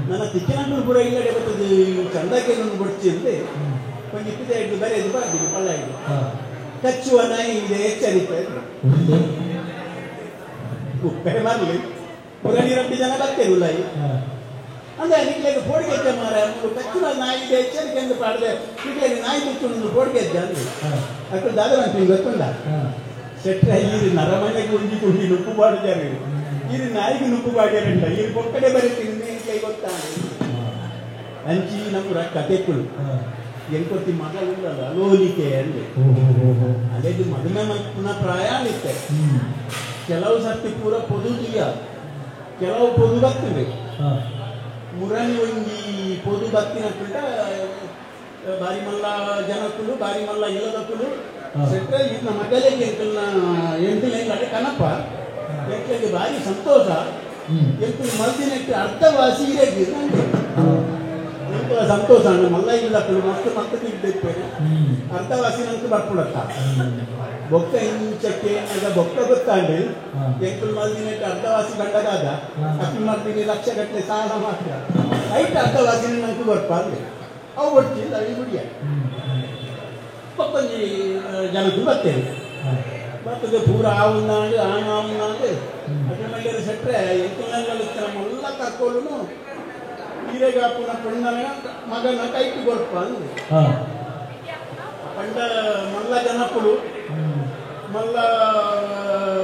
ನನ್ನ ತಿಕ್ಕಿನಂಟು ಪೂರ ಇಲ್ಲಡೆ ಬರ್ತದೆ ಚಂದಕ್ಕೆ ನನ್ನ ಬಡ್ಚಿ ಅಂದೆ ಒಂದು 25 ಬೇರೆ ಬರ್ತೀನಿ ಪಳ್ಳ ಇದು ಕಚ್ಚುವ ನಾಯಿ ಇದೆ ಎಚ್ಚರಿಕೆ ಉಪ್ಪೆ ಮಾಡಲಿ ಪುರಣಿ ರಬ್ಬಿ ಜನ ಬರ್ತಿರಲ್ಲ ಅಂದ್ರೆ ನಿಕ್ಲೆಗೆ ಫೋಡ್ಗೆಜ್ಜೆ ಮಾರ ಕಚ್ಚುವ ನಾಯಿ ಇದೆ ಎಚ್ಚರಿಕೆ ಎಂದು ಪಾಡದೆ ನಿಕ್ಲೆಗೆ ನಾಯಿ ತುಚ್ಚು ಫೋಡ್ಗೆಜ್ಜೆ ಅಂದ್ರೆ ಅక్కడ ದಾದ ಅಂತ ಗೊತ್ತುಂಡ ಸೆಟ್ರ ಈ ನರಮನೆಗೆ ಉಂಜಿ ಕುಂಡಿ ನುಪ್ಪು ಬಾಡಿದ್ದಾರೆ ಈ ನಾಯಿಗೆ ನುಪ್ಪು ಬಾಡ್ಯಾರಂಟ ಈ ಬೊಕ್ಕಡೆ ಬರೀತೀನಿ ಕೈ ಗೊತ್ತಾನೆ ಅಂಚಿ ನಮ್ಮ ಕತೆಕ್ಕಳು ಎಂಕೊತ್ತಿ ಮಗ ಉಂಡಲ್ಲ ಅಲೋಲಿಕೆ ಅಂದ್ರೆ ಅದೇ ಮದುವೆ ಮಲ್ಪುನ ಪ್ರಾಯ ಇತ್ತೆ ಕೆಲವು ಸರ್ತಿ ಪೂರ ಪೊದುದಿಯ ಕೆಲವು ಪೊದು ಬರ್ತದೆ ಮುರಣಿ ಒಂಜಿ ಪೊದು ಬತ್ತಿನಕ್ಕುಂಟ ಬಾರಿ ಮಲ್ಲ ಜನಕ್ಕುಲು ಬಾರಿ ಮಲ್ಲ ಇಲ್ಲದಕ್ಕುಲು ಸೆಟ್ರೆ ಇನ್ನ ಮಗಲಿಗೆ ಎಂಕಲ್ನ ಎಂಟಿನ ಇಲ್ಲ ಕನಪ್ಪ ಎಂಕಲಿಗೆ ಬಾರಿ ಸಂತೋಷ ಎಂಕಲು ಮಲ್ದಿನಕ್ಕೆ ಅರ್ಧವಾಸಿ ಇರೇಗಿ ಸಂತೋಷ ಅಣ್ಣ ಮಲ್ಲ ಇಲ್ಲ ಮಸ್ತ್ ಮತ್ತೆ ತಿಗ್ಬೇಕು ಅರ್ಧವಾಸಿ ನಂಗೆ ಬರ್ಪುಡತ್ತ ಬೊಕ್ಕ ಇಂಚಕ್ಕೆ ಬೊಕ್ಕ ಗೊತ್ತಾಂಡು ಎಂಕುಲು ಮಲ್ದಿನಕ್ಕೆ ಅರ್ಧವಾಸಿ ಗಂಡಗಾದ ಅಕ್ಕಿ ಮಲ್ದಿನಿ ಲಕ್ಷ ಗಟ್ಟಲೆ ಸಾಲ ಮಾತ್ರ ಐಟ್ ಅರ್ಧವಾಸಿನ ನಂಗೆ ಬರ್ಪಾದ್ರೆ ಅವು ಒಡ್ಚಿಲ್ಲ ಅవి ಗುಡಿಯ ಪಪ್ಪಂಜಿ ಜನಕ್ಕೆ ಬರ್ತೇವೆ ಬರ್ತದೆ ಪೂರ ಆವುಂದಾಂಡು ಆಣ ಆವುಂದಾಂಡು ಅದ್ರ ಮೇಲೆ ಸೆಟ್ರೆ ಎಂಕುಲ ಮಲ್ಲ ಕರ್ಕೊಳ್ಳು ಹೀರೆಗಾಪುನ ಪೊಣ್ಣನ ಮಗನ ಕೈಟು ಕೊರ್ಪ ಅಂದ್ರೆ ಪಂಡ ಮಲ್ಲ ಜನಪುಡು ಮಲ್ಲ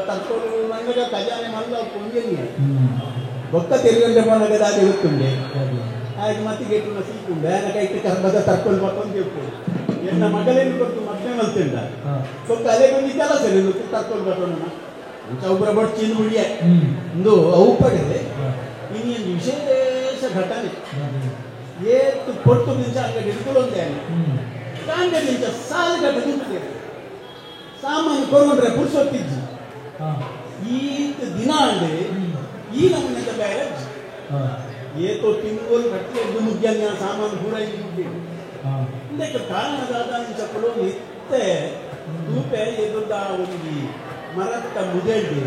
ತರ್ಕೋಲು ಮಂಡಗ ಖಜಾನೆ ಮಲ್ಲ ಪುಂಜನಿ ಬೊಕ್ಕ ತೆರಿಗಂಡೆ ಪಂಡಗ ದಾದಿ ಗೊತ್ತುಂಡೆ ಹಾಗೆ ಮತ್ತೆ ಗೆಟ್ಟುನ ಸೀಕುಂಡೆ ಆನ ಕೈಟು ಕರ್ಬದ ತರ್ಕೊಂಡು ಪಕ್ಕೊಂದು ಇಪ್ಪು ಎನ್ನ ಮಗಲೇನು ಕೊಟ್ಟು ಮದ್ವೆ ಮಲ್ತಿಂಡ ಬೊಕ್ಕ ಅದೇ ಕೊಂದು ಕೆಲಸ ತರ್ಕೊಂಡು ಬರ್ತೋಣ ಒಬ್ಬರ ಬಡ್ಚಿನ ಹುಡಿಯ ಒಂದು ಅವು ಪಡೆದೆ ಇನ್ನೊಂದು ವಿಶೇಷ ಘಟನೆ ಏತು ಪೊಟ್ಟು ನಿಂಚ ಅಂಗಡಿ ಹಿಡ್ಕೊಳ್ಳೊಂದೇ ಕಾಂಡೆ ನಿಂಚ ಸಾಲು ಗಂಟೆ ನಿಂತಿದೆ ಸಾಮಾನು ಕೊರಗೊಂಡ್ರೆ ಪುರುಷೊತ್ತಿಜ್ಜಿ ಈತ ದಿನ ಅಂದೆ ಈ ನಮ್ಮನೆದ ಬೇರೆ ಏತೋ ತಿಂಗಳು ಕಟ್ಟಿ ಮುಗ್ಯ ಸಾಮಾನು ಪೂರ ಇಲ್ಲಿ ಮುಗ್ಗಿ ಇದಕ್ಕೆ ಕಾರಣದಾದ ಇಂಚಕ್ಕಳು ನಿತ್ತೆ ತೂಪೆ ಎದುರ್ದ ಒಂದು ಮರತ್ತ ಮುದೆಳ್ಳಿ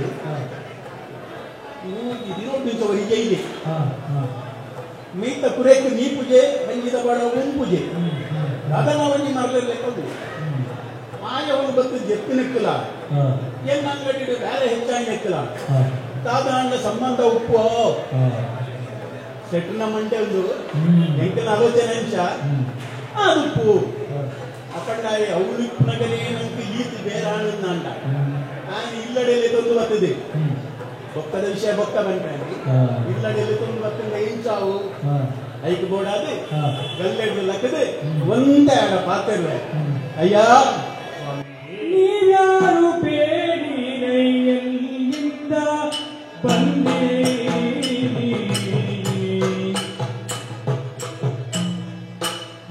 ದಿನೋದಿನ ಇದೆ ಮೀತ ಕುರೇಕ್ ನೀ ಪೂಜೆ ಬಂಜಿದ ಬಡ ಉಂ ಪೂಜೆ ದಾದನವನ್ನಿ ಮರಲಿರ್ಲಿಕ್ಕದು ಆಯವನ್ನು ಬತ್ತು ಜೆತ್ತು ನಿಕ್ಕಲ ಎನ್ನ ಅಂಗಡಿ ಬೇರೆ ಹೆಚ್ಚಾಗಿ ನಿಕ್ಕಲ ದಾದಾಂಡ ಸಂಬಂಧ ಉಪ್ಪು ಸೆಟ್ನ ಮಂಡೆ ಒಂದು ಎಂಕನ ಆಲೋಚನೆ ಅಂಶ ಅದು ಉಪ್ಪು ಅಪ್ಪಂಡಾಯಿ ಅವಳು ಇಪ್ಪುನಗನೇ ನಂಗೆ ಈತು ಬೇರೆ ಹಣ್ಣು ನಾನು ಇಲ್ಲಡೆಯಲ್ಲಿ ತಂದು ಬರ್ತದೆ ಬೊಕ್ಕದ ವಿಷಯ ಬೊಕ್ಕ ಬಂದ್ರೆ ಇಲ್ಲಡೆಯಲ್ಲಿ ತಂದು ಬರ್ತದೆ ಇಂಚಾವು ಐಕ್ ಬೋಡಾದೆ ಗಲ್ಲೆಡ್ದು ಲಕ್ಕದೆ ಒಂದೇ ಆಡ ಪಾತಿರ್ವೆ ಅಯ್ಯ
ನೀವ್ಯಾರು ಬೇಡಿನೈಯಲ್ಲಿಂದ ಬಂದೀರಿ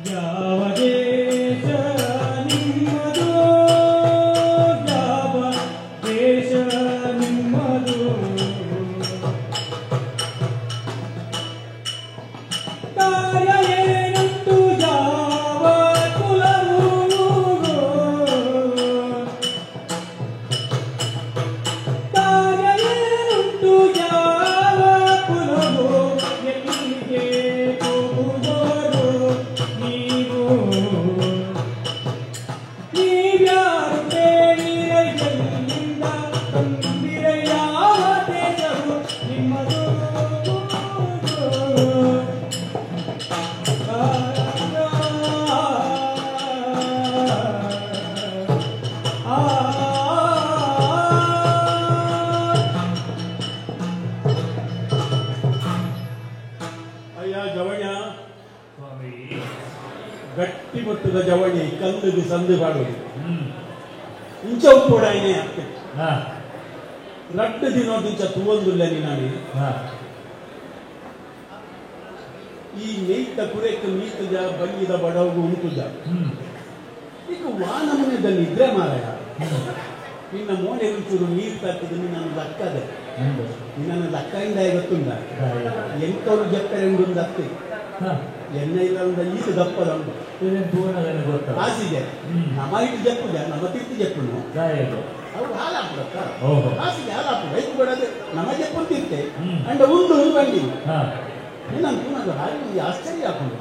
ಯಾವ ದೇಶ ನಿಮ್ಮದು ಯಾವ ದೇಶ ನಿಮ್ಮದು ಕಾರ್ಯ ಏನಂಟು ಯಾವ ಕುಲವು
ಗಟ್ಟಿ ಮುಟ್ಟದ ಜವಳಿ ಕಲ್ಲಿಗೆ ಸಂದು ಪಾಡೋದು ಇಂಚ ಉಪ್ಪೋಡಾಯಿನೇ ಆಗ್ತದೆ. ರಡ್ಡು ದಿನೋದಿಂಚ ತೂವೊಂದುಲ್ಲ ನೀನಾನಿ ಈ ಮೇಯ್ತ ಕುರೆಕ್ ಮೀತುಜ ಬಲ್ಲಿದ ಬಡವಗು ಉಂಟುಜ ಈಗ ವಾನಮನೆದಲ್ಲಿ ಇದ್ರೆ ಮಾರಾಯ ನಿನ್ನ ಮೋನೆ ಒಂಚೂರು ನೀರು ತರ್ತದೆ ನಿನ್ನನ್ನು ಲಕ್ಕದೆ ನಿನ್ನನ್ನು ಲಕ್ಕಯಿಂದ ಗೊತ್ತುಂಡ ಎಂತವ್ರು ಜಪ್ಪರೆ ಅತ್ತೆ ಎಣ್ಣೆ ಇಲ್ಲ ಉಂಡ ಈತ ದಪ್ಪದ ಉಂಟು ಹಾಸಿಗೆ ನಮ್ಮ ಇಟ್ಟು ಜಪ್ಪುಜ ನಮ್ಮ ತಿರ್ತು ಜಪ್ಪುನು ಅವು ಹಾಲಾಪುಡತ್ತ ಹಾಸಿಗೆ ಹಾಲಾಪುಡ ಐದು ಕೊಡದೆ ನಮ್ಮ ಜಪ್ಪು ತಿರ್ತೆ ಅಂಡ ಉಂಡು ಬಂಡಿ ನಿನ್ನನ್ನು ಪುನಃ ಭಾರಿ ಒಂದು ಆಶ್ಚರ್ಯ ಹಾಕೊಂಡು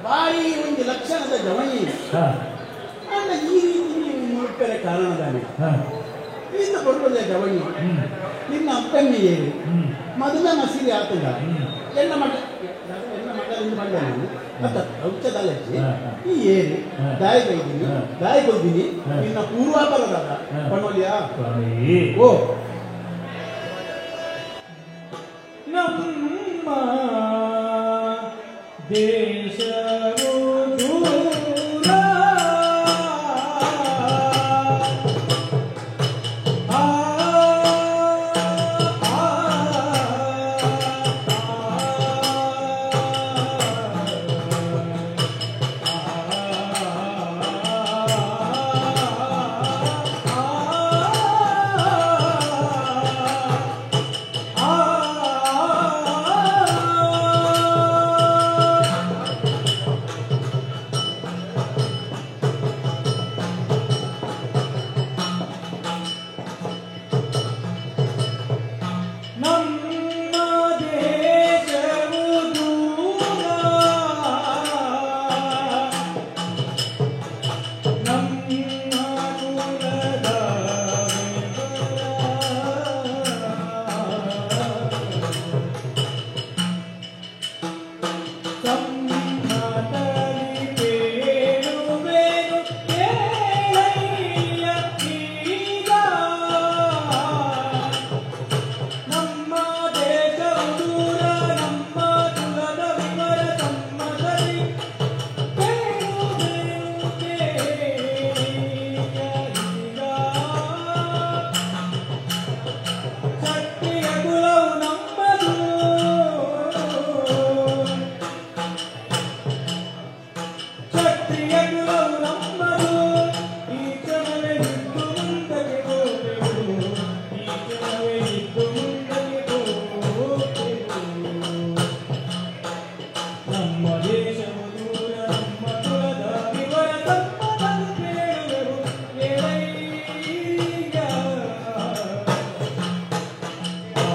ಭಾರಿ ಒಂದು ಲಕ್ಷಣದ ಜವಣಿ ಅಂಡ ಈ ರೀತಿ ನೀವು ಮುಳುಕರೆ ಕಾರಣದಾನೆ ಈತ ಕೊಡುವುದೇ ಜವಣಿ ನಿನ್ನ ಅಪ್ಪನ್ನೇ ಏರಿ ಮೊದಲ ಮಸೀದಿ ಆತುಂಡ ಎನ್ನ ಮಠ ಎನ್ನ ಮಠದಿಂದ ಬಂದ ನಾನು ಅತ್ತ ಉಚ್ಚದಲ್ಲಜ್ಜಿ ಈ ಏರಿ ದಾಯಿ ಬೈದೀನಿ ದಾಯಿ ಕೊಲ್ದೀನಿ ನಿನ್ನ ಪೂರ್ವಾಪರದಾದ ಪಣೋಲಿಯಾ ಓ
ನಮ್ಮ ದೇಶವು ದೂರ ಆ ನಮ್ಮ ದೇಶವು ದೂರ ನಮ್ಮ ಕುಲದ ಸಮ್ಮತಲಿ ಪೇಳುವೆನು ಕೇಳಯ್ಯ ಈಗ. ನಮ್ಮ ದೇಶವು ದೂರ ನಮ್ಮ ಕುಲದ ವಿವರ ಸಮ್ಮತಲಿ ಪೇಳುವೆನು ಕೇಳಯ್ಯ ಈಗ. ಕ್ಷತ್ರಿಯ ಕುಲವು ನಮ್ಮದು ಕ್ಷತ್ರಿಯ ಕುಲವು ನಮ್ಮದು ಈ ಕ್ಷಣವೇ ಇದ್ದು ಮುಂದಕ್ಕೆ ಹೋದೆವು ಈ ಕ್ಷಣವೇ ಇದ್ದು ಮುಂದಕ್ಕೆ ಹೋದೆವು ನಮ್ಮ ದೇಶವು ದೂರ ನಮ್ಮ ಕುಲದ ವಿವರ ತಮ್ಮದನ್ನು ಕೇಳುವೆವು ಕೇಳಯ್ಯ. ಆ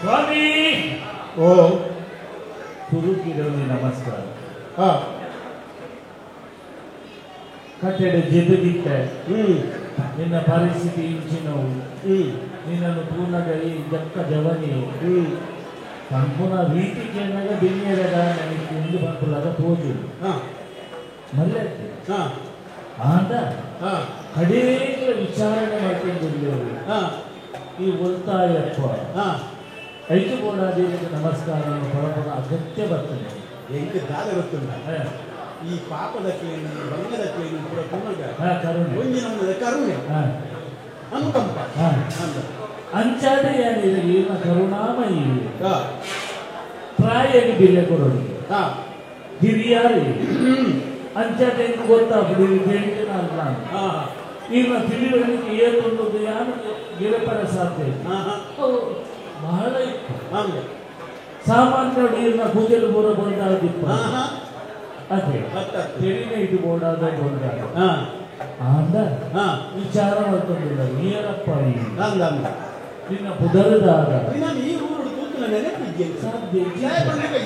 ಸ್ವಾಮಿ
ಓ
ತುರುಕಿರಲಿ ನಮಸ್ಕಾರ.
ಹಾ
ಕಟ್ಟಡ ಜೆದುಗಿತ್ತ ನಿನ್ನ ಪರಿಸ್ಥಿತಿ ಇಂಚಿನವು ನಿನ್ನನ್ನು ಪೂರ್ಣಗ ಈ ಜಕ್ಕ ಜವನಿ ಪಂಪುನ ರೀತಿ ಕೇಳಿದಾಗ ಬೆನ್ನಿಯದ ನನಗೆ ಎಂದು ಪಂಪುಲಾಗ ತೋಜು ಮಲ್ಲೆ ಆಂದ ಕಡೆಗೆ ವಿಚಾರಣೆ ಮಾಡ್ಕೊಂಡಿದ್ದೇವೆ ಈ ಒಲ್ತಾಯಪ್ಪ ಐದು ಕೋಡಾದೇವಿಗೆ ನಮಸ್ಕಾರ ಪರಪರ ಅಗತ್ಯ ಬರ್ತದೆ.
ಎಂಕ್ ದಾದ ಗೊತ್ತುಂಡ ಈ ಪಾಪದ ಕ್ಲೇನು ಬಂಗದ ಕ್ಲೇನು ಕೂಡ ಪೂರ್ಣ
ಕರುಣೆ
ಒಂಜಿ ನಮ್ಮದ ಕರುಣೆ ಅನುಕಂಪ
ಅಂಚಾದ ಏನ ಕರುಣಾಮಯಿ ಪ್ರಾಯಕ್ಕೆ ಬೆಲೆ ಕೊಡೋದು ಹಿರಿಯಾರಿ ಅಂಚಾದ ಏನು ಗೊತ್ತಾಗ್ಬಿಡಿ ಹೇಳ್ತೇನೆ ಅಲ್ಲ ಈಗ ತಿಳಿವಳಿಕೆ ಏತೊಂದು ಯಾರು ಗೆಲಪರ ಸಾಧ್ಯ ಬಹಳ ಇತ್ತು. ಸಾಮಾನ್ಯ ನೀರಿನ ಪೂಜೆಲು ಬರೋ ಬಂದಾದಿಪ್ಪ ಅದೇ ತೆರಿನ ಇಟ್ಟು ಬೋಡಾದ ಬಂದಾಗ ಅಂದ ವಿಚಾರ ಮಾಡ್ಕೊಂಡಿಲ್ಲ ನೀರಪ್ಪ ನಿನ್ನ ಪುದರದಾದ
ಈ ಊರು ತೂತು ನೆನಪಿದ್ದೆ
ಸಾಧ್ಯ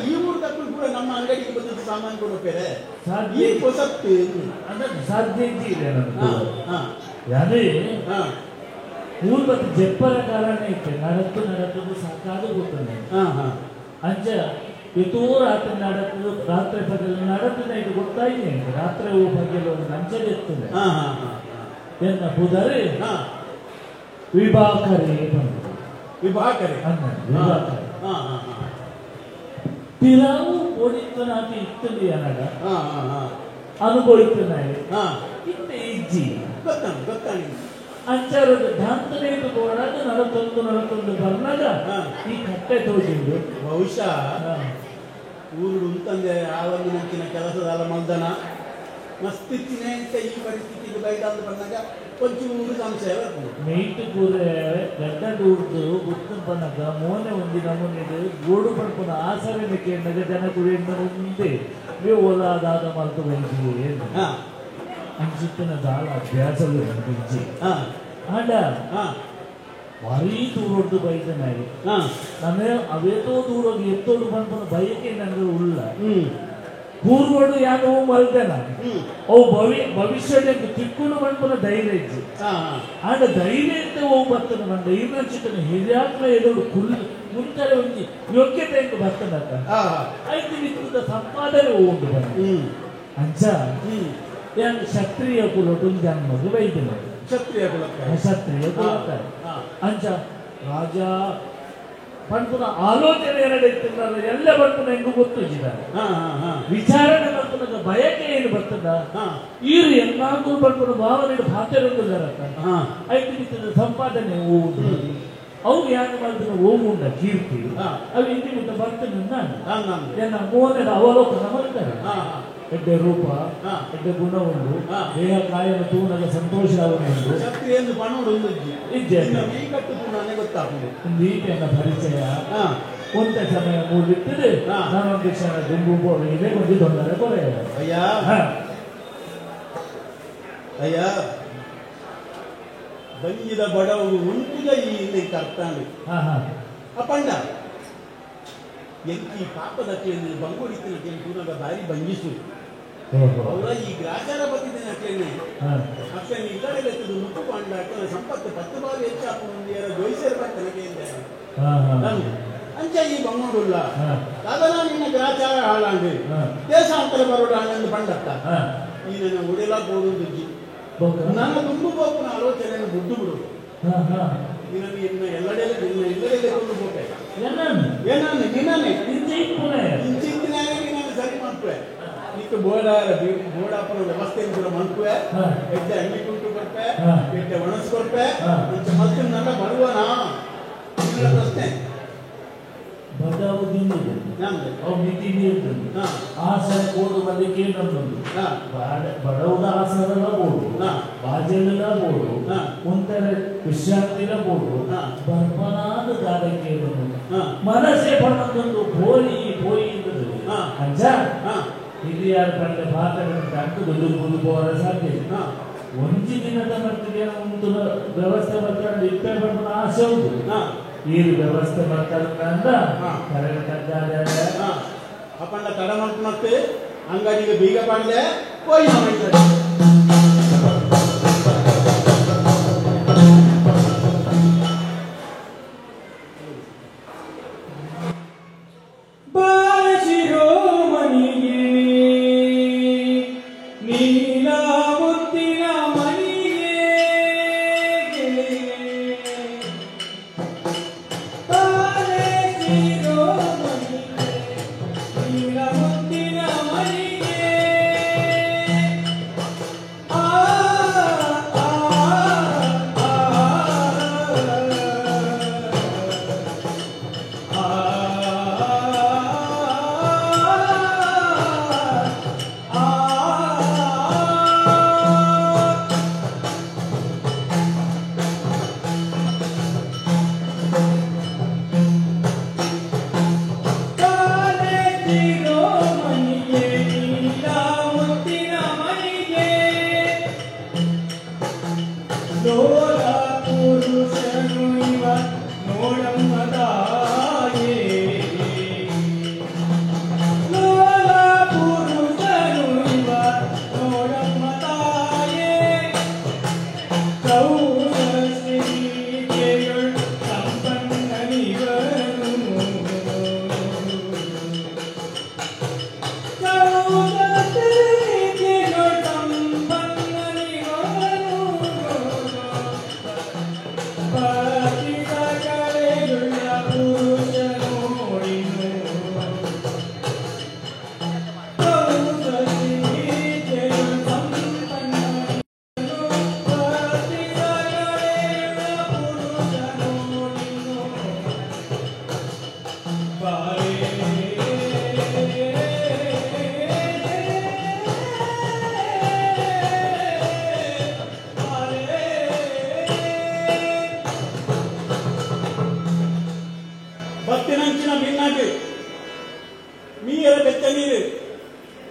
ಈ ಊರು ತಪ್ಪು ಕೂಡ ನಮ್ಮ ಅಂಗಡಿಗೆ ಬಂದದ್ದು ಸಾಮಾನು ಕೊಡೋಪೇರೆ
ಸಾಧ್ಯ
ಈ ಹೊಸತ್ತು
ಅಂದ್ರೆ ಸಾಧ್ಯ ಇದ್ದಿಲ್ಲ ನನಗೆ ಯಾರೇ ಊರು ಮತ್ತು ಜಪ್ಪರ ಕಾರಣ ಇತ್ತೆ ನಡತ್ತು ನಡತ್ತದು ಸಾಕಾದ ಗೊತ್ತನೆ ಅಂಚ ಎತೋ ರಾತ್ರಿ ನಡತ್ತದು ರಾತ್ರಿ ಪಗಲು ನಡತ್ತಿನ ಇದು ಗೊತ್ತಾಯಿದೆ ರಾತ್ರಿ ಹೂ ಪಗಲು ಒಂದು ಅಂಚೆ ಇರ್ತದೆ. ಎನ್ನ ಪುದರೆ ವಿಭಾಕರೇ
ವಿಭಾಕರೇ
ವಿಭಾಕರೇ ತಿರಾವು ಪೊಡಿತನಾತಿ ಇತ್ತಲಿ ಅನಗ ಅನುಭವಿತನಾಯಿ ಇತ್ತೆ ಇಜ್ಜಿ
ಗೊತ್ತಾಣ ಗೊತ್ತಾಣ
ಅಂಚಾರದ ಧಾಂತನೇದು ಗೋಡಾದ ನಲತೊಂದು ನಲತೊಂದು ಬರ್ನಾಗ ಈ ಕಟ್ಟೆ ತೋಜಿಂದು
ಬಹುಶಃ ಊರು ಉಂತಂದೆ ಆ ಒಂದು ನಂಚಿನ ಕೆಲಸದ ಮಲ್ದನ ಮಸ್ತಿತ್ತಿನ ಅಂತ ಈ ಪರಿಸ್ಥಿತಿಗೆ ಬೈದಾಂದು ಬಂದಾಗ ಒಂಚೂರು ಸಂಶಯ ಬರ್ತದೆ.
ಮೇಯ್ಟ್ ಕೂರೆ ಗಡ್ಡ ದೂರ್ದು ಗುತ್ತು ಬನ್ನಗ ಮೋನೆ ಒಂಜಿ ನಮೂನೆಡ್ ಗೋಡು ಪನ್ಪುನ ಆಸರೆನೆ ಕೇಂಡಗ ಜನ ಕುರಿಯಂದ ಮುಂದೆ ವೇ ಓಲಾದಾದ ಮಲ್ತು ಬೈಜಿ ಅಂಚಿತ್ತಿನ ದಾಳ ಅಭ್ಯಾಸಲು ಬಂದಿಜ್ಜಿ ಆಂಡ ಭಾರೀ ದೂರೊಡ್ದು ಬೈದನಾಯಿ ನಮೇ ಅವೇತೋ ದೂರೋಗಿ ಎತ್ತೋಡು ಪನ್ಪುನ ಬಯಕೆ ನನಗೆ ಉಳ್ಳ ಪೂರ್ವಡು ಯಾನೋ ಮಲ್ದೆನ ಅವು ಭವಿಷ್ಯದ ತಿಕ್ಕುನು ಪನ್ಪುನ ಧೈರ್ಯ ಇಜ್ಜಿ ಆಂಡ ಧೈರ್ಯ ಇತ್ತ ಅವು ಬರ್ತನ ಬಂದ ಈರ್ನಂಚಿತನ ಹಿರಿಯಾತ್ಮ ಎದುರು ಕುಲ್ ಮುಂತಾರೆ ಒಂಜಿ ಯೋಗ್ಯತೆ ಎಂದು ಬರ್ತನಕ್ಕ ಐದು ಮಿತ್ರದ ಸಂಪಾದನೆ ಉಂಟು ಬಂದ ಅಂಚ ಯಾನ್ ಕ್ಷತ್ರಿಯ ಕುಲಟು ಜನ್ಮಗು ಬೈದಿನ
ಕ್ಷತ್ರಿಯ ಕುಲಕ್ಕೆ
ಕ್ಷತ್ರಿಯ ಕುಲಕ್ಕೆ ಅಂಚ ರಾಜ ಪನ್ಪುನ ಆಲೋಚನೆ ಎರಡು ಇತ್ತಿಲ್ಲ ಎಲ್ಲ ಪನ್ಪುನ ಹೆಂಗು ಗೊತ್ತಿದ್ದಾರೆ ವಿಚಾರಣೆ ಪನ್ಪುನ ಬಯಕೆ ಏನು ಬರ್ತದ ಈರು ಎಲ್ಲಾಂಗೂ ಪನ್ಪುನ ಭಾವನೆ ಪಾತೆರೊಂದುದಾರಕ್ಕ ಐದು ಮಿತ್ರದ ಸಂಪಾದನೆ ಉಂಟು ಅವು ಯಾರು ಮಾಡಿದ ಓವುಂಡ ಕೀರ್ತಿ ಅವು ಇಂತಿ ಮುಟ್ಟ ಬರ್ತದೆ ನಾನು ಎನ್ನ ಮೋನೆದ ಅವಲೋಕನ ಮಾಡ್ತಾರೆ ಎಡ್ಡೆ ರೂಪ ಎಡ್ಡೆ ಗುಣ ಉಂಟು ದೇಹ ಕಾಯನ ತೂನಗ ಸಂತೋಷ ಉಂಟು ಈತೆಯ ಪರಿಚಯ ಒಂದೇ ಸಮಯ ಮೂಡಿರ್ತದೆ ನಾನೊಂದು ಕ್ಷಣ ದುಂಬು ಬೋಡು ಇದೆ ಒಂದು ತೊಂದರೆ ಕೊರೆ
ಅಯ್ಯ ಅಯ್ಯ ಬಂಜಿದ ಬಡವು ಉಂಟುದ ಈ ಕರ್ತಾನೆ ಅಪಂಡ ಎಂಕಿ ಪಾಪದ ಕೇಳಿ ಬಂಗೋಡಿತ್ತಿನ ಕೇಳಿ ತೂನಗ ಬಾರಿ ಬಂಜಿಸು ಅವರ ಈ ಗ್ರಾಚಾರ ಬತ್ತಿದ್ದೇನೆ ಅಕ್ಲೇನೆ ಅಕ್ಲೇನೆ ಇಲ್ಲಡೆಲೆತ್ತದು ಮುಕ್ಕು ಪಾಂಡ ಅಕ್ಲೇನೆ ಸಂಪತ್ತು 10 ಬಾರಿ ಹೆಚ್ಚಾಪು ಮುಂದಿಯರ ಜೋಯಿಸೇರ್ ಬರ್ತನೆ ಕೇಂದ್ರ ಅಂಚ ಈ ಬಂಗೋಡುಲ್ಲ ದಾದನ ನಿನ್ನ ಗ್ರಾಚಾರ ಹಾಳಾಂಡು ದೇಶಾಂತರ ಬರೋಡ ಹಣ್ಣು ಬಂಡತ್ತ ಈ ನನ್ನ ಉಡೆಲ ಬೋಡು ದುಜ್ಜಿ ನನ್ನ ತುಂಬು ಬೋಪನ ಆಲೋಚನೆಯನ್ನು ಬುಡ್ಡು ಬಿಡು ನಿನ್ನ ನಿನ್ನ ಎಲ್ಲಡೆಲೆ ನಿನ್ನ ಎಲ್ಲಡೆಲೆ ಕೊಂಡು ಹೋಗ್ತೇನೆ ಏನಾನೆ ನಿನ್ನಾನೆ ಇಂಚಿತ್ತಿನಾಗೆ ನೀನು ಸರಿ ಮಾಡ್ತೇವೆ ನಿಕ್ಕ ಬೋಡ ಬೋಡಾಪನ ವ್ಯವಸ್ಥೆಯನ್ನು ಕೂಡ ಮಾಡ್ತೇವೆ ಎಡ್ಡೆ ಅಂಗಿ ಕುಂಟು ಕೊಡ್ಪೆ ಎಡ್ಡೆ ಒಣಸ್ ಕೊಡ್ಪೆ ಇಂಚ ಮತ್ತೆ ನನ್ನ ಬರುವನಾ ನಿನ್ನ ಪ್ರಶ್ನೆ
ಆಸರೆ ಕೋಡು ಬಂದಕ್ಕೆ ನಮ್ಮದು ಬಡವದ ಆಸರೆಲ್ಲ ಬೋಡು ಬಾಜೆಲ್ಲ ಬೋಡು ಒಂಥರ ವಿಶ್ರಾಂತಿನ ಬೋಡು ಬರ್ಪನಾದ ದಾದಕ್ಕೆ ಮನಸ್ಸೇ ಪಣ್ಣದೊಂದು ಪೋಯಿ ಪೋಯಿ ಅಂಜ ಹಿರಿಯರ ಪಂಡ ಭಾತಗಳನ್ನು ಅಂಟು ದುಡ್ಡು ಹೋಗರ ಸಾಧ್ಯ ಒಂಜಿ ದಿನದ ಮಟ್ಟಿಗೆ ಒಂದು ವ್ಯವಸ್ಥೆ ಬರ್ತಾರೆ ಇಪ್ಪೆ ಪಣ್ಣನ ಆಸೆ ಉಂಟು ಈ ವ್ಯವಸ್ಥೆ ಮಾಡ್ತಾರೆ
ಅಪ್ಪಂಡ ತಡ ಮತ್ತೆ ಅಂಗಡಿಗೆ ಬೀಗ ಪಾಡ್ಲೆ ಹೋಯ್ ಮಾಡಿದ್ದಾರೆ.
ನೀಲ ಮುತ್ತಿನ ಮಣಿಗೆ.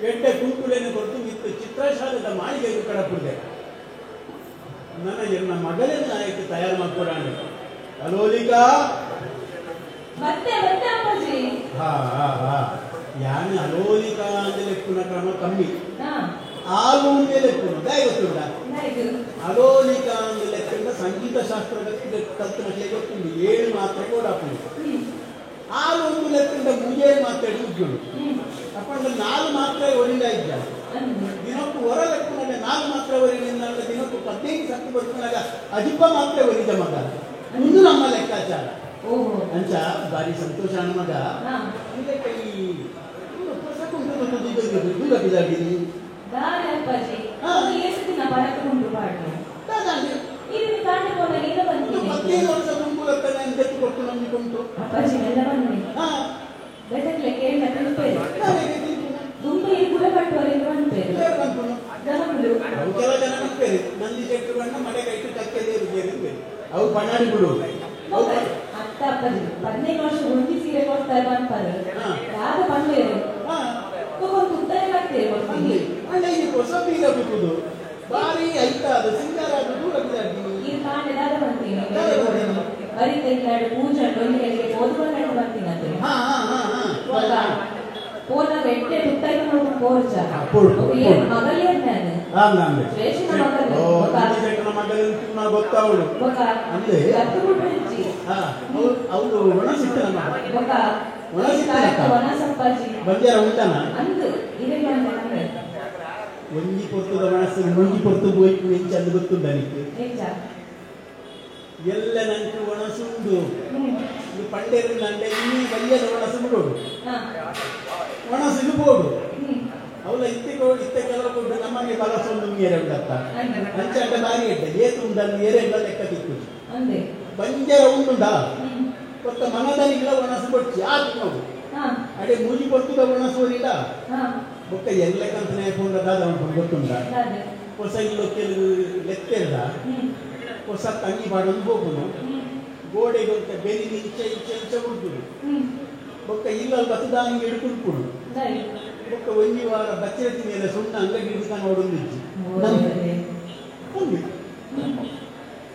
ಎಡ್ಡೆ ಕುಂಕುಲೇನು ಕೊಟ್ಟು ಇತ್ತು ಚಿತ್ರಶಾಲೆದ ಮಾಳಿಗೆಗೆ ಕಡಪುಡ್ದೆ ನನ್ನ ಎನ್ನ ಮಗಳೇ ನಾಯಕ ತಯಾರು ಮಾಡ್ಕೊಡಾಣ ಅಲೋಲಿಕಾ
ಮತ್ತೆ ಮತ್ತೆ ಅಪ್ಪಾಜಿ
ಹಾ ಹಾ ಹಾ ಯಾನು ಅಲೋಲಿಕಾ ಅಂದ್ರೆ ಲೆಕ್ಕುನ ಕ್ರಮ ಕಮ್ಮಿ ಆಲು ಅಂದ್ರೆ ಲೆಕ್ಕುನ ಗೊತ್ತುಂಡ ಅಲೋಲಿಕಾ ಅಂದ್ರೆ ಲೆಕ್ಕಂಡ ಸಂಗೀತ ಶಾಸ್ತ್ರ ಕಲ್ತ ಮಕ್ಕಳಿಗೆ ಗೊತ್ತುಂಡು ಏಳು ಮಾತ್ರ ಕೂಡ ಆಲು ಒಂದು ಲೆಕ್ಕಂಡ ಮೂಜೇ ಮಾತಾಡಿ ಉಜ್ಜುಡು ಅಪ್ಪಂಡ ನಾಲ್ ಮಾತ್ರ ಒರಿದ ಇದ್ದ ದಿನಕ್ಕೂ ಹೊರ ಲೆಕ್ಕನಾಗ ನಾಲ್ ಮಾತ್ರ ಒರಿನಿಂದ ದಿನಕ್ಕೂ 15 ಸತ್ತು ಬರ್ತಾಗ ಅಜಿಪ ಮಾತ್ರ ಒರಿದ ಮಗ ಒಂದು ನಮ್ಮ ಲೆಕ್ಕಾಚಾರ. ಅಂಚ ಬಾರಿ ಸಂತೋಷ ಮಗ ಈ ನಂದಿ ಶೆಟ್ಟರು ಬಣ್ಣ ಮಡೆ ಕೈಟು ಚಕ್ಕೆ ಅವು ಪಣಾಡಿ ಬಿಡು.
ಅತ್ತ ಅಪ್ಪಾಜಿ 15 ವರ್ಷ ಒಂಜಿ ಸೀರೆ ಕೊಡ್ತಾರೆ ಪನ್ಪರು ಯಾರು ಪನ್ಪೇರು ತುತ್ತರೆ ಕಟ್ತೇವೆ
ಹೊಸ ಬೀಗ ಬಿಟ್ಟುದು ಬಾರಿ ಐತ ಅದು ಸಿಂಗಾರ ಅದು ದೂರ
ಈ ಕಾಂಡೆ ದಾದ ಬಂತೀನಿ ಬರಿತ ಇಲ್ಲಾಡು ಪೂಜೆ ಒಂದು ಕಡೆಗೆ ಓದ್ಕೊಂಡು ಬರ್ತೀನಿ ಅದು ಪೋನಾಗ ಎಟ್ಟೆ ತುತ್ತಾಯಿ ನೋಡ್ಕೊಂಡು ಪೋರ್ಚ ಮಗಲೇರ್ ನಾನು ಶ್ರೇಷ್ಠ
ಮಗಲು ಗೊತ್ತಾವಳು ಅವಳು ಒಣಸಿಟ್ಟನ ಬಂಜಾರ ಉಂಟನ ಒಂಜಿ ಪೊರ್ತುದ ಮನಸ್ಸು ಮುಂಜಿ ಪೊರ್ತು ಬೋಯ್ತು ಎಂಚ ಅಂದು ಗೊತ್ತುಂಡ ನಿಕ್ಕೆ ಎಲ್ಲ ನಂಗೆ ಒಣಸುಂಡು ಇದು ಪಂಡೇರು ನಂಡೆ ಇನ್ನೀ ಬಯ್ಯದ ಒಣಸು ಬಿಡೋಡು ಒಣಸಿಗೆ ಬೋಡು ಅವಳ ಇತ್ತೆ ಇತ್ತೆ ಕೆಲವು ಕೊಟ್ಟು ನಮಗೆ ಬಲಸೊಂದು ಏರೆ ಉಂಡತ್ತ ಅಂಚಾಟ ಬಾರಿ ಇಡ್ಡ ಏತು ಉಂಡನ್ನು ಏರೆ ಇಲ್ಲ ಲೆಕ್ಕ ತಿಕ್ಕು ಬಂಜರ ಉಂಡುಂಡ ಕೊತ್ತ ಮನದನಿಗಿಲ್ಲ ಒಣಸು ಕೊಡ್ಚಿ ಆತು ನಾವು ಅಡೆ ಮೂಜಿ ಕೊಡ್ತದ ಒಣಸು ಓದಿಲ್ಲ ಬೊಕ್ಕ ಎಲ್ಲ ಕಂತನೆ ದಾದ ಉಂಟು ಗೊತ್ತುಂಡ ಹೊಸ ಇಲ್ಲೋ ಕೆಲವು ಲೆಕ್ಕೆಲ್ಲ ಹೊಸ ತಂಗಿ ಮಾಡೋದು ಹೋಗುನು ಗೋಡೆಗೆ ಅಂತ ಬೆಲಿ ಇಂಚ ಇಂಚ ಇಂಚ ಉಂಟು ಬೊಕ್ಕ ಇಲ್ಲ ಬತ್ತದಾನಿಗೆ ಹಿಡ್ಕೊಂಡು ಬೊಕ್ಕ ಒಂಜಿ ವಾರ ಬಚ್ಚರತಿ ಮೇಲೆ ಸುಣ್ಣ ಅಂಗಡಿ ಹಿಡಿದ ನೋಡೊಂದು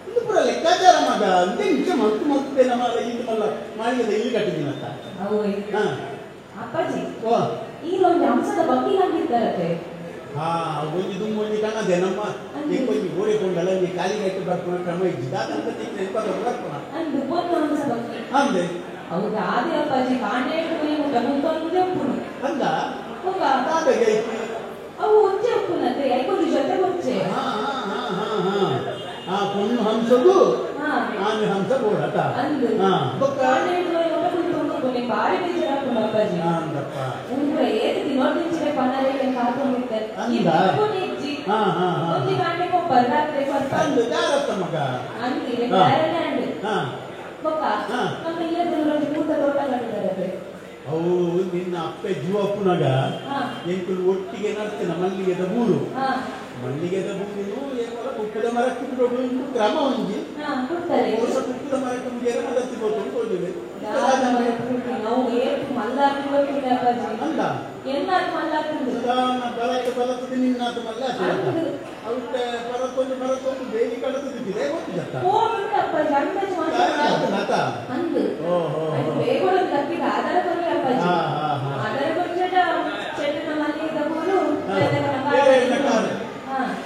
ಇದು ಪೂರ ಲೆಕ್ಕಾಚಾರ ಮಗ ಅಂತೆ ನಿಜ ಮಲ್ತು ಮಲ್ತೆ ನಮ್ಮ ಇಲ್ಲಿ ಮಲ್ಲ ಮಾಡಿದ ಇಲ್ಲಿ ಕಟ್ಟಿದ್ದೀನಂತ.
ಅಪ್ಪಾಜಿ ಈ ಒಂದು ಅಂಶದ ಬಗ್ಗೆ ಆಗಿರ್ತಾರತ್ತೆ.
ಹಾ ಒಂಜಿ ದುಂಬು ಒಂಜಿ ಕಾಣದೆ ನಮ್ಮ ಒಂಜಿ ಗೋಡೆ ಕೊಂಡಲ್ಲ ಒಂಜಿ ಕಾಲಿಗೆ ಬರ್ಪುನ ಕ್ರಮ ಇಜ್ಜಿ ದಾದಂತ ಬರ್ಪುನ
ಅಂದು ಪೊನ್ನು ಅಂಶ ಬಗ್ಗೆ
ಅಂದೆ
ಹೌದಾ ಅದೇ ಅಪ್ಪಾಜಿ ಕಾಂಡೆ ಮುಟ್ಟೊಂದು ಉಪ್ಪುನು
ಅಂದ
ಅವು ಒಂಜೆ ಉಪ್ಪುನತ್ತೆ ಐಕೊಂದು ಜೊತೆ ಒಂಜೆ.
ಹಾ ಹಾ ಹಾ ಹಾ ಆ ಪೊಣ್ಣು ಹಂಸದು ಆನೆ ಹಂಸ ಬೋಡತ
ಅಂದು ಬಾರಿ ಬೇಜಾರಾಪುಂಡು ಅಪ್ಪಾಜಿ ಉಂಗುರ ಏತ್ ದಿನೋದಿಂಚಿನ ಪನ್ನರೆ ಕಾತೊಂದಿತ್ತಾರೆ ಇಜ್ಜಿ ಒಂಜಿ ಕಾಂಡೆ ಕೊಪ್ಪರ್ ರಾತ್ರಿ ಕೊರ್ಪ
ಅಂದು ದಾರತ್ತ ಮಗ
ಅಂದು ದಾರನೇ ಅಂಡು ಬೊಕ್ಕ ನಮ್ಮ ಇಲ್ಲದ ಒಂಜಿ ಪೂತ ತೋಟ ಕಟ್ಟಿದ್ದಾರೆ.
ಅವು ನಿನ್ನ ಅಪ್ಪೆ ಜೀವಪ್ಪನಾಗ ಎಂಕುಲು ಒಟ್ಟಿಗೆ ನಡ್ತಿನ ಮಲ್ಲಿಗೆದ ಬೂರು ಮಲ್ಲಿಗೆದ ಬೂರು ಏಕೋಲ ಕುಕ್ಕುದ ಮರಕ್ಕೆ ಬಿಡೋದು ಕ್ರಮ ಒಂಜಿ ಹೊಸ ಕುಕ್ಕುದ ಮರಕ್ಕೆ ಮುಗಿಯರೆ ಮದತ್ತಿ ಬೋತು ತೋಜುವೆ ಅಲ್ಲ ಬಲಕ್ಕೆ ಬಲತ್ತದ ನಿನ್ನಾತ ಮಲ್ಲ ಅವಕ್ಕೆ ಬರತ್ತೊಂದು ಬರತ್ತೊಂದು ಬೇಲಿ ಕಡತದಿದ್ದಿದೆ ಗೊತ್ತಿದ್ದ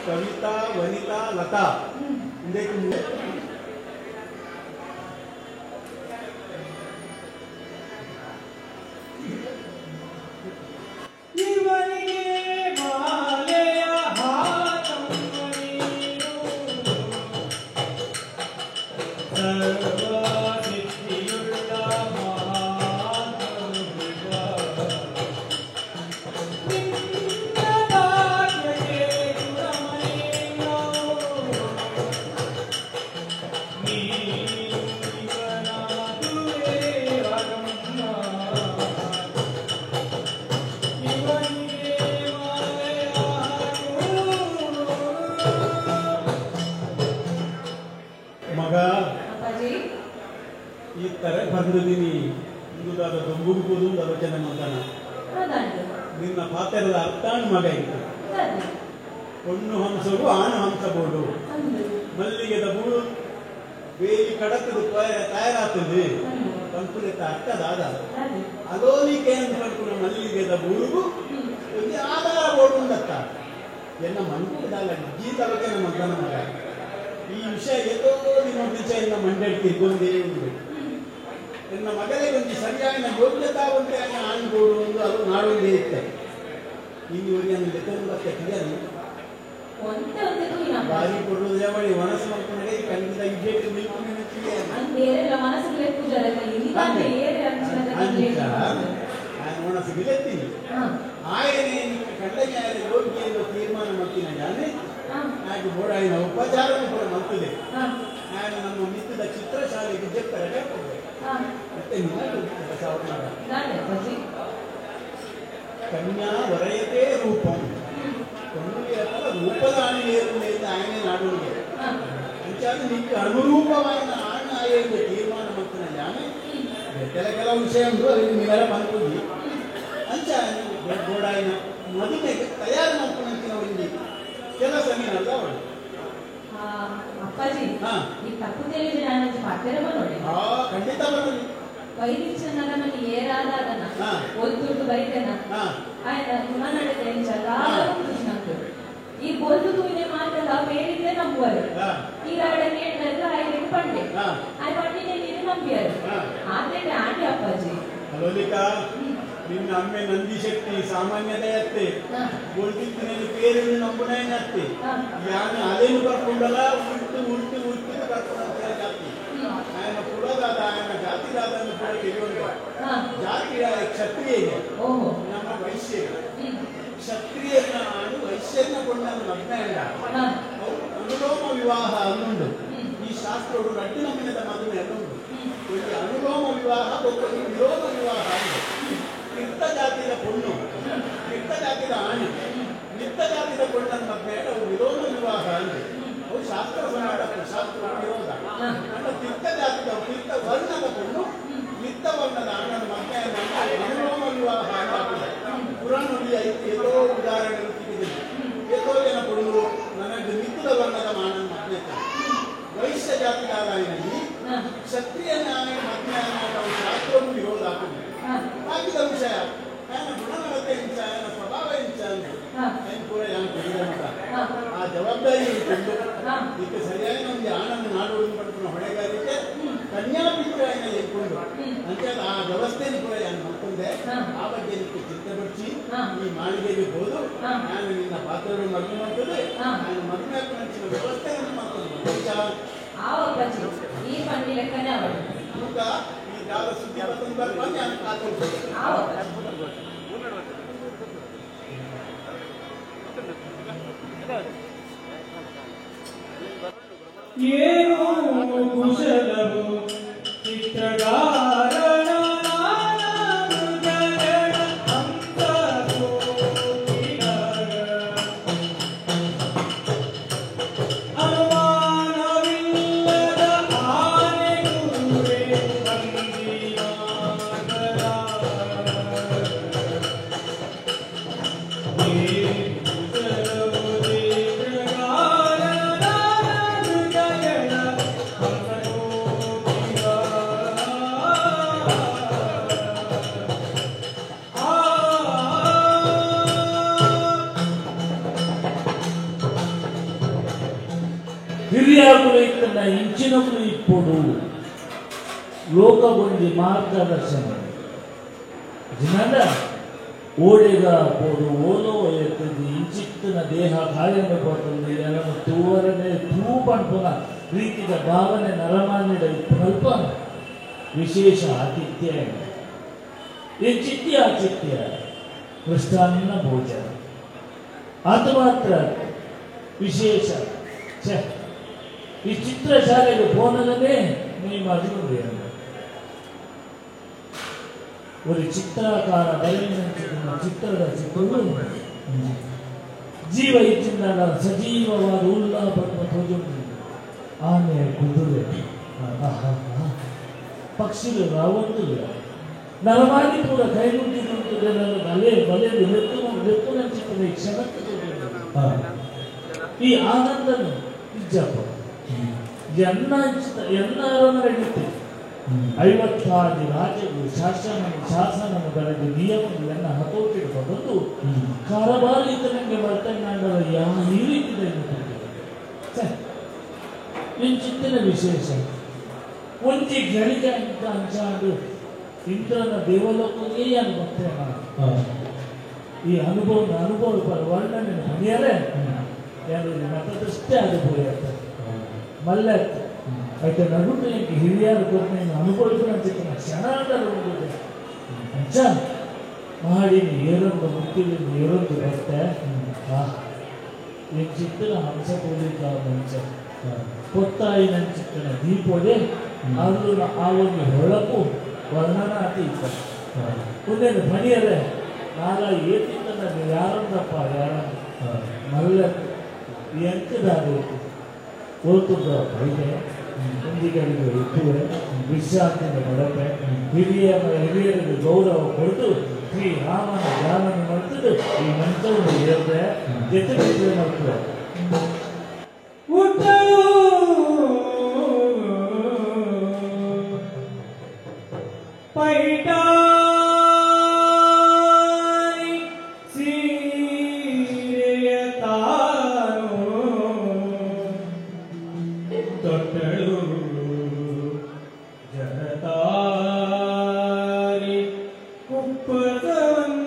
ಕವಿತಾ ವನಿತಾ ಲತಾ
ಇವರಿಗೆ ಮಾಲೆಯ ಹಾಕಮ್ಮನೀನು ಸರ್ವ ಸಿದ್ಧಿಯುಳ್ಳ ಮಹಾತ್ಮನು ನಿನ್ನ ಭಾಗ್ಯಕ್ಕೆ ಗುಣಮನೀನು.
ನಿನ್ನ ಪಾತ್ರದ ಅರ್ಥಾಣು ಮಗ ಇತ್ತು. ಹೊಣ್ಣು ಹಂಸವು ಆಣು ಹಂಸ ಬೋಡು ಮಲ್ಲಿಗೆದ ಬೂಡು ಬೇಲಿ ಕಡಕದ ತಯಾರಾತದೆ ಕಂಪುಲೆತ ಅರ್ಥದಾದ ಅಲೋಲಿಕೆ ಅಂತ ಪಡ್ಕೊಂಡು ಮಲ್ಲಿಗೆದ ಬೂಡುಗು ಒಂದು ಆಧಾರ ಬೋಡು ಉಂಡತ್ತ ಎನ್ನ ಮಂಡಾಲ ಗೀತಲಕ್ಕೆ ನಮ್ಮ ಮಗನ ಮಗ ಈ ವಿಷಯ ಎತ್ತೋ ದಿನ ಎನ್ನ ಮಂಡಳಿಗೆ ಗೊಂದೇ ಉಂಟು. ಎನ್ನ ಮಗನಿಗೆ ಒಂದು ಸರಿಯಾದ ಯೋಗ್ಯತಾ ಉಂಟೆ ಆಣ್ಬೋಡು ಒಂದು ಅದು ನಾಡೊಂದೇ ಇತ್ತೆ. ಇನ್ನುವರೆಗೆ ನನ್ನ ಲೆಕ್ಕ ತಿಳಿಯದು ಬಾರಿ ಕೊಡುವುದು ಯಾವಳಿ ಮನಸ್ಸು ಮಾಡ್ಕೊಂಡಾಗ ಈ ಖಂಡಿತ ಇಡ್ಲೇಟ್ ಮನಸ್ಸು ಗೆಲ್ತೀನಿ ಆಯನೇ ಕಂಡನೆ ಯೋಗ್ಯ ಎಂದು ತೀರ್ಮಾನ ಮಾಡ್ತೀನಿ ಜಾನೆ ಹಾಗೆ ಬೋಡಾಯಿನ ಉಪಚಾರವನ್ನು ಕೂಡ ಮಾಡ್ತದೆ. ನಾನು ನಮ್ಮ ಮಿತ್ತದ ಚಿತ್ರಶಾಲೆಗೆ ಜಪ್ಪರ ಮತ್ತೆ ಕನ್ಯಾ ವರಯತೆ ರೂಪಂ ರೂಪದ ಆಣೆ ಆಯನೆ ನಾಡುಗೆ ಅಂಚಾದ ನಿಕ್ಕೆ ಅನುರೂಪವಾದ ಆಣ ಆಯೆಂದು ತೀರ್ಮಾನ ಮಾಡ್ತಾನೆ ಜಾನೆ ಕೆಲ ಕೆಲವು ವಿಷಯ ಉಂಟು ಅದಕ್ಕೆ ನೀವೆಲ್ಲ ಬಂದ್ಕೊಂಡಿ ಅಂಚ ಗೋಡಾಯಿನ ಮದುವೆಗೆ ತಯಾರು ಮಾಡ್ಕೊಂಡಂತಿನ ಒಂದು ಕೆಲಸ ನೀನಲ್ಲ ಅವಳು.
ಅಪ್ಪಾಜಿ ಈ ತಪ್ಪು ತಿಳಿದ್ರೆ ನಾನು ಪಾತ್ರೆ ನೋಡಿ
ಖಂಡಿತ ಬರಲಿ
ವೈದ್ಯನ ಏರಾದಾಗನ ಒತ್ತುಟ್ಟು ಬೈತೇನ ಆಯ್ತಾ ಗುಣನಡತೆ ಈ ಬೊಲ್ದು ತೂಯಿನೆ ಮಾತಲ್ಲ ಬೇಡಿದ್ರೆ ನಂಬುವರು ಈಗ ಅವಳ ಕೇಳಿದ್ರೆ ಆಯ್ತು ಪಂಡೆ ಆ ಪಂಡಿಗೆ ನೀನು ನಂಬಿಯರು ಆದ್ರೆ ಆಂಟಿ ಅಪ್ಪಾಜಿ
ಅಲೋಲಿಕಾ ನಿನ್ನ ಅಮ್ಮೆ ನಂದಿ ಶಕ್ತಿ ಸಾಮಾನ್ಯದೇ ಅತ್ತೆ ಬೊಲ್ದಿತ್ತಿನಲ್ಲಿ ಪೇರನ್ನು ನಂಬುನೇ ಅತ್ತೆ ಯಾನು ಅದೇನು ಬರ್ಕೊಂಡಲ್ಲ ಉಲ್ಟು ಉಲ್ಟು ಉಲ್ಟು ಬರ್ಕೊಂಡ ಜಾತಿ ಆಯನ ಕುಲದಾದ ಆಯನ ಜಾತಿದಾದ ಕೂಡ ತಿಳಿಯುವಂತ ಜಾತಿಯ ಕ್ಷತ್ರಿಯ ಇದೆ ನಮ್ಮ ವೈಶ್ಯ ಕ್ಷತ್ರಿಯನ್ನ ಆಡು ವೈಶ್ಯನ ಕೊಂಡನ್ನು ಮಗ್ನ ಇಲ್ಲ ಅನುಲೋಮ ವಿವಾಹ ಅನ್ನುಂಡು. ಈ ಶಾಸ್ತ್ರಗಳು ರಡ್ಡು ನಮ್ಮಿನದ ಮದುವೆ ಅನ್ನುಂಡು. ಒಂದು ಅನುಲೋಮ ವಿವಾಹ ಒಬ್ಬರು ವಿಲೋಮ ವಿವಾಹ ಅನ್ನು. ತೀರ್ಥ ಜಾತಿಯ ಪೊಣ್ಣು ತೀರ್ಥ ಜಾತಿಯ ಆಣೆ ನಿತ್ತ ಜಾತಿಯ ಪೊಣ್ಣನ್ನು ಮದುವೆ ಅವು ವಿಲೋಮ ವಿವಾಹ ಅಂದ್ರೆ ಅವು ಶಾಸ್ತ್ರ ಶಾಸ್ತ್ರ ವಿರೋಧ. ನಮ್ಮ ತೀರ್ಥ ಜಾತಿಯ ತೀರ್ಥ ವರ್ಣದ ಪೊಣ್ಣು ನಿತ್ತ ವರ್ಣದ ಆಣನ ಮದುವೆ ಅನುಲೋಮ ವಿವಾಹ ಅಂತ ಪುರಾಣದಲ್ಲಿ ಎಲ್ಲೋ ಉದಾಹರಣೆಗಳು ಸಿಕ್ಕಿದೆ. ಎಲ್ಲೋ ಜನ ಪೊಣ್ಣು ನನಗೆ ನಿತ್ತದ ವರ್ಣದ ಮಾನನ ಮದುವೆ ವೈಶ್ಯ ಜಾತಿದಾರನಲ್ಲಿ ಕ್ಷತ್ರಿಯನ ಆಣೆ ಮದುವೆ ಶಾಸ್ತ್ರವನ್ನು ವಿರೋಧ ಆಗ್ತದೆ. ಬಾಕಿದ ವಿಷಯ ఆయన ಗುಣನಡತೆ ಇಂಚ ఆయన ಸ್ವಭಾವ ಇಂಚ ಅಂದ್ರೆ ಕೂಡ ಯಾನು ತಿಳಿದ ಆ ಜವಾಬ್ದಾರಿ ಇಟ್ಕೊಂಡು ಇದಕ್ಕೆ ಸರಿಯಾಗಿ ನಮ್ಗೆ ಆನಂದ ನಾಡುಗಳನ್ನು ಪಡ್ಕೊಂಡು ಹೊಣೆಗಾರಿಕೆ ಕನ್ಯಾಪಿತ್ರ ಇಟ್ಕೊಂಡು ಅಂತ ಆ ವ್ಯವಸ್ಥೆಯನ್ನು ಕೂಡ ಯಾನು ಮಾಡ್ಕೊಂಡೆ. ಆ ಬಗ್ಗೆ ನಿಮಗೆ ಚಿಂತೆ ಪಡಿಸಿ ಈ ಮಾಳಿಗೆಗೆ ಹೋದು ನಾನು ನಿನ್ನ ಪಾತ್ರವನ್ನು ಮದುವೆ ಮಾಡ್ತದೆ ನಾನು ಮದುವೆ ಹಾಕೊಂಡು ವ್ಯವಸ್ಥೆಯನ್ನು ಮಾಡ್ಕೊಂಡು ಈ ದಾದ ಸುದ್ದಿ ಬರ್ತದೆ ಬರ್ಕೊಂಡು ನಾನು ಕಾತುರ್ತೀನಿ.
ಏನು ಕುಶಲವು ಚಿತ್ರಗಾರನ ಅನುಮಾನವಿಲ್ಲದ ಆನೆ ಗುರುವೇ
ಹಿರಿಯಾಕುಲು ಇಂಚಿನಕುಲು ಇಪ್ಪುಡು ಲೋಕಗೊಂದಿ ಮಾರ್ಗದರ್ಶನ ಜಿನದ ಓಡೆಗ ಪೋಡು ಓಲೋ ಎತ್ತದಿ ಇಂಚಿತ್ತಿನ ದೇಹ ಕಾರ್ಯನ ಪೋತಂದು ಎನನು ತೂವರನೆ ತೂಪಂಪುನ ರೀತಿದ ಭಾವನೆ ನರಮಾನ್ಯದ ಇಪ್ಪುನಲ್ಪ ವಿಶೇಷ ಆತಿಥ್ಯ ಇಂಚಿತ್ಯ ಆತಿಥ್ಯ ಮೃಷ್ಟಾನ್ನ ಭೋಜನ ಆತ ಮಾತ್ರ ವಿಶೇಷ ಛೆ ಈ ಚಿತ್ರಶಾಲೆಗೆ ಪೋನಗನೇ ನೀ ಮದುವೆ ಒಂದು ಚಿತ್ರಕಾರ ಬರೆಯಿನ ಚಿತ್ರದ ಚಿತ್ರಗಳು ಜೀವ ಇಚ್ಚಿಂದ ಸಜೀವವಾದ ಉಲ್ಲಾ ಪಟ್ಟ ತೋಜುಂಡು ಆನೆ ಕುದುರೆ ಪಕ್ಷಿಗಳು ರಾವಂದಿಲ್ಲ ನರಮಾನಿ ಪೂರ ಕೈ ಮುಗಿದು ಬಲೆ ಬಲೆ ಲೆತ್ತು ಲೆತ್ತು ನಂಚಿತ್ತದ ಈ ಕ್ಷಣಕ್ಕೆ ಈ ಆನಂದನು ಇಜ್ಜಪ್ಪ ಎನ್ನ ಎನ್ನ ನಡೀತೆ 56 ರಾಜ್ಯಗಳು ಶಾಸನ ಬರೆದು ನಿಯಮಗಳನ್ನು ಹತೋಟಿ ಬಂದು ಕಾರಬಾರಿ ಇತರಂಗೆ ಬರ್ತಂಗಲ್ಲ ಯಾವ ಈ ರೀತಿ ಚಿತ್ತಿನ ವಿಶೇಷ ಒಂಜಿ ಗಳಿಗೆ ಅಂತ ಅಂಚಾಂಡು ಇಂದ್ರನ ದೇವಲೋಕಕ್ಕೆ ಏನು ಬರ್ತೇನೆ ಈ ಅನುಭವ ಅನುಭವ ವರ್ಣನೆ ಮನೆಯಲ್ಲೇ ಯಾರು ಮತದೃಷ್ಟೇ ಅದು ಪೋಯತ್ತ ಮಲ್ಲ అయితే ನಡುಟು ಎಂಕ್ ಹಿರಿಯರು ಕೊರ್ನ ಅನುಭವಿಸಿನ ಕ್ಷಣ ಅಂಚ ಮಾಡಿನ ಏರೊಂದು ಮುಟ್ಟಿನ ಏರೊಂದು ಬತ್ತೆ ಎಂಚಿತ್ತಿನ ಹಂಸ ಪೂಜಿತ ಮಂಚ ಕೊತ್ತಾಯಿನಂಚಿತ್ತಿನ ದೀಪೋಡೆ ಅರುಳ ಆ ಒಂದು ಹೊಳಪು ವರ್ಣನಾತೀತ ಒಂದೇನು ಮಣಿಯರೆ ನಾಲ ಏತಿತ್ತನ ಯಾರಂದಪ್ಪ ಯಾರ ಮಲ್ಲ ಎಂಕದಾಗಬೇಕು ಓದ್ತುಂದ ಬೈದೆ ಮುಂದಿಗರಿಗೆ ಇಟ್ಟುವೆ ವಿಶ್ರಾಂತಿಯನ್ನು ಪಡಪೆ ಹಿರಿಯರಿಗೆ ಗೌರವ ಕೊಡ್ತು ಶ್ರೀ ರಾಮನ ಧ್ಯಾನ ಮಾಡ್ತದೆ ಈ ಮಂತ್ರವನ್ನು ಏರ್ದೆ ಜೊತೆ ಜೊತೆ ಮಾಡ್ತದೆ
ಪೈಟಾರಿ ಸೀರೆಯ ತಾನು ತೊಟ್ಟಳು ಜನತಾರಿ ಕುಪ್ಪಸವನ್ನು.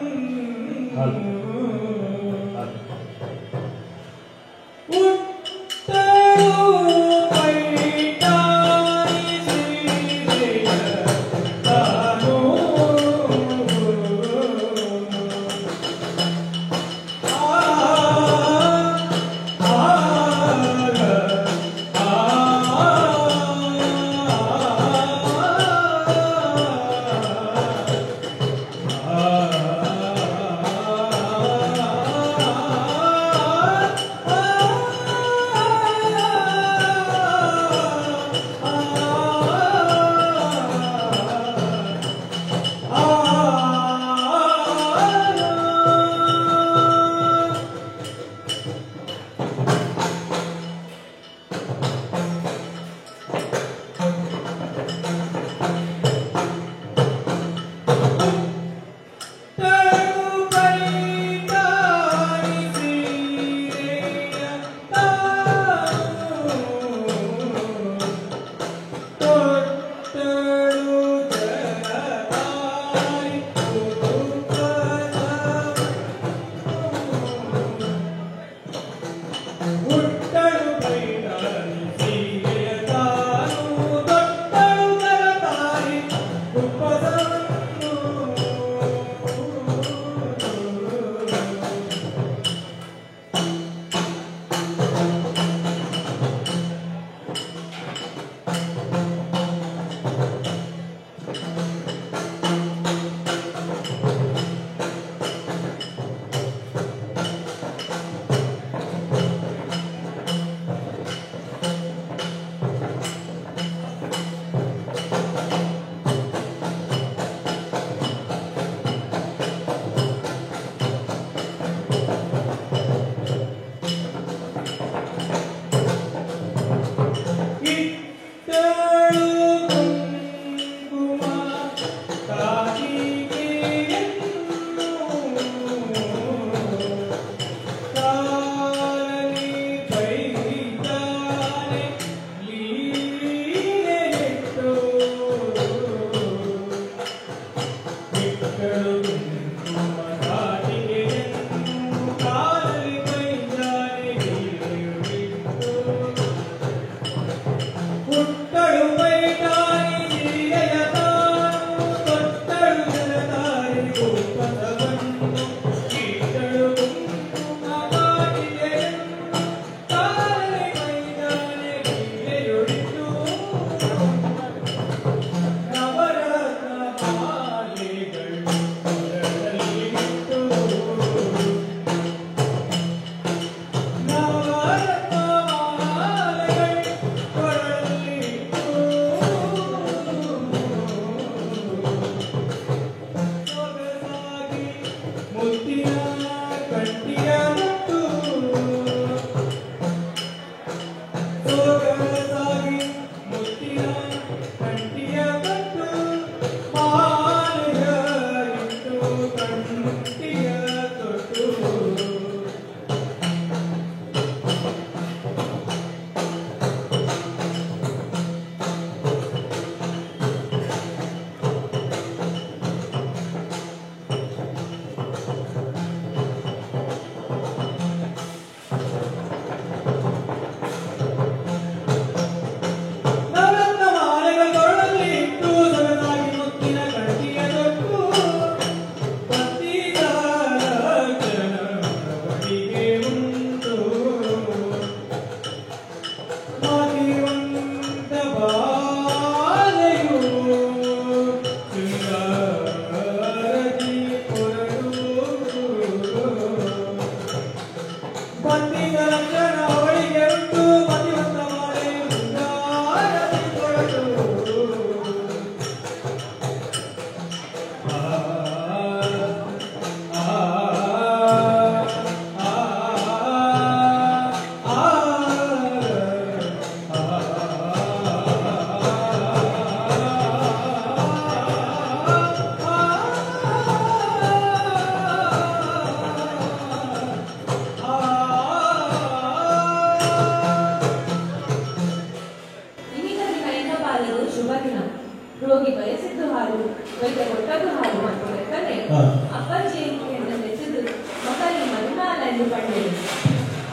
ಎಂದು ಪಂಡೇರು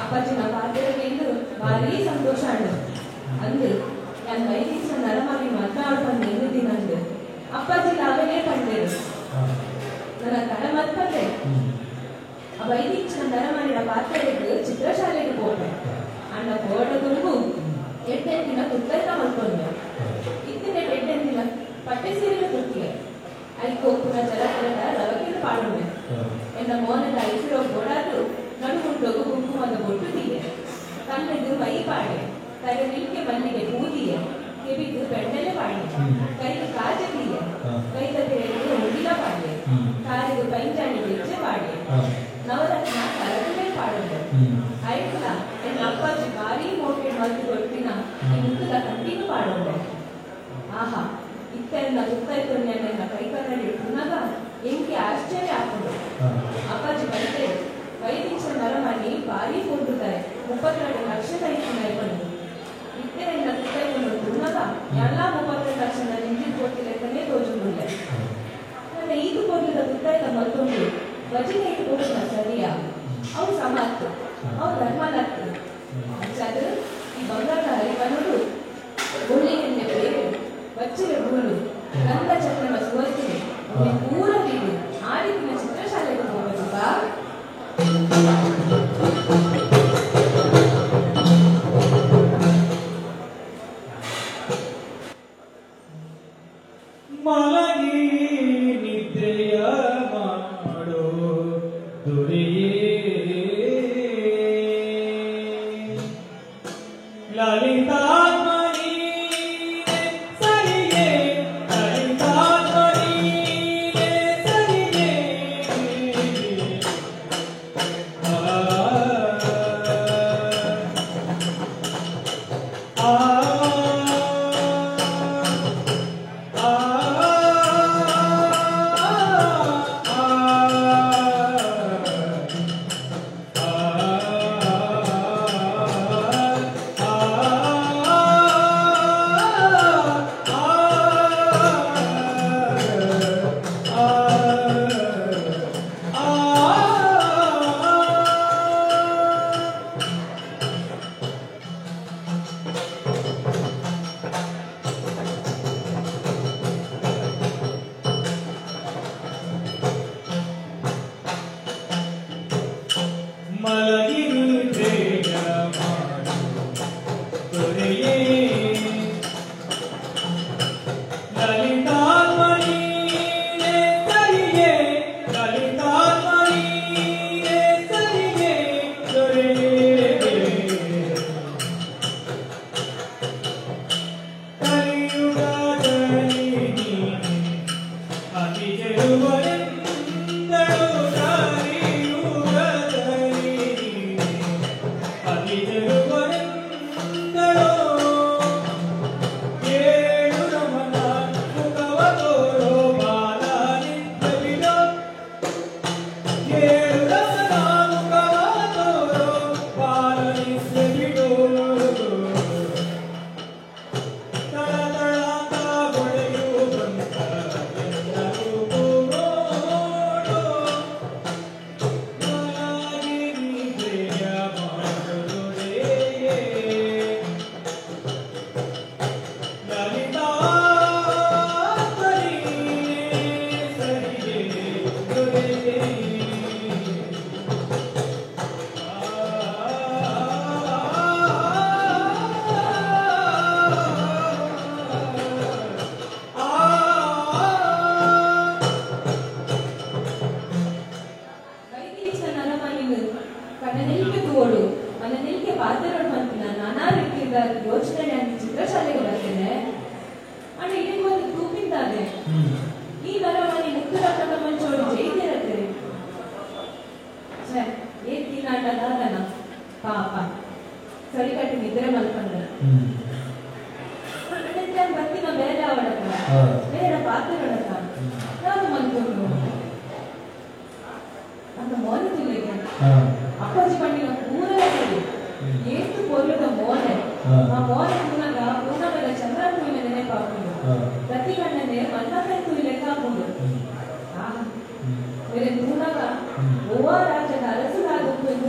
ಅಪ್ಪಾಜಿನ ಪಾತ್ರಕ್ಕೆ ಭಾರೀ ಸಂತೋಷ ಅಂಡು ಅಂದು ನಾನು ವೈದ್ಯ ನರಮಾನಿ ಮಾತನಾಡ್ಕೊಂಡು ನಿಂದಿದ್ದೀನಂದು ಅಪ್ಪಾಜಿ ಲಾವನೇ ಪಂಡೇರು ನನ್ನ ತಡ ಮತ್ಪಂದೆ ಆ ವೈದ್ಯ ನರಮಾನಿನ ಪಾತ್ರಕ್ಕೆ ಚಿತ್ರಶಾಲೆಗೆ ಹೋದೆ ಅಣ್ಣ ಕೋಡ ತುಂಬು ಎಡ್ಡೆಂಟಿನ ದಿನ ಕುತ್ತೈತ ಮಲ್ಕೊಂಡೆ ಇತ್ತಿನ ಎಡ್ಡೆಂಟಿನ ದಿನ ಪಟ್ಟೆ ಸೀರೆ ತುತ್ತಿಗೆ ಐಕೋಪುರ ಜಲಕರದ ರವಕಿನ ಪಾಡುವೆ ಎನ್ನ ಮೋನದ ಐಸಿರೋ ಗೋಡಾದು ನಡುಗುಂಡೋಗು ಕುಂಕುಮದ ಬೊಟ್ಟು ತೀಯೆ ಕಣ್ಣದು ಮೈ ಪಾಡೆ ತಲೆ ನಿಲ್ಕೆ ಮಲ್ಲಿಗೆ ಬೂದಿಯೆ ಕಿವಿದು ಬೆಣ್ಣೆಲೆ ಪಾಡೆ ಕೈಗೆ ಕಾಜ ತೀಯೆ ಕೈದ ತೆರೆದು ಉಂಗಿಲ ಪಾಡೆ ಕಾಲಿಗೆ ಪೈಂಜಾಣಿ ಗೆಜ್ಜೆ ಪಾಡೆ ನವರತ್ನ ಕರಗುಲೆ ಪಾಡುವೆ ಐಕ್ಲ ಎನ್ನ ಅಪ್ಪಾಜಿ ಭಾರೀ ಮೋಟೆ ಮಲ್ತು ಕೊಡ್ತಿನ ಈ ಮುತ್ತದ ಕಂಟಿನ್ಯೂ ಪಾಡುವೆ ಆಹಾ ಇತ್ತೆಲ್ಲ ತುತ್ತೈತು ನನ್ನ ಕೈ ಕನ್ನಡಿ ಪುನಗ ಎಂಕೆ ಆಶ್ಚರ್ಯ ಹಾಕೊಂಡು ಅಪ್ಪಾಜಿ ಬಂತೆ ವೈದ್ಯ ನರಮಣಿ ಭಾರಿ ಕೊಡುತ್ತಾರೆ 32 ಲಕ್ಷದ ಇತ್ತು ಇತ್ತೆಲ್ಲ ತುತ್ತೈತು ಪುನಗ ಎಲ್ಲ 32 ಲಕ್ಷ ನಿಂತಿದ್ದು ಕೊಟ್ಟಿಲ್ಲ ತೋಜುಂಡುಳ್ಳೆ ನನ್ನ ಈಗ ಕೊಡ್ಲಿದ ತುತ್ತಾಯ್ತ ಮತ್ತೊಂದು ವಜಿನ ಇಟ್ಟು ಕೊಡುತ್ತ ಸರಿಯಾ ಅವು ಸಮಾತ್ತು ಅವು ಧರ್ಮನತ್ತು ಅಂಚಾದ ಈ ಬಂಗಾರದ ಹರಿವನುಡು ಒಳ್ಳೆಯನ್ನೇ ಬೇರೆ ವಜ್ರ ಗುರುಳು ಗಂಧ ಚಂದ್ರನ ಸುವರ್ತಿನಿ ಪೂರ ಬೀಡು ಆ ರೀತಿಯ ಚಿತ್ರಶಾಲೆಗೆ ಹೋಗಬೇಕಾ.
ಮಲಗಿ ನಿದ್ರೆಯ ಮಾಡೋ ದುರಿಯೇ ಲಲಿತಾತ್ಮನಿ ಸರಿಯೇ ಲಲಿತಾತ್ಮನಿ ಸರಿಯೇ ಆ ಆ ಮಲಗಿ ನಿದ್ರೆಯ ಮಾಡು ದೊರೆಯೇ ಲಲಿತಾತ್ಮನೀನೇ ಸರಿಯೇ ಲಲಿತಾತ್ಮನೀನೇ ಸರಿಯೇ ದೊರೆಯೇ ಕಲಿಯುಗದಲ್ಲಿ ನೀನೆ ಅತಿ ಚೆಲುವನೆಂದಳು ಕಲಿಯುಗದಲ್ಲಿ ನೀನೆ ಅತಿ ಚೆಲುವನೆಂದಳು ಏಳು ರಮಣ ಮುಖವ ತೋರೋ ಬಾಲ ನಿತ್ಯವಿಡೋ ಏಳು ರಮಣ ಮುಖವ ತೋರೋ ಬಾಲ ನಿತ್ಯವಿಡೋ ತಳತಳಾತ ಹೊಳೆಯುವಂತ ಎಲ್ಲರೂ ನೋಡು ಮಲಗಿ ನಿದ್ರೆಯ ಮಾಡುವುದೇ ಲಲಿತಾತ್ಮನೀನೇ ಸರಿಯೇ ದೊರೆಯೇ.
ವೈದ್ಯ ನರಮನಿಗೆ ಕಣ್ಣನಿಲ್ಕೆ ತೋಡು ಮನನಿಲ್ಕೆ ಪಾತ್ರಗಳು ಮಂತಿನ ನಾನಾ ರೀತಿಯ ಯೋಚನೆ ನಾನು ಚಿತ್ರಶಾಲೆಗೆ ಬರ್ತೇನೆ ಅಣ್ಣ ಇಲ್ಲಿಗೆ ಒಂದು ತೂಪಿಂದಾದೆ ಈ ನರಮನಿ ಮುಕ್ತರಾದ ಮಂಚೋಡು ಜೈದಿರತ್ತೆ ಛೇ ಏನ್ ತಿನ್ನಾಟ ದಾದನ ಪಾಪ ಸರಿಕಟ್ಟು ನಿದ್ರೆ ಮಲ್ಕೊಂಡ ಅಣ್ಣ ಬರ್ತಿನ ಬೇರೆ ಅವಳಕ್ಕ ಬೇರೆ ಪಾತ್ರಗಳಕ್ಕ ನಾನು ಮಲ್ಕೊಂಡು ಅಂತ ಮೋನೆ ಜಿಲ್ಲೆಗೆ ಅಪ್ಪಾಜಿ ಪಂಡಿನ ಪೂರಲ ಸರಿ ಏತು ಪೊರ್ಲುದ ಮೋನೆ ಆ ಮೋನೆ ಪೂನಗ ಪೂನವೆಲ್ಲ ಚಂದ್ರನ ತೂಯಿನ ನೆನಪಾಪುಂಡು ಪ್ರತಿ ಕಣ್ಣನೆ ಮನ್ಮಥನ್ ತೂಯಿ ಲೆಕ್ಕ ಆಪುಂಡು ಆಹಾ ಬೇರೆ ತೂನಗ ಗೋವಾ ರಾಜ್ಯದ ಅರಸುಲಾಗುಪ್ಪು ಎಂದು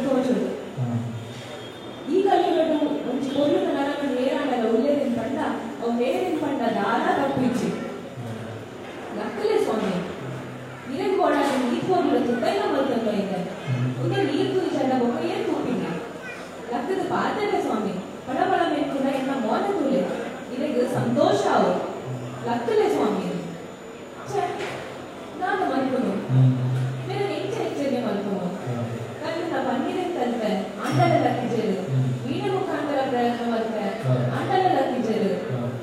ಅಂಡಲ ಲಕ್ಕಿಜೆರು ವೀಣೆ ಮುಖಾಂತರ ಪ್ರಯತ್ನ ಮಲ್ಪೆ ಅಂಡಲ ಲಕ್ಕಿಜೆರು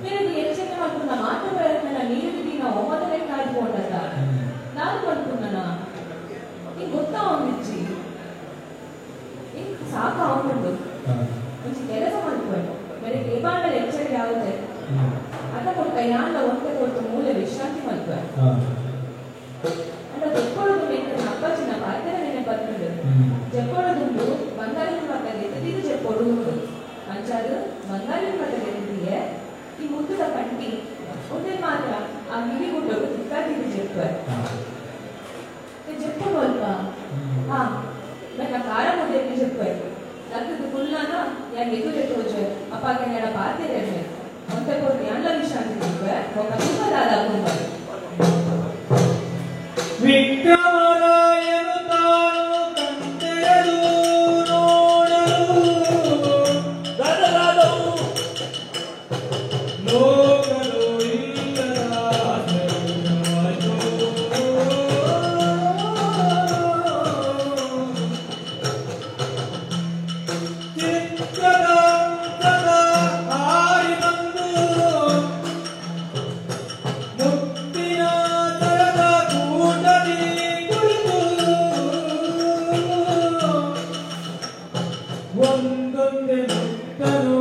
ಮೇರೆಗೆ ಎಚ್ಚರಿಕೆ ಮಾಡ್ಕೊಂಡ ಮಾತ್ರ ಪ್ರಯತ್ನ ನೀರು ನಾವು ಒಮ್ಮತಲೆ ಕಾಯ್ದುಕೊಂಡತ್ತ ನಾನು ಮಾಡ್ಕೊಂಡನ ನಿಂಗೆ ಗೊತ್ತಾ ಒಂದಿಚ್ಚಿ ನಿಂಗೆ ಸಾಕ ಅವನುಂಟು ಒಂಚಿ ಕೆಲಸ ಮಾಡ್ಕೊಂಡು ಮೇರೆಗೆ ಏಬಾಂಡಲ ಎಚ್ಚರಿಕೆ ಆಗುತ್ತೆ ಅದ ಕೊಟ್ಟ ಯಾಂಡ ಒಂತೆ ಕೊಟ್ಟು ಮೂಲೆ ವಿಶ್ರಾಂತಿ ಮಲ್ಪೆ ಅಂಡ ದೊಕ್ಕೊಳ್ಳೋದು ಬೇಕು ಅಪ್ಪಾಜಿನ ಪಾತ್ರ ನೆನೆ ಬರ್ತದೆ ಜಪ್ಪೊಡದುಂಡು ಬಂಗಾರಿನ ಮಕ್ಕಳಿಗೆ ಎತ್ತದಿದ್ದು ಜಪ್ಪೊಡು ಉಂಡು ಅಂಚಾದು ಬಂಗಾರಿನ ಮಕ್ಕಳಿಗೆ ಎತ್ತದಿಗೆ ಈ ಮುತ್ತುದ ಕಂಟಿ ಒಂದೇ ಮಾತ್ರ ಆ ಗಿಳಿ ಗುಡ್ಡೋಗು ತಿಕ್ಕಾದಿದ್ದು ಜಪ್ಪ ಜಪ್ಪೊಡು ಅಲ್ವಾ ಹಾ ನನ್ನ ಕಾರ ಮುದ್ದೆಗೆ ಜಪ್ಪ ಲಕ್ಕದ ಕುಲ್ಲಾನ ಯಾನ್ ಎದುರೆ ತೋಜೆ ಅಪ್ಪಾಗೆ ನೆಡ ಪಾತಿರೆ ಒಂತೆ ಕೊಟ್ಟು ಯಾಂಡ ವಿಶ್ರಾಂತಿ ಜಪ್ಪ ಒಕ್ಕ ತುಂಬ ದಾದ ಕುಂಬ
ವಿಕ್ರಮರಾಯನು ತಾನು ಕಂತೆರಲು ನೋಡಲು
ದಾದರಾದವು
ಲೋಕಲು ಇಲ್ಲದ ಆಶ್ಚರ್ಯವಾಯ್ತು. ಚಿತ್ರದ ಅಂಕದ ಹಾರಿ ಬಂದು ಮುತ್ತಿನ ತರದ ಕೂಟದಿ ಕುಳಿತು ಒಂದೊಂದೇ ಮುತ್ತನು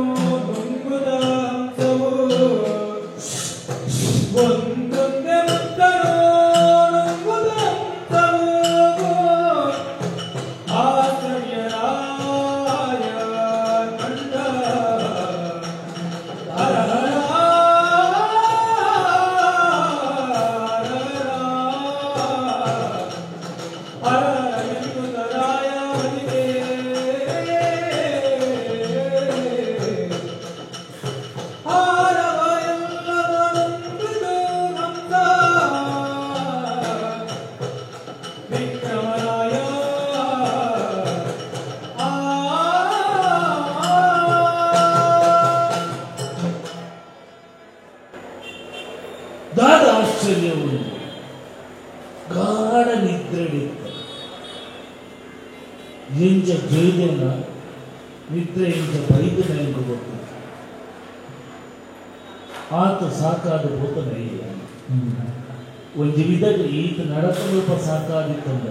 ನುಂಗುದ ಹಂಸವು ಒಂದೊಂದೇ ಮುತ್ತನು ನುಂಗುದ ಹಂಸವು ಆಶ್ಚರ್ಯರಾಯ ಕಂಡ ಹರ ಹರ ಹರ ಎನ್ನುತ್ತರಾಯ ಹರಿಗೆ ಹಾರವ ಎಲ್ಲದರೊಂದಿದು ಹಂಸ ವಿಕ್ರಮರಾಯ ಆ
ದಾದ ಆಶ್ಚರ್ಯವು ಗಾಢ ನಿದ್ರೆಡಿತ್ತ ಎಂಜ ಜೈದೇನ ನಿದ್ರೆ ಎಂಜ ಬೈದನ ಎಂದು ಗೊತ್ತು ಆತ ಸಾಕಾದ ಭೂತನ ಅಯ್ಯ ಒಂಜಿ ವಿಧದ ಈತ ನಡಕಲೂಪ ಸಾಕಾದಿತ್ತಂದ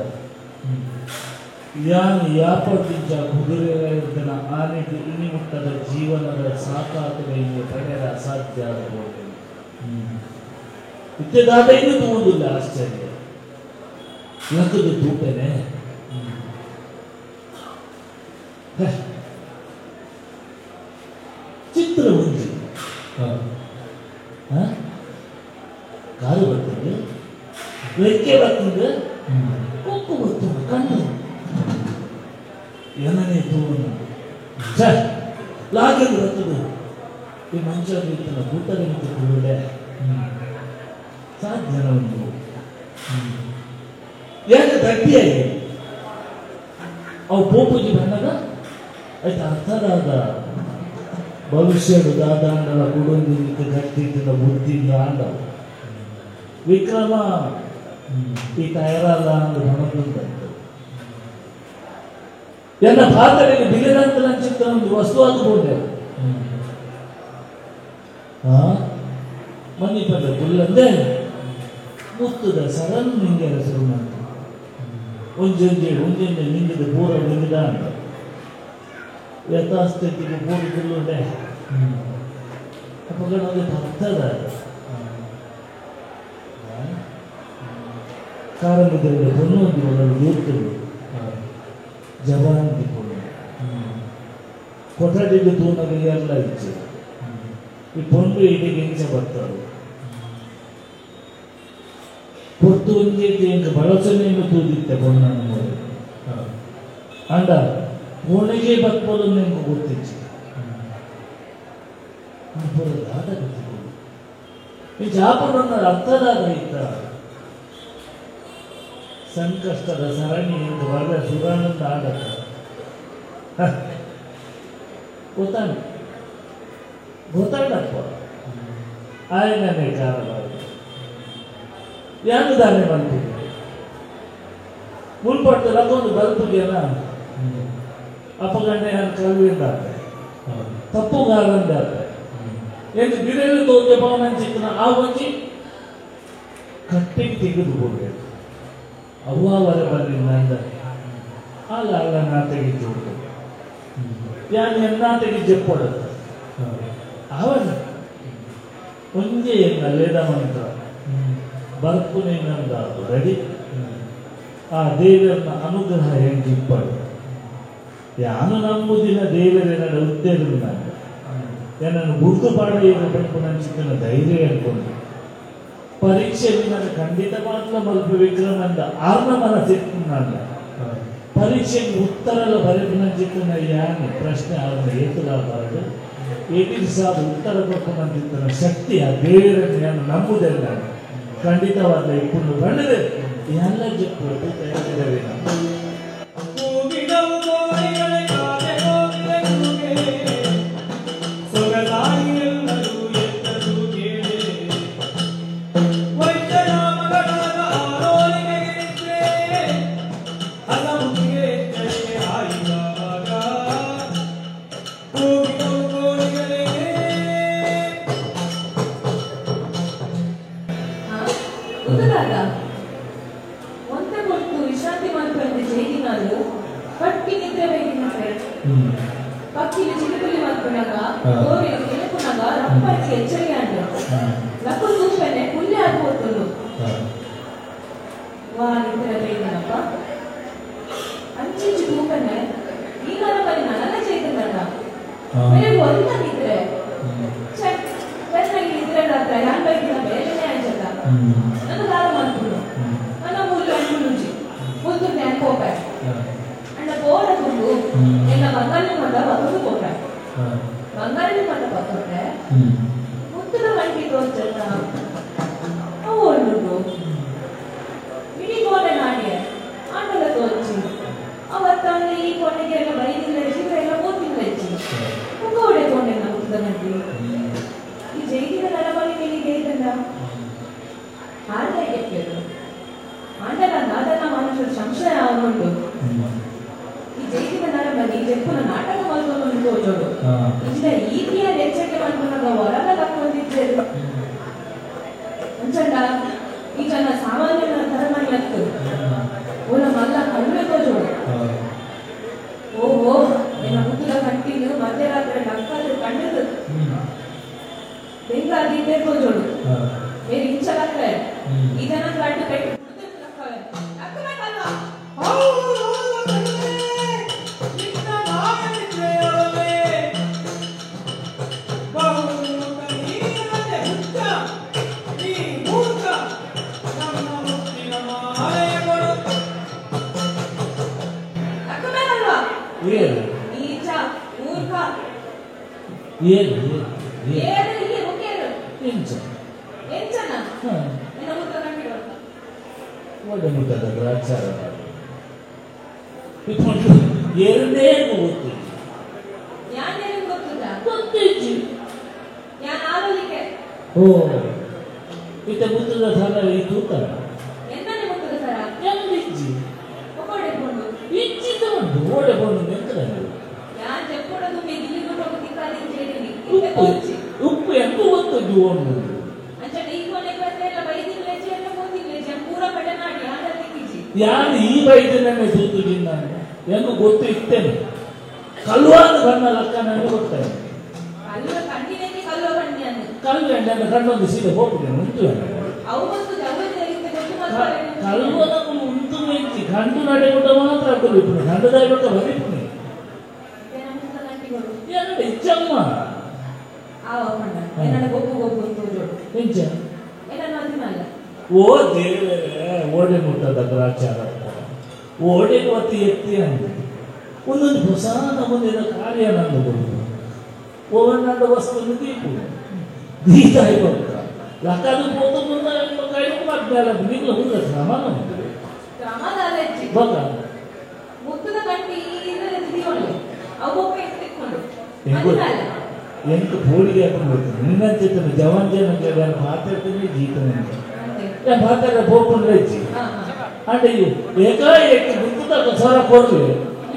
ಯಾನು ಯಾಪದಿಂಚ ಕುದುರೆ ಇರ್ತನ ಆನೆಗೆ ಇನಿ ಮುಟ್ಟದ ಜೀವನದ ಸಾಕಾತನ ಇಲ್ಲಿ ಪಡೆಯರ ಅಸಾಧ್ಯ ಆಗಬಹುದು ಇದ್ದದಾದ ಇನ್ನು ತೂವುದಿಲ್ಲ ಆಶ್ಚರ್ಯ ಲಕ್ಕದ ತೂಪೇನೆ ಚಿತ್ರ ಒಂಜಿ ಹ? ಕಾರು ಬರ್ತದೆ ರೆಕ್ಕೆ ಬರ್ತದೆ ಕೊಕ್ಕು ಬರ್ತದೆ ಕಣ್ಣು ಏನನೇ ತೂವನ ಛೆ ಲಾಗದು ಬರ್ತದೆ ಈ ಮನುಷ್ಯ ಇರ್ತಲ್ಲ ಕೂತಲೆ ಮತ್ತು ಕೂಡಲೇ ಸಾಧ್ಯನ ಒಂದು ಯಾಕೆ ಗಟ್ಟಿಯಾಗಿ ಅವು ಪೋಪುಜಿ ಬಂದಾಗ ಆಯ್ತು ಅರ್ಥದಾದ ಭವಿಷ್ಯದ ದಾದಾಂಡಲ ಕುಡೊಂದಿಗೆ ಗಟ್ಟಿದ್ದ ಬುದ್ಧಿಯಿಂದ ಆಂಡ ವಿಕ್ರಮ ಈ ತಯಾರಲ್ಲ ಅಂದು ಬಣದಂತ ಎನ್ನ ಪಾತ್ರೆಗೆ ಬಿಗದಂತ ಚಿತ್ರ ಒಂದು ವಸ್ತು ಆದುಕೊಂಡೆ ಮನ್ನಿಪದ ಕುಲ್ಲಂದೆ ಮುತ್ತುದ ಸರನ್ ನಿಂಗೆ ಹೆಸರು ಮಾಡ್ತು ಒಂಜೊಂಜೆ ಒಂಜೊಂಜೆ ನಿಂಗದ ಪೂರ ನಿಂಗದ ಅಂತ ಯಥಾಸ್ಥಿತಿಗೆ ಪೂರ ಕುಲ್ಲುಂಡೆ ಅಪ್ಪಗಣದ ಭಕ್ತದ ಕಾರಂಗದಲ್ಲಿ ಪೊಣ್ಣು ಒಂದು ಮಗಳು ದೂರ್ತುಂಡು ಜವಾಂತಿ ಪೊಣ್ಣು ಕೊಠಡಿಗೆ ತೂನಗ ಎಲ್ಲ ಇಚ್ಚೆ ಈ ಪೊಂಡು ಇಡಿಗೆ ಇಂಚ ಬರ್ತಾರೆ ಪೊತ್ತು ಒಂಜೇತಿ ಎಂಕ ಬಳಸನೇನು ತೂದಿತ್ತೆ ಪೊಣ್ಣನ ಮೂಲೆ ಅಂಡ ಪೋಣಿಗೆ ಬತ್ಪೊಲನ್ನು ಎಂಕ ಗೊತ್ತಿಚ್ಚು ದಾದ ಗೊತ್ತಿತ್ತು ಈ ಜಾಪನನ್ನ ಅರ್ಥದಾದ ಇತ್ತ ಸಂಕಷ್ಟದ ಸರಣಿ ಎಂದು ವರ ಸುರಾನಂದ ಆಡತ್ತ ಗೊತ್ತಾನ ಗೊತ್ತಾಡಪ್ಪ ಆಯನನೇ ಕಾರಣ ಯಾರು ದಾನೆ ಮಾಡ್ತಿದ್ದೆ ಮುಲ್ಪಟ್ಟು ಲಕ್ಕೊಂದು ಬಲ್ಪುಗೆನ ಅಪಗಂಡೆ ನಾನು ಕಲ್ವಿಂದ ತಪ್ಪುಗಾರಂದ ಎಂದು ಬಿರೆಲು ತೋಜ ಪವನಂಚಿತ್ತನ ಆ ಒಂಜಿ ಕಟ್ಟಿಗೆ ತೆಗೆದು ಹೋಗಬೇಕು ಅವ್ವಾವರ ಬರಲಿಲ್ಲ ಅಲ್ಲ ಅಲ್ಲ ನಾ ತೆಗೆದು ಯಾನು ಎನ್ನ ತೆಗೆ ಜಪ್ಪೊಡತ್ತ ಅವನ ಒಂಜೆ ಎನ್ನ ಮಂತ್ರ ಬರ್ಪುನೇನಂದ ರೆಡಿ ಆ ದೇವರನ್ನ ಅನುಗ್ರಹ ಹೆಂಗಿಪ್ಪಡು ಯಾನು ನಂಬುದಿನ ದೇವರೇನ ಉದ್ದೇಶ ನನ್ನನ್ನು ಗುರುತು ಪಾಡ ಪಂಚಿತನ ಧೈರ್ಯ ಅನ್ಕೊಂಡು ಪರೀಕ್ಷೆ ನನ್ನ ಖಂಡಿತ ಮಾತ್ರ ಮಲ್ಪ ವಿಕ್ರಮಂದ ಆರ್ನ ಮನಸ್ಸಿತ್ತು ಪರೀಕ್ಷೆಗೆ ಉತ್ತರ ಬರೆಪಿನಂಚಿತ್ತನ ಯಾನು ಪ್ರಶ್ನೆ ಆರ್ನ ಏತುಲಾಬಾರದು ಎದುರಿಸಾದ ಉತ್ತರ ಕೊಟ್ಟನಂತಿತ್ತನ ಶಕ್ತಿ ಆ ದೇವರನ್ನು ನಾನು ನಂಬುದೆಲ್ಲ ಖಂಡಿತವಾದ ಇಪ್ಪುಂಡು ಬಂದಿದೆ ಎಲ್ಲ ಜಪ್ಪು ತಯಾರಿದ್ದೇವೆ ನಾವು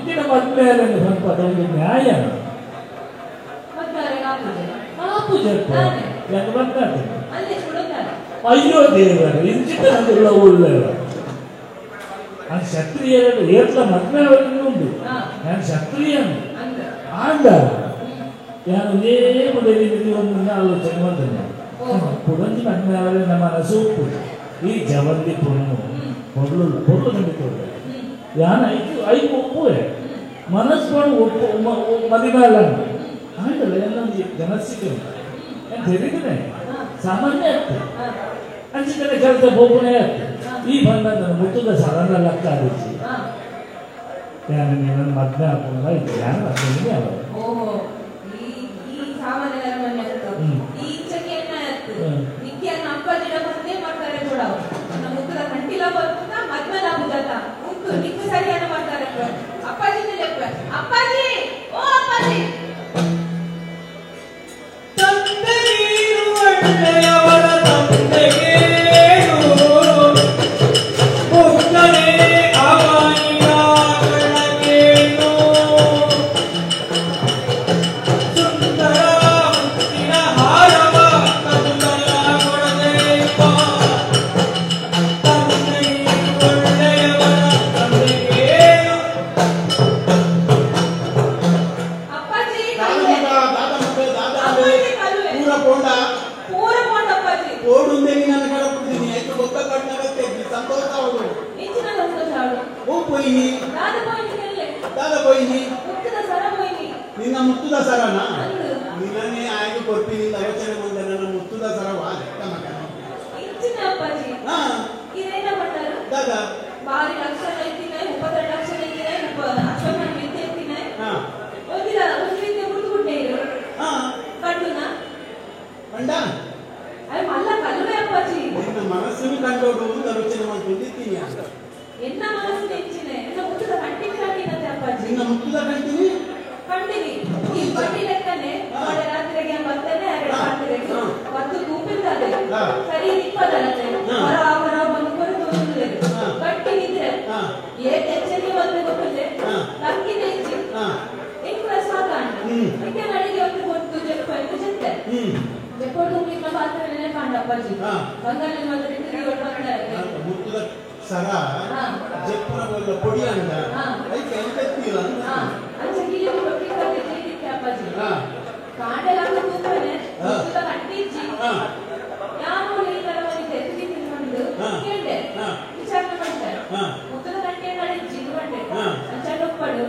ಇತ್ತಿನ ಮದ್ಮೇಲೆ ಒಂದು ನ್ಯಾಯ ಅಯ್ಯೋ ದೇವರು ಇಂಚಿತ ಉಳ್ಳ ನಾನು ಕ್ಷತ್ರಿಯರು ಏತ್ಲ ಮದ್ವೆ ಉಂಟು ನಾನು ಕ್ಷತ್ರಿಯನು ಆಂಡ ನಾನು ಒಂದು ಆಲೋಚನೆ ಮಾಡ್ತೇನೆ ಪುಡಂಜಿ ಮದ್ವೆ ನಮ್ಮ ಮನಸ್ಸು ಉಪ್ಪು ಈ ಜವಂದಿ ಪೊಣ್ಣು ಪೊರ್ಲು ಪೊರ್ಲು ನಂಬಿಕೊಳ್ಳ ಯಾನ ಐಕು ಐಕು ಒಪ್ಪುವೆ ಮನಸ್ಸು ಒಪ್ಪು ಮದಿಮೆ ಅಲ್ಲ ಆಂಡಲ್ಲ ಎಲ್ಲ ಜನಸಿಗೆ ತಿಳಿದಿದೆ ಸಾಮಾನ್ಯ ಆಗ್ತದೆ ಅಂಚಿತನೆ ಕೆಲಸ ಬೋಪನೆ ಆಗ್ತದೆ ಈ ಬಂದ ನನ್ನ ಮುತ್ತುದ ಸಡನ್ ಲಕ್ಕ ಆದಿಚ್ಚಿ ಯಾನು ನನ್ನ ಮದ್ವೆ ಹಾಕೊಂಡ ಯಾರು ಮದ್ವೆ ಅಲ್ಲ
ಅಪ್ಪಾಜಿ ಓ ಅಪ್ಪಾಜಿ
ತಂದೆ ನೀನು ಒಳ್ಳೆಯವರ ತಂದೆಗೇನು ಮುಗ್ಧನೇ ಅವನಿಗಾಗಣಕೇನು ಸುಂದರ ಮುತ್ತಿನ ಹಾರವ ಕದುಗಳ ಕೊಡದೇವ ತಂದೆ ನೀನು ಒಳ್ಳೆಯವರ ತಂದೆಗೇನು
ಅಪ್ಪಾಜಿ
ನಿನ್ನ ಮುತ್ತುದ ಸರನ ನಿನ್ನನ್ನೇ ಆಯ್ದು ಕೊಡ್ತೀನಿ ಯೋಚನೆ ಬಂದ ನನ್ನ ಮುತ್ತುದ ಸರವ ಲೆಕ್ಕ ಮಗನ ದಾದಾ
ಬಾರಿ ಲಕ್ಷಣ ಇತ್ತಿನ 32 ಲಕ್ಷಣ ಇತ್ತಿನ ಅಶ್ವಮನ ವಿದ್ಯೆ ಇತ್ತಿನ ಒಂದಿನ ಒಂದು ವಿದ್ಯೆ ಮುಡ್ದುಕೊಂಡೇ ಇರು ಕಂಡುನ
ಕಂಡ
ಅಯ್ಯ ಮಲ್ಲ ಕಲ್ಲುವೆ ಅಪ್ಪಾಜಿ
ನಿನ್ನ ಮನಸ್ಸನ್ನು ಕಂಡೋಡು ಒಂದು ಆಲೋಚನೆ ಮಾಡ್ಕೊಂಡಿದ್ದೀನಿ
ಎನ್ನ ಮನಸ್ಸು ನೆಚ್ಚಿನೆ ಎನ್ನ ಮುತ್ತುದ ಕಂಟಿಗೆ ಕಂಡಿನಂತೆ ಅಪ್ಪಾಜಿ
ನಿನ್ನ ಮುತ್ತುದ ಕಂಟಿನಿ
ಕಂಡಿನಿ ಈ ಬಡ್ಡಿ ಲೆಕ್ಕನೆ ಮೊನ್ನೆ ರಾತ್ರಿಗೆ ಬರ್ತೇನೆ ಎರಡು ರಾತ್ರಿಗೆ ಮತ್ತು ತೂಪಿದ್ದಾರೆ ಸರಿ ನಿಪ್ಪದಲ್ಲದೆ ಹೊರ ಹೊರ ಬಂದು ಕೊರತು ಗಟ್ಟಿ ನಿದ್ರೆ ಏನ್ ಎಚ್ಚರಿಕೆ ಬಂದ್ರೆ ಗೊತ್ತಿದೆ ಲಕ್ಕಿನ ಹೆಚ್ಚಿ ಎಂಕುಲ ಸಾಕಾಣ ಇದಕ್ಕೆ ನಡಿಗೆ ಒಂದು ಕೊಟ್ಟು ಜಪ್ಪ ಜೊತೆ ಜಪ್ಪೋಡು ನಿಮ್ಮ ಪಾತ್ರೆ ಕಾಂಡ ಅಪ್ಪಾಜಿ ಬಂಗಾಳಿ ಮಾತ್ರ
ಮುತ್ತುದ ಸರ ಜಪ್ಪನ ಬಲ್ಲ ಪೊಡಿ ಅಂದ ಐಕೆ ಎಂತೆತ್ತಿಲ್ಲ
ಅಂಚ ಕಿಲಿ ರೊಟ್ಟಿ ಕಟ್ಟೆ ಜೇದಿತ್ತೆ ಅಪ್ಪಾಜಿ ಕಾಂಡೆಲ್ಲ ತೂಪನೆ ಮುತ್ತುದ ಕಟ್ಟಿಜ್ಜಿ ಯಾರು ಈ ಮನೆ ಎತ್ತಿಗೆ ತಿನ್ಕೊಂಡು ಕೇಳ್ದೆ ವಿಚಾರಣೆ ಮಾಡ್ತಾರೆ ಮುತ್ತುದ ಕಟ್ಟೆ ನಡೆಜ್ಜಿ ಬಂಡೆ ಅಂಚ ಒಪ್ಪಡು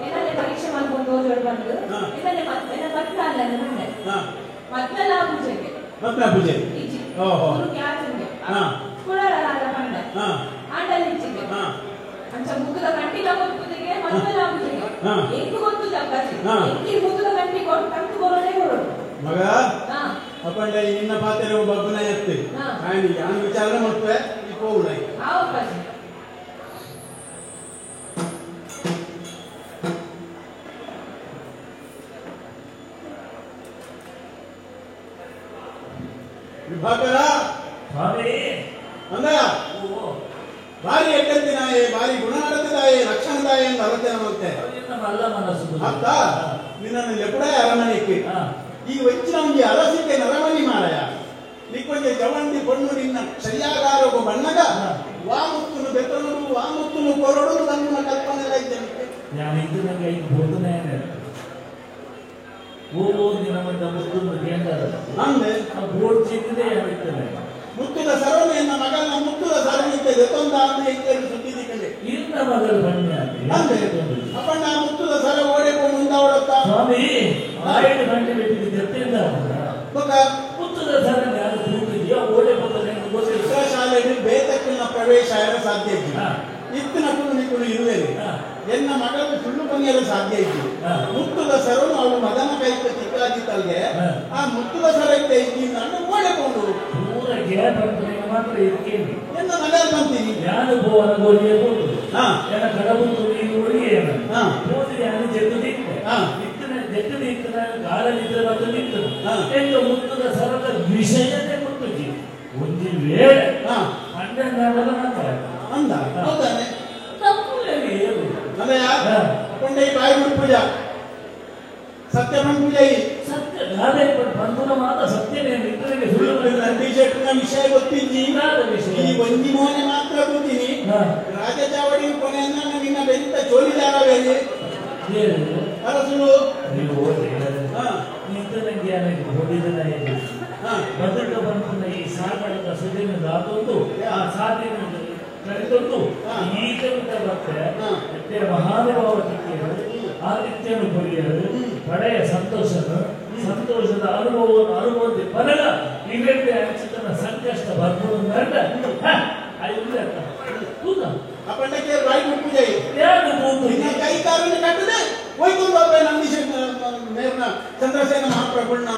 ಏನಾದ್ರೆ ಪರೀಕ್ಷೆ ಮಾಡ್ಕೊಂಡು ಹೋದೋಡು ಬಂದು ಏನಾದ್ರೆ ಮತ್ತೆ ಮತ್ತೆ ಅಲ್ಲ ಬಂಡೆ ಮದ್ವೆಲ್ಲ ಪೂಜೆಗೆ
ಮದ್ವೆ ಪೂಜೆ ಓಹೋ
ಕುಳಾಳ ಬಂಡೆ ಆಂಡಲ್ ಇಚ್ಚಿಗೆ ಅಂಚ ಮುತ್ತುದ ಕಂಟಿಲ ಪೂಜೆಗೆ ಮದ್ವೆಲ್ಲ ಪೂಜೆಗೆ ಎಂಕು ಗೊತ್ತು ಅಪ್ಪಾಜಿ ಎಂಕಿ ಮುತ್ತುದ ಕಂಟಿ ಕೊಟ್ಟು ಕಂಟು ಬರೋದೇ ಕೊಡೋದು
ಮಗ ಅಪ್ಪಂಡ ನಿನ್ನ ಪಾತ್ರೆ ಬಗ್ಗುನ ಎತ್ತಿ ನಾನು ಯಾನ್ ವಿಚಾರ ಮಾಡ್ತೇವೆ ಈ ಹೋಗುಣ
ಅಪ್ಪಾಜಿ
ವಿಭಾಕರ ಅಂದ ಭಾರಿ ಎಟ್ಟಂತಿನಾಯೇ ಭಾರಿ ಗುಣ ನಡೆದಿದಾಯೇ ಲಕ್ಷಣದಾಯೇ ಎಂದು ಆಲೋಚನೆ ಮಾಡ್ತೇನೆ ಅತ್ತ ನಿನ್ನನ್ನು ಲೆಪುಡ ಅರಮನೆಗೆ ಈ ವಚ್ಚಿನ ಒಂಜಿ ಅರಸಿಕೆ ನರಮನಿ ಮಾರಾಯ ನಿಕ್ಕೊಂಜೆ ಜವಂಡಿ ಪೊಣ್ಣು ನಿನ್ನ ಶಯ್ಯಾಗಾರೊಬ್ಬ ಬಣ್ಣಗ ವಾಮುತ್ತುನು ಬೆತ್ತನರು ವಾಮುತ್ತುನು ಕೊರಡು ನನ್ನ ಕಲ್ಪನೆ ಇದ್ದೇನೆ
ನಾನು ಇದು ನಂಗೆ ಐದು ಬೋಧನೆ
ಅಂದೆ
ಬೋರ್ಡ್ ಚಿಕ್ಕದೇ ಯಾರಿರ್ತದೆ
ಮುತ್ತುದ ಸರವಣೆ ಎನ್ನ ಮಗನ ಮುತ್ತುದ ಸರವಣೆ ದೆತ್ತೊಂದ ಅಂದ್ರೆ ಇಂಚೆಗೆ ಸುದ್ದಿ ದಿಕ್ಕಲೆ
ಇನ್ನ ಮಗಲ್ ಬಣ್ಣ
ಅಂದೆ ಅಪ್ಪಣ್ಣ ಮುತ್ತುದ ಸರ ಓಡೆಗೋ ಮುಂದಾವಡತ್ತ
ಸ್ವಾಮಿ ಆಯಡು ಗಂಟೆ ಬಿಟ್ಟಿದ್ದು ದೆತ್ತಿಂದ
ಬೊಕ
ಮುತ್ತುದ ಸರ ಯಾರು ತೂತಿದೆಯೋ ಓಡೆ ಬದಲು ಗೊತ್ತಿಲ್ಲ
ಶಾಲೆಯಲ್ಲಿ ಬೇತಕ್ಕಿನ ಪ್ರವೇಶ ಆಯರ ಸಾಧ್ಯ ಇದ್ದು ಇತ್ತಿನ ಕುಲು ನಿಕುಲು ಇರುವೆರು ಎನ್ನ ಮಗಳು ಸುಳ್ಳು ಪಂಗಿಯಲು ಸಾಧ್ಯ ಇದ್ದು ಮುತ್ತುದ ಸರನು ಅವಳು ಮದನ ಕೈತ ಚಿಕ್ಕಾಗಿತ್ತಲ್ಗೆ ಆ ಮುತ್ತುದ ಸರ ಇದ್ದ ಇದ್ದೀನಿ ನಾನು ಓಡೆಕೊಂಡು
ಪೂರ ಗ್ಯಾಪ್ ಮಾತ್ರ ಇದಕ್ಕೇನು
ಎನ್ನ ಮಗಲ್ ಬಂತೀನಿ
ಯಾರು ಬೋವನ ಗೋಲಿಯ ಹೋಗುದು ಎನ್ನ ಕಡಬುತ್ತು ನೀನು ಒಳಗೆ ಹೋದ್ರೆ ಯಾರು ಜೆಟ್ಟು ನಿಂತೆ ಇತ್ತನ ಜೆಟ್ಟು ನಿಂತನ ಗಾಳನಿದ್ರೆ ಮತ್ತು ನಿಂತನು ಎಂದು ಮುತ್ತುದ ಸರದ ವಿಷಯನೇ ಮುತ್ತುಜಿ ಒಂದು ವೇಳೆ ಅಣ್ಣ
ಅಂದ ಹೌದಾನೆ
ತಪ್ಪು
ಅದೇ ಅಪ್ಪಂಡೆ ಬಾಯಿ ಪೂಜಾ ಸತ್ಯಮನ್ ಪೂಜೆ
ಸತ್ಯ ಗಾದೆ ಬಂಧುನ ಮಾತ ಸತ್ಯನೇ ಇತರಿಗೆ ಸುಳ್ಳು
ನಂದಿ ಶೆಟ್ಟನ ವಿಷಯ ಗೊತ್ತಿದ್ದಿ
ವಿಷಯ
ಈ ಒಂಜಿ ಮೋನೆ ಮಾತ್ರ ಗೊತ್ತೀನಿ ರಾಜಚಾವಡಿ ಕೊನೆಯನ್ನ ನಿನ್ನ ಬೆಂತ ಚೋಲಿದಾರ ಬೇರೆ ಅರಸುಳು
ಬದುಕ ಬಂಧುನ ಈ ಸಾಗರದ ಸುದಿನ ದಾತೊಂದು ಆ ಸಾಧಿನ ಕರೆತೊಂದು ಈತ ಮತ್ತೆ ಮಹಾನುಭಾವ ಆದಿತ್ಯನು ಕೊರಿಯರು ಪಡೆಯ ಸಂತೋಷದ ಸಂತೋಷದ ಅನುಭವವನ್ನು ಅನುಭವದ ಪರಗ ಇವೆಂಟೆ ಅನಿಸುತ್ತನ ಸಂಕಷ್ಟ ಬರ್ಬೋದು
ಅಪ್ಪಣ್ಣಕ್ಕೆ ರಾಯಿ ಮುಟ್ಟುಜೈ ನಿನ್ನ ಕೈ ಕಾಲನ್ನು ಕಟ್ಟದೆ ಹೋಯ್ತು ಬಾಬೆ ನಂದೀಶ ಮೇರ್ನ ಚಂದ್ರಸೇನ ಮಹಾಪ್ರಭುಣ್ಣ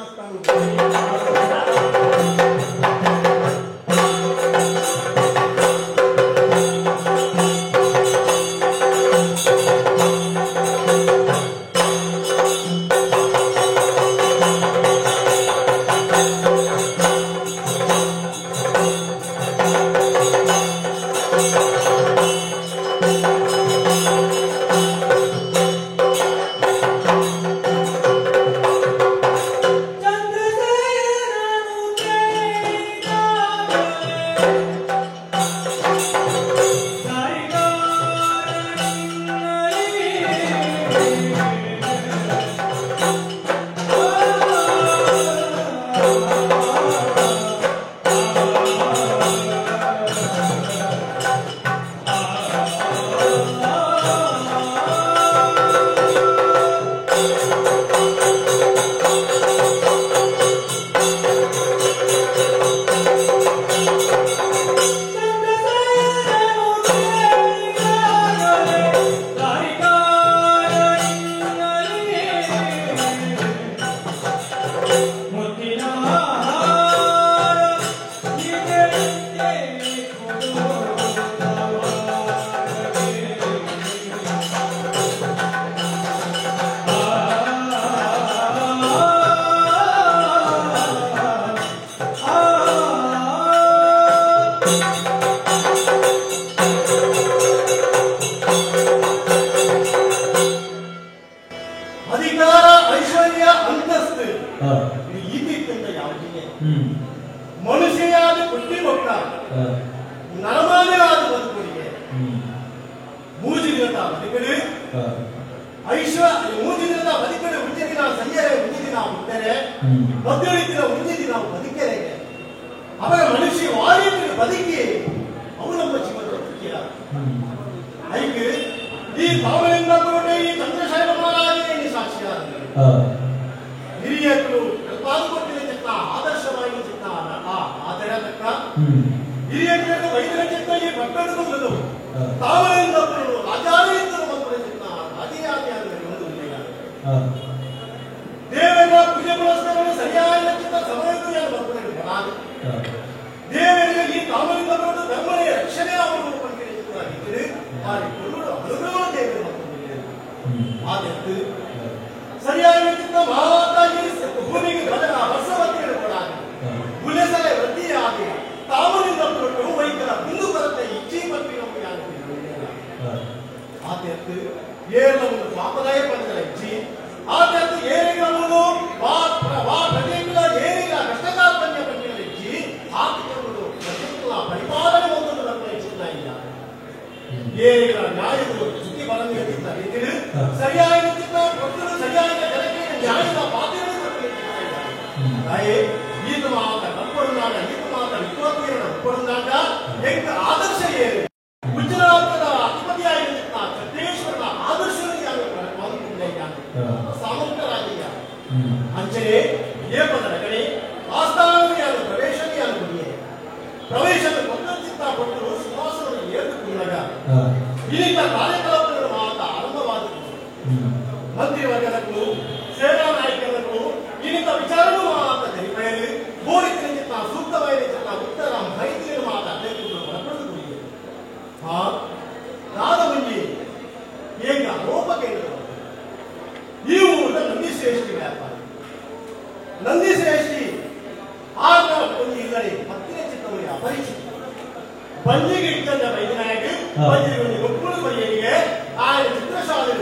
ಬಂಜಿಗೆ ಇಟ್ಟಂತ ವೈದ್ಯನಾಯಕ ಬಂಜಿಗೆ ಒಂದು ಕೊಪ್ಪಳು ಬೈಯನಿಗೆ ಆ ಚಿತ್ರಶಾಲೆ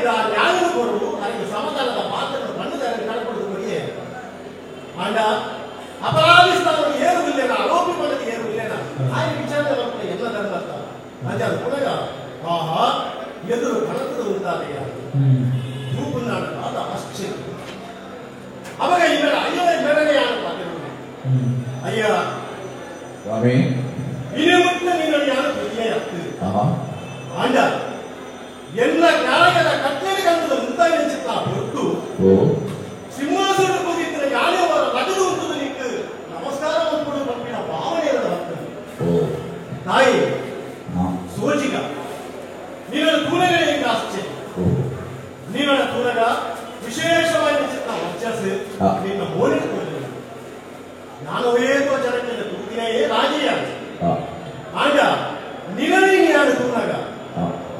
ಅರೆಗೆ ಆ ನ್ಯಾಯನು ಕೊಡು ಅರೆಗೆ ಸಮಾಧಾನದ ಪಾತ್ರ ಬಣ್ಣದ ಅರೆಗೆ ಕಳಪಡುದು ಕೊಡಿಯೇ ಆಂಡ ಅಪರಾಧಿ ಸ್ಥಾನವನ್ನು ಏರುವುದಿಲ್ಲ ಆರೋಪಿ ಪಡೆದು ಏರುವುದಿಲ್ಲ ಆಯ್ತು ವಿಚಾರಣೆ ಮಾಡ್ತಾರೆ ಎಲ್ಲ ಧರ್ಮ ಅಂಚ ಅದು ಕೊಡಗ ಆಹಾ ಎದುರು ಕಳತದ ಉಂಟಾದ ರೂಪುನ್ನಾಡ ಅದು ಆಶ್ಚರ್ಯ ಅವಾಗ ಇವರ ಅಯ್ಯೋ ಮೇಡನೆ ಯಾರು ಪಾತಿರುವುದು ಅಯ್ಯ
ಸ್ವಾಮಿ
ಇನೇ ಮುಟ್ಟ ನೀನು ಯಾರು ಪ್ರಿಯ ಆಂಡ ಎಲ್ಲ ನ್ಯಾಯದ ಕಟ್ಟಲೆ ಕಂಡದ ಮುಂತಾಗಿ ಚಿತ್ತ ಹೊಟ್ಟು ಸಿಂಹಾಸನ ಕೂತಿದ್ದ ಯಾನೇ ಅವರ ಲಗದು ಉಂಟು ನಿಕ್ಕು ನಮಸ್ಕಾರ ಮಾಡ್ಕೊಂಡು ಪಂಪಿನ ಭಾವನೆ ಬರ್ತದೆ ತಾಯಿ ಸೋಜಿಗ ನೀನ ತೂನಗೇ ಎಂಗ ಆಶ್ಚರ್ಯ ನೀನ ತೂನಗ ವಿಶೇಷವಾಗಿ ಚಿತ್ತ ವರ್ಚಸ್ಸು ನಿನ್ನ ಮೋನಿಗೆ ತೋರಿಲ್ಲ ನಾನು ಏತೋ ಜನಕ್ಕೆ ತೂಗಿನೇ ರಾಜಿಯ ಆಂಡ ನಿನನೇ ನಾನು ತೂನಾಗ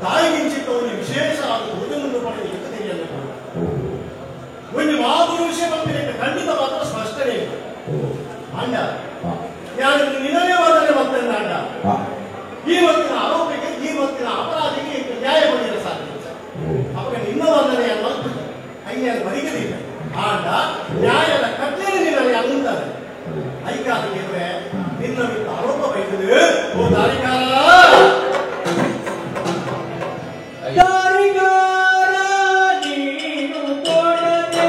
ತಾಯಿಗಿಂಚಿತ್ತ ಒಂದು ವಿಶೇಷ ಆದ ತೋಜನ್ನು ಪಡೆದು ಎತ್ತ ತೆಗೆಯಲ್ಲ ಒಂದು ಮಹಾಪುರುಷ ಪಂಪಿನ ಖಂಡಿತ ಮಾತ್ರ ಸ್ಪಷ್ಟನೆ ಇಲ್ಲ ಆಂಡ ನಾನು ನಿನನೇ ವಾದನೆ ಮಾಡ್ತೇನೆ ಆಂಡ ಈ ಹೊತ್ತಿನ ಆರೋಪಿಗೆ ಈ ಹೊತ್ತಿನ ಅಪರಾಧಿಗೆ ನ್ಯಾಯ ಪಡೆಯಲು ಸಾಧ್ಯ ಅವಾಗ ನಿನ್ನ ವಂದನೆಯನ್ನು ಅಯ್ಯ ಬರಿಗಲಿಲ್ಲ ಆಂಡ ನ್ಯಾಯದ ಕಟ್ಟಲೆ ನಿನ್ನಲ್ಲಿ ಅಂತಾರೆ ಐಕಾದಿಗೆ ನಿನ್ನ ವಿರುದ್ಧ ಆರೋಪ ಬೈದದು ಓ ದಾರಿಕಾರ
ದಾರಿಗಾರ ನೀನು ಕೊಡದೆ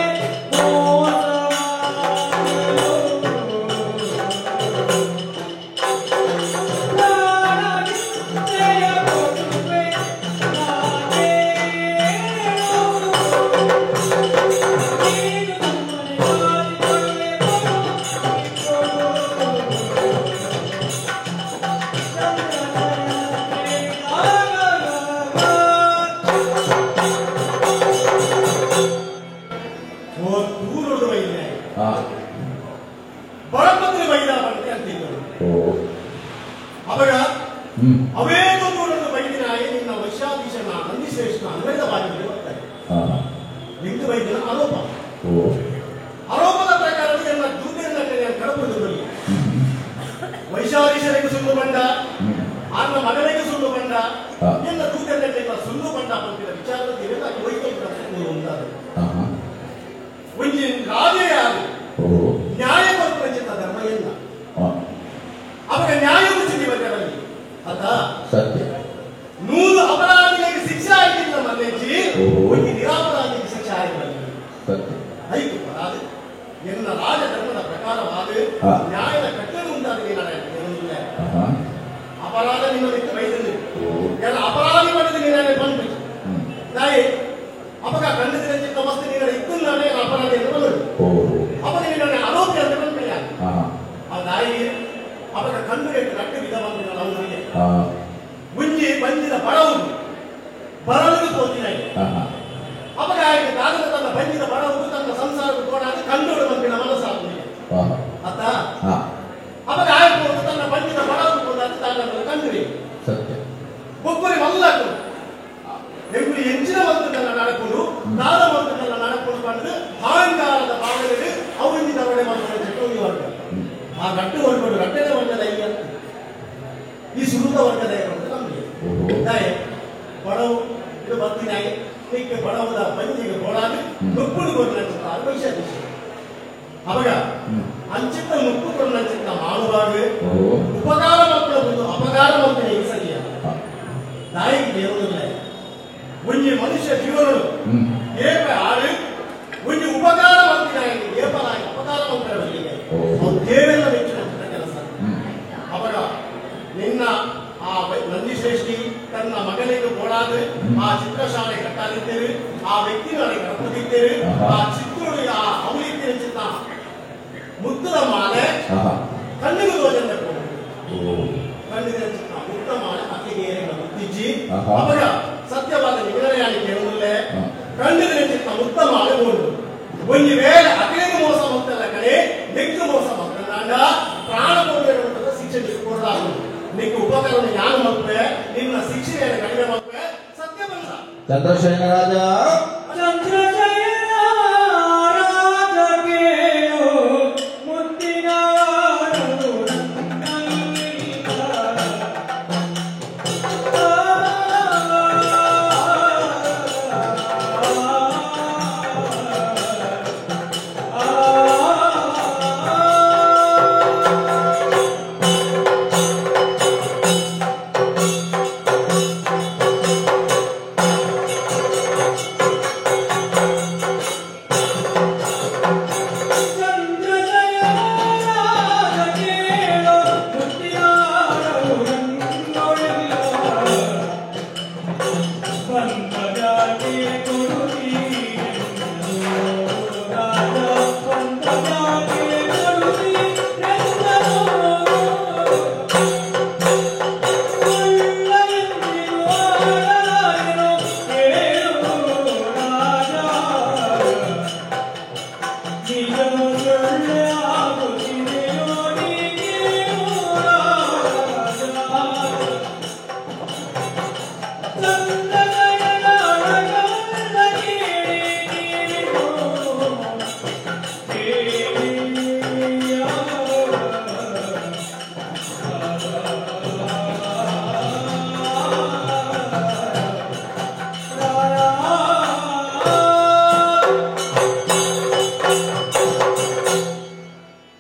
ಅವಾಗ ಅವೇತೋ ದೂರನ್ನು ಬೈದಿನಾಗೆ ನಿನ್ನ ವೈಶ್ಯಾಧೀಶನ ನಂದಿಶ್ರೇಷ್ಠನ ಅನ್ವಯವಾಗಿ ಬರ್ತಾರೆ ನಿಂತು ಬೈದಿನ ಆರೋಪ ಆರೋಪದ ಪ್ರಕಾರ ನನ್ನ ದೂತೆಯನ್ನ ಕಳಪುರದಲ್ಲಿ ವೈಶಾಧೀಶನಿಗೆ ಸುಳ್ಳು ಬಂಡ ಆರ್ನ ಮಗನಿಗೆ ಸುಳ್ಳು ಬಂಡ ಎಲ್ಲ ದೂತೆಯನ್ನ ಸುಳ್ಳು ಬಂಡ ಪಂಪಿನ ವಿಚಾರದ ಉಂಟಾದ ಒಂಜಿ ರಾಜೇ ಆದ ನ್ಯಾಯ ಕೊರಚಿತ ಧರ್ಮ ಎಲ್ಲ ಅವಾಗ ನ್ಯಾಯ ಉಚಿತ ಬರಲಿ ಅತ
ಸತ್ಯ
100 ಅಪರಾಧಿಗಳಿಗೆ ಶಿಕ್ಷೆ ಆಗಿಲ್ಲ ಮಲ್ಲೇಜಿ ಒಂದು ನಿರಾಪರಾಧಿಗೆ ಶಿಕ್ಷೆ ಆಗಿಲ್ಲ
ಸತ್ಯ
ಐದು ಅಪರಾಧ ಎಲ್ಲ ರಾಜ ಧರ್ಮದ ಪ್ರಕಾರವಾದ ನ್ಯಾಯದ ಕಟ್ಟಲು ಉಂಟಾದ ಅಪರಾಧ ನಿಮ್ಮ ವ್ಯಕ್ತಿ ಬೈದಲ್ಲಿ ಎಲ್ಲ ಅಪರಾಧಿ ಮಾಡಿದ ನೀನೇ ಬಂದ್ಬಿಟ್ಟು ತಾಯಿ ಅಪಗ ಖಂಡಿತ ಚಿತ್ತ ವಸ್ತು ನೀನ ಇದ್ದು ನಾನೇ ಅಪರಾಧಿ ಅಂತ ಬಂದರು ಅಪಗ ನೀನೇ ಆರೋಪಿ ಅಂತ ಬಂದ್ಬಿಡಿ ಆ ತಾಯಿ ಅಪಗ ಕಣ್ಣು ರಟ್ಟು ವಿಧ ಬಂದಿಲ್ಲ ಅವನಿಗೆ ಮುಂಜಿ ಬಂಜಿದ ಬಡವರು ಬರಲಿಗೆ ತೋಚಿನ ಅಪಗ ಆಯ್ತು ದಾದನ ತನ್ನ ಬಂಜಿದ ಬಡವರು ತನ್ನ ಸಂಸಾರದ ಕೋಡಾದ ಕಂಡೋಡು ಬಂದಿನ ಮನಸ್ಸಾಗುದಿಲ್ಲ ಅತ್ತ ಅಪಗ ಆಯ್ತು ತನ್ನ ಬಂಜಿದ ಬಡವರು ಕೋಡಾದ ತನ್ನ ಕಂಡುರಿ
ಸತ್ಯ
ಒಬ್ಬರಿ ಮಲ್ಲಕು ಎಂಬುದು ಎಂಚಿನ ಮಂತ್ರನೆಲ್ಲ ನಡಕೊಂಡು ದಾದ ಮಂತ್ರನೆಲ್ಲ ನಡಕೊಂಡು ಬಂದು ಅಹಂಕಾರದ ಭಾವನೆಯಲ್ಲಿ ಅವರಿಂದ ದವಡೆ ಮಾಡ್ಕೊಂಡು ಚೆಟ್ಟೋಗಿ ವರ್ಗ ಆ ರಟ್ಟು ಹೊರಕೊಂಡು ರಟ್ಟೆನೇ ವರ್ಗದ ಇಲ್ಲ ಈ ಸುರುತ ವರ್ಗದ ಅಂತ ನಮಗೆ ತಾಯಿ ಬಡವು ಇದು ಬತ್ತಿನಾಗೆ ನಿಕ್ಕೆ ಬಡವದ ಬಂಜಿಗೆ ಬೋಡಾಗಿ ನುಪ್ಪುಡು ಕೊಟ್ಟು ನಂಚಿತ್ತ ವೈಶ್ಯಾಧೀಶ ಅವಾಗ ಅಂಚಿತ್ತ ನುಪ್ಪು ಕೊಡು ನಂಚಿತ್ತ ಮಾಡುವಾಗ ಉಪಕಾರ ಮಕ್ಕಳ ಬಂದು ಅಪಕಾರ ಮಕ್ಕಳ ಈ ಸರಿಯ ತಾಯಿಗೆ ದೇವರಿಲ್ಲ ಒಂಜಿ ಮನುಷ್ಯ ಜೀವನಗಳು ಏಪ ಆಳು ಒಂಜಿ ಉಪಕಾರ ಮಾಡ್ತಿದ್ದಾಗಿ ಏಪನಾಗಿ ಅಪಕಾರ ಮಾಡ್ತಾರೆ ಬಲ್ಲಿಗೆ ಅವ್ರು ದೇವೆಲ್ಲ ಮೆಚ್ಚಿನ ಕೆಲಸ ಅವಾಗ ನಿನ್ನ ಆ ನಂದಿಶ್ರೇಷ್ಠಿ ತನ್ನ ಮಗನಿಗೆ ಬೋಡಾದ ಆ ಚಿತ್ರಶಾಲೆ ಕಟ್ಟಾದಿದ್ದೇವೆ ಆ ವ್ಯಕ್ತಿಗಳಿಗೆ ಕಟ್ಟುತ್ತಿದ್ದೇವೆ ಆ ಚಿತ್ರೋಡು ಆ ಅವಳಿದ್ದೇನೆ ಚಿತ್ತ ಮುತ್ತದ ಮಾಲೆ ಕಣ್ಣಿಗೆ ದೋಜನೆ ಕಣ್ಣಿಗೆ ಚಿತ್ತ ಮುತ್ತ ಮಾಲೆ ಅತ್ತಿಗೆ ಮುತ್ತಿಜ್ಜಿ ಅವಾಗ ಸತ್ಯವಾದ ನಿಗದನೆಯಾಗಿ ಕೇಳುವುದಿಲ್ಲ ಕಣ್ಣಿಗೆ ಚಿತ್ತ ಮುತ್ತ ಮಾಲೆ ಓಡು ಒಂದು ವೇಳೆ ಅತಿರೇಕ ಮೋಸ ಮಂತಲ್ಲ ಕಡೆ ನೆಕ್ಕು ಮೋಸ ಮಂತಂಡ ಪ್ರಾಣ ಕೊಂಡ ಶಿಕ್ಷೆ ಕೊಡಲಾಗುವುದು ನಿಕ್ಕ ಉಪಕರಣ ಯಾರು ಮಲ್ಪೆ ನಿನ್ನ ಶಿಕ್ಷೆಯನ್ನು ಕಡಿಮೆ ಮಲ್ಪೆ ಸತ್ಯ ಬಂದ
ಚಂದ್ರಶಯನ ರಾಜ
ಚಂದ್ರಶಯನ ರಾಜ ಕೇಳು ಮುತ್ತಿನ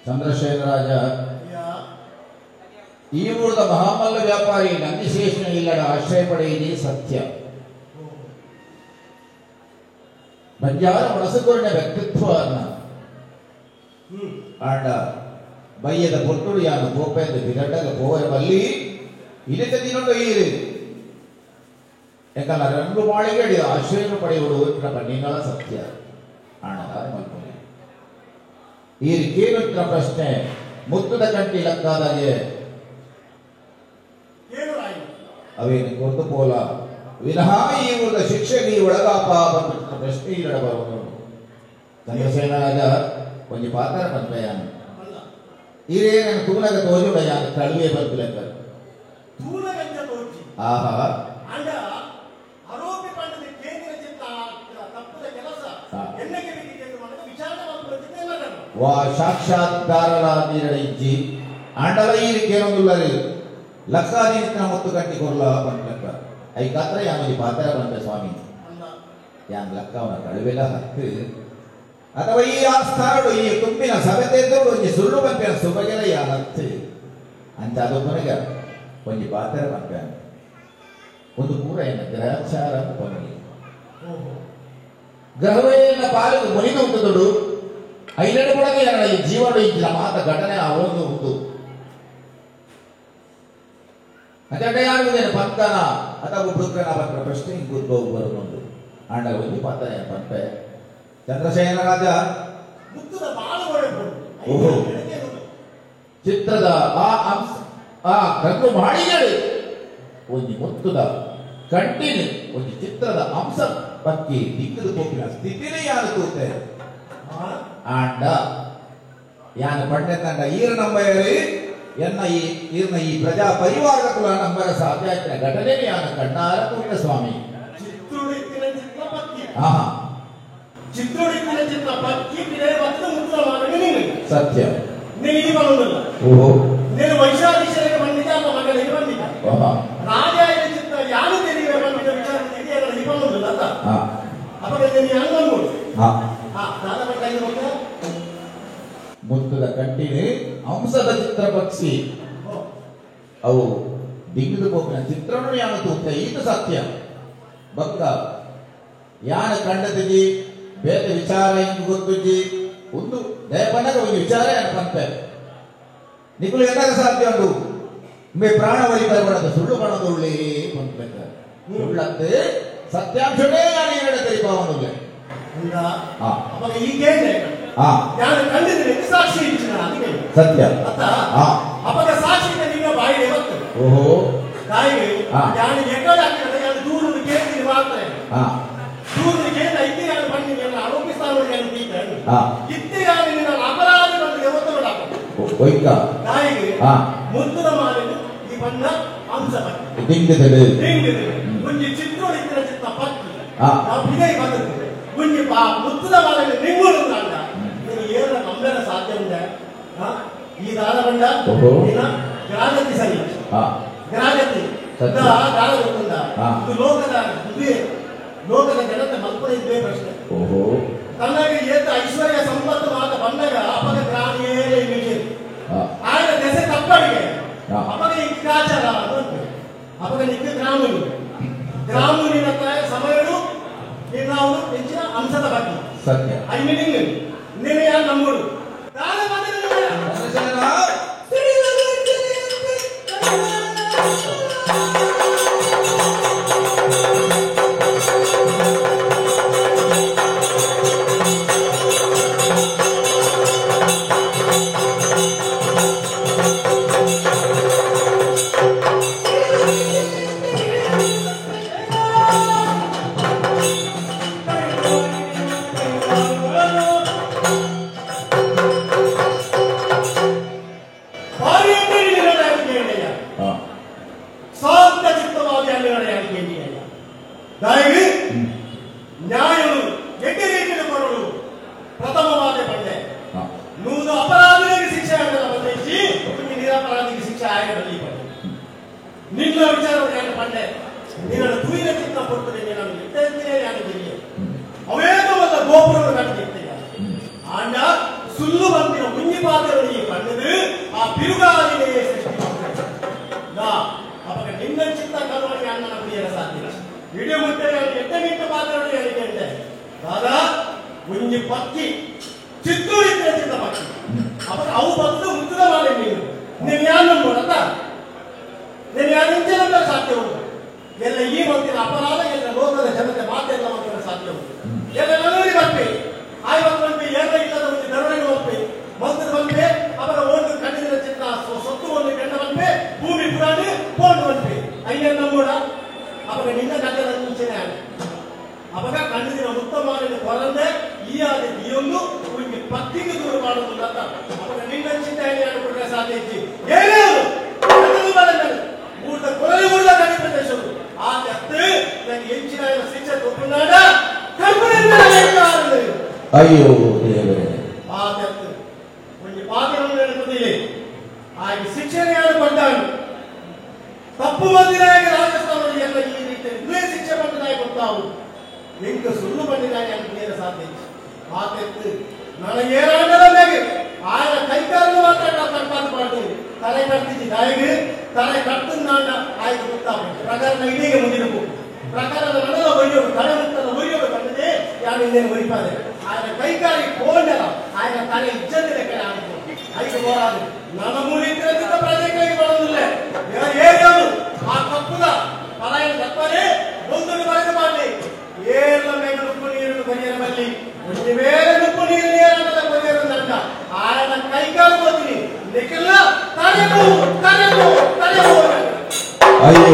ಚಂದ್ರಶೇಖರ ರಾಜ ಈ ಊರದ ಮಹಾಮಲ್ಲ ವ್ಯಾಪಾರಿ ನಂದಿಶೇಷನ ಇಲ್ಲಡ ಆಶ್ರಯ ಪಡೆಯಿರಿ ಸತ್ಯ. ಬಂಜಾರ ಮನಸ್ಸುಕೊರಿನ ವ್ಯಕ್ತಿತ್ವವನ್ನ ಆಂಡ ಬಯ್ಯದ ಪೊಟ್ಟುಡು ಯಾನು ಗೋಪೆಂದು ಬಿಗಡ್ಡಗ ಪೋವರ ಬಲ್ಲಿ ಇನಿತ ದಿನೊಂದು ಈರು ಎಂಕಲ್ಲ ರಂಗು ಮಾಳಿಗೆ ಆಶ್ರಯ ಪಡೆಯುವುದು ಬನ್ನಿಗಳ ಸತ್ಯ. ಆಣದಾರ ಮಲ್ಪೊಲಿ ಈ ಕೇಳುತ್ತಿನ ಪ್ರಶ್ನೆ ಮುತ್ತುದ ಕಂಟಿ ಲಕ್ಕಾದಾಗೆ ಅವೇನು ಕೊರ್ದು ಪೋಲ ವಿನಃ ಈ ಊರದ ಶಿಕ್ಷೆಗೆ ಈ ಒಳಗಾಪ ಬಂದ ಪ್ರಶ್ನೆ ಈ ಬರುವುದು. ಚಂದ್ರಸೇನ ರಾಜ ಒಂಜಿ ಪಾತ್ರ ಪಂಪಯಾನ ಈರೇ ನನ್ನ ತೂನಗ ತೋಜುಡಯಾನ ತಳುವೆ ಬರ್ಪಿಲೆಕ್ಕ ಆಹಾ
ಆರೋಪಿ ಪಂಡದ ಕೇಂದ್ರ ಚಿತ್ತ ತಪ್ಪದ ಕೆಲಸ ಎನ್ನಗೆ
ವಾ ಸಾಕ್ಷಾತ್ಕಾರಲ ನೀರಡ ಇಜ್ಜಿ ಆಂಡಲ ಈರು ಕೇಳೊಂದುಲ್ಲರಿ ಲಕ್ಕಾದೀನ ಮುತ್ತು ಕಟ್ಟಿ ಕೊರ್ಲ ಪಂಡ್ಲಕ್ಕ ಐಕಾತ್ರ ಯಾಮಲಿ ಪಾತ್ರ ಬಂದ ಸ್ವಾಮಿ ಯಾನ್ ಲಕ್ಕವನ ಕಳುವೆಲ ಹತ್ತು ಅಥವಾ ಈ ಆಸ್ಥಾನಡು ಈ ತುಂಬಿನ ಸಭೆತೆದ್ದೋಡು ಒಂಜಿ ಸುಳ್ಳು ಪಂಪಿನ ಸುಬಗೆಲ ಯಾನ್ ಹತ್ತು ಅಂತ ಅದು ಕೊನೆಗ ಒಂಜಿ ಪಾತ್ರ ಪಂಪ್ಯಾನ ಒಂದು ಪೂರ ಏನ ಗ್ರಹಚಾರ ಅಂತ ಪನ್ನಲಿ ಗ್ರಹವೇನ ಪಾಲಿಗೆ ಮುನಿದು ಉಂಟುದೊಡು ಐನೆಡು ಕೂಡ ಈ ಜೀವನ ಇದ್ದಿಲ್ಲ ಮಾತ ಘಟನೆ ಆ ಒಂದು ಉಂಟು. ಅದೇ ಯಾರು ಪಂಕನ ಅಥವಾ ಬೃಕ್ಕನ ಪಂಕನ ಪ್ರಶ್ನೆ ಹಿಂಗುದ್ಭವ ಬರುವುದುಂಟು. ಆಂಡ ಒಂದು ಪಾತ್ರ ಪಂಪೆ ಚಂದ್ರಶೇಖರ ರಾಜ ಓಹೋ ಚಿತ್ರದ ಆ ಅಂಶ ಆ ಕಣ್ಣು ಮಾಡಿಗಳು ಒಂದು ಮುತ್ತುದ ಕಂಟಿನ ಒಂದು ಚಿತ್ರದ ಅಂಶ ಪಕ್ಕಿ ದಿಕ್ಕದ ಪೋಪಿನ ಸ್ಥಿತಿನೇ ಯಾರು ತೂತೆ ಆಂಡ ಯಾನ ಪಂಡೆ ತಂಡ ಈರ ನಂಬಯರಿ ಎನ್ನ ಈ ಈರ್ನ ಈ ಪ್ರಜಾ ಪರಿವಾರದ ಕುಲ ನಂಬರ ಸಾಧ್ಯ ಘಟನೆ ಯಾನ ಕಣ್ಣಾರ ತೂತ ಸ್ವಾಮಿ. ಆಹಾ
ಚಿತ್ರೋಡಿಕ್ಕಿನ ಚಿತ್ರ ಪಕ್ಕಿ
ಸತ್ಯ.
ಓಹೋ నేను వైశాఖీశ్వరికి ಬಂದಿದ್ದೆ ಅಲ್ಲ ಮಗಳಿಗೆ ಬಂದಿದ್ದೆ ರಾಜ ಚಿತ್ರ ಯಾರು తెలియ ಬಂದಿದ್ದ ವಿಚಾರ ಇಬ್ಬಂದಿಲ್ಲ ಅಲ್ಲ ಅವಾಗ నేను ಅನ್ಬೋದು.
ಮುತ್ತದ ಕಂಟಿನಿ ಹಂಸದ ಚಿತ್ರ ಪಕ್ಷಿ ಅವು ದಿಗ್ಗದ ಪೋಪಿನ ಚಿತ್ರನು ಯಾನ ತೂತ ಇದು ಸತ್ಯ. ಭಕ್ತ ಯಾನ ಕಂಡದಿಜಿ ಬೇರೆ ವಿಚಾರ ಹಿಂಗ್ ಗೊತ್ತುಜ್ಜಿ ಒಂದು ದಯಪಣ್ಣಗ ಒಂದು ವಿಚಾರ ಯಾನ ಪಂಪೆ ನಿಕುಲು ಎನ್ನಾಗ ಸಾಧ್ಯ ಉಂಟು ಮೇ ಪ್ರಾಣ ವಲಿಪರಬಡದ ಸುಳ್ಳು ಬಣದೊಳ್ಳೆ ಪಂಪೆ ಸುಳ್ಳಂತೆ ಸತ್ಯಾಂಶನೇ ಯಾನ ಏನ ತೆರಿಪಾವನುಲ್ಲೆ.
ಅವಾಗ ಈಗೇನೆ ಯಾರು ಕಂಡಿದ್ರೆ ಸಾಕ್ಷಿ ಇಚ್ಚಿನ
ಸತ್ಯ.
ಅವಾಗ ಸಾಕ್ಷಿ ನಿನ್ನ ಬಾಯಿಗೆ ಬರ್ತದೆ.
ಓಹೋ
ತಾಯಿಗೆ ಯಾರು ಎక్కడ ಆಗ್ತದೆ ಯಾರು ದೂರ ಕೇಳ್ತೀನಿ ಮಾತ್ರ ದೂರ ಕೇಳ ಇದ್ದೇ ಯಾರು ಬನ್ನಿ ಆರೋಪಿಸ್ತಾನೆ ಇದ್ದೇ ಯಾರು ನಿನ್ನ ಅಪರಾಧ ಬಂದು ಯಾವತ್ತೂ ತಾಯಿಗೆ ಮುದ್ದುದ ಮಾಲಿನ ಈ ಬಣ್ಣ ಅಂಶ
ದಿಂಗದಳು
ಒಂಜಿ ಚಿತ್ರೋಡಿತ್ತಿನ ಚಿತ್ರ ಪಕ್ಕಿ ನಾವು ಇದೇ ಬಂದಿದ್ದೇವೆ ಒಂಜಿ ಮುತ್ತುದ ಮಾಲಿನ ನಿಂಗುಳು ಅಂಡ ನೀನು ಏನ ನಂಬರ ಸಾಧ್ಯ ಉಂಡೆ ಈ ದಾದ ಬಂಡ ಗ್ರಾಜತಿ ಸರಿ ಗ್ರಾಜತಿ ದಾದ ಗೊತ್ತುಂಡ ಇದು ಲೋಕದ ಇದೇ ಲೋಕದ ಜನತೆ ಮಲ್ಪನೆ ಇದ್ದೇ ಪ್ರಶ್ನೆ. ತನ್ನಗೆ ಏತ ಐಶ್ವರ್ಯ ಸಂಪತ್ತು ಮಾತ ಬಂದಾಗ ಅಪಗ ಗ್ರಾಣಿಯೇ ಇಮಿಜೆ ఆయన ದೆಸೆ ತಪ್ಪಡಿಗೆ ಅಪಗ ಇಕ್ಕಾಚಾರ ಅಪಗ ನಿಕ್ಕ ಗ್ರಾಮುನಿ ಗ್ರಾಮುನಿನ ಸಮಯಡು ನಾವು ಹೆಚ್ಚಿನ ಅಂಶದ ಬಗ್ಗೆ
ಸತ್ಯ
I meaning నేను ಯಾರು ನಂಬುಡು ದಾನ
ಬಂದ.
ನ್ಯಾಯನು ಎಡ್ಡೆ ರೀತಿಯ ಕೊರಳು ಪ್ರಥಮವಾದ ಪಂಡೆ ನೂದು ಅಪರಾಧಿಗಳಿಗೆ ಶಿಕ್ಷೆ ಆಗಲ್ಲ ಬಂದೈತಿ ನಿರಪರಾಧಿಗೆ ಶಿಕ್ಷೆ ಆಗಲಿ ಪಂಡೆ ನಿನ್ನ ವಿಚಾರವನ್ನು ಯಾರು ಪಂಡೆ ನಿನ್ನ ತೂಯಿನ ಚಿತ್ತ ಕೊಡ್ತದೆ ನಾನು ಎಟ್ಟೆ ಯಾರು ತಿಳಿಯ ಅವೇಗವಲ್ಲ ಗೋಪುರವನ್ನು ಕಟ್ಟಿರ್ತೇನೆ ಆಂಡ ಸುಳ್ಳು ಬಂದಿನ ಮುಂಜಿ ಪಾತ್ರಗಳಿಗೆ ಪಂಡದು ಆ ಬಿರುಗಾಲಿನೇ ಸೃಷ್ಟಿ ಅವಾಗ ನಿನ್ನ ಚಿತ್ತ ಕರುವಣಿಗೆ ಅಣ್ಣನ ಕುಡಿಯಲು ಸಾಧ್ಯ ಇಡೀ ಮುಟ್ಟೆ ಎಟ್ಟೆ ಮಿಟ್ಟ ಪಾತ್ರಗಳು ಹೇಳಿಕೆ ದಾದಾ ಮುಂಜಿ ಪಕ್ಕಿ ಚಿತ್ತೂರು ಇದ್ದರೆ ಚಿತ್ತ ಪಕ್ಕಿ ಅವಾಗ ಅವು ಬಂದು ಮುತ್ತದ ಮಾಡಿ ನೀನು ನೀನು ಯಾರು ನಂಬೋದಲ್ಲ ನೀನು ಯಾರು ಇಂಚೆ ಸಾಧ್ಯ ಉಂಟು ಎಲ್ಲ ಈ ಮಂತಿನ ಅಪರಾಧ ಎಲ್ಲ ಲೋಕದ ಜನತೆ ಮಾತೆಲ್ಲ ಮಂತಿನ ಸಾಧ್ಯ ಉಂಟು ಎಲ್ಲ ನನ್ನೂರಿ ಬರ್ಪಿ ಆಯ್ವತ್ತು ಬಂಪಿ ಎಲ್ಲ ಇಲ್ಲದ ಒಂದು ದರೋಡೆಗೆ ಬಂಪಿ ಮಂತ್ರ ಬಂಪೆ ಅವರ ಓಟು ಕಣ್ಣಿನ ಚಿತ್ತ ಸೊತ್ತು ಒಂದು ಕಂಡ ಬಂಪೆ ಭೂಮಿ ಪುರಾಣಿ ಪೋಂಡು ಬಂಪಿ ಅಯ್ಯ ನಂಬೋಡ ಅವಾಗ ನಿನ್ನ ಕಥೆ ಮುಂಚೆನೆ ಅವಾಗ ಕಣ್ಣಿನ ಉತ್ತಮ ಕೊರಂದೆ ಈ ಆದ ಈಯೊಂದು ಉಂಗೆ ಪತ್ತಿಗೆ ದೂರ ಮಾಡುವುದಿಲ್ಲ ಅಂತ ಅವಾಗ ನಿನ್ನ ಚಿಂತೆ ಕೊಟ್ಟರೆ ಸಾಧ್ಯ ಇಚ್ಚಿ ಏನೇ ಊರ್ದ ಕೊರಲಿ ಊರ್ದ ಕಡಿ ಪ್ರದೇಶವು ಆ ಎತ್ತು ನನಗೆ ಹೆಚ್ಚಿನ ಶಿಕ್ಷೆ ಕೊಟ್ಟುನಾಡ
ಅಯ್ಯೋ ದೇವರೇ
ಆ ಎತ್ತು ಒಂದು ಪಾತ್ರವನ್ನು ನೆನಪುದಿಲ್ಲ ಹಾಗೆ ಶಿಕ್ಷಣ ಯಾರು ಪಡ್ತಾನೆ ತಪ್ಪು ಬಂದಿನಾಗೆ ರಾಜಸ್ಥಾನದಲ್ಲಿ ಎಲ್ಲ ಈ ರೀತಿಯಲ್ಲಿ ಶಿಕ್ಷೆ ಪಟ್ಟನಾಗಿ ಗೊತ್ತಾವು ಎಂಕ ಸುಳ್ಳು ಬಂದಿನಾಗೆ ಅಂತ ನೇರ ಸಾಧ್ಯ ಆತೆತ್ತು ನನಗೇನಾಗಲ್ಲ ಮೇಲೆ ಆಯನ ಕೈಕಾಲು ಮಾತ್ರ ತಪ್ಪಾದ ಮಾಡ್ತೀವಿ ತಲೆ ಕಟ್ತಿದ್ದಿ ನಾಯಿಗೆ ತಲೆ ಕಟ್ಟುಂದಾಂಡ ಆಯ್ತು ಗೊತ್ತಾಗ ಪ್ರಕರಣ ಇದೀಗ ಮುಂದಿನ ಪ್ರಕರಣದ ನಡಲ ಒಯ್ಯೋದು ತಲೆ ಮುತ್ತದ ಒಯ್ಯೋದು ಕಂಡದೆ ಯಾರು ಇನ್ನೇನು ಒಯ್ಪಾದೆ ಆಯನ ಕೈಕಾಲಿ ಕೋಂಡಲ ಆಯನ ತಲೆ ಇಜ್ಜತೆ ಕಡೆ ಆಗುತ್ತೆ ಐದು ಹೋರಾದು ನನ್ನ ಮೂಲಿದ್ರಿಂದ ಪ್ರಜೆಗಳಿಗೆ ಬರೋದಿಲ್ಲ ಏರಿಯೋದು ಆ ತಪ್ಪುದ ಪಲಾಯನ ತಪ್ಪನೆ ಒಂದು ಬರೆದು ಮಾಡಲಿ ಏರ್ಲ ಮೇಲೆ ನುಪ್ಪು ನೀರು ಬರಿಯರ ಬಲ್ಲಿ ಒಂದು ವೇಳೆ ನುಪ್ಪು ನೀರು ನೇರಲ್ಲ ಬರಿಯರ ನಂಡ ಆಯನ ಕೈಕಾಲು ಹೋಗ್ತೀನಿ ನಿಖಿಲ್ಲ ತಲೆಗೂ ತಲೆಗೂ ತಲೆಗೂ.
ಅಯ್ಯೋ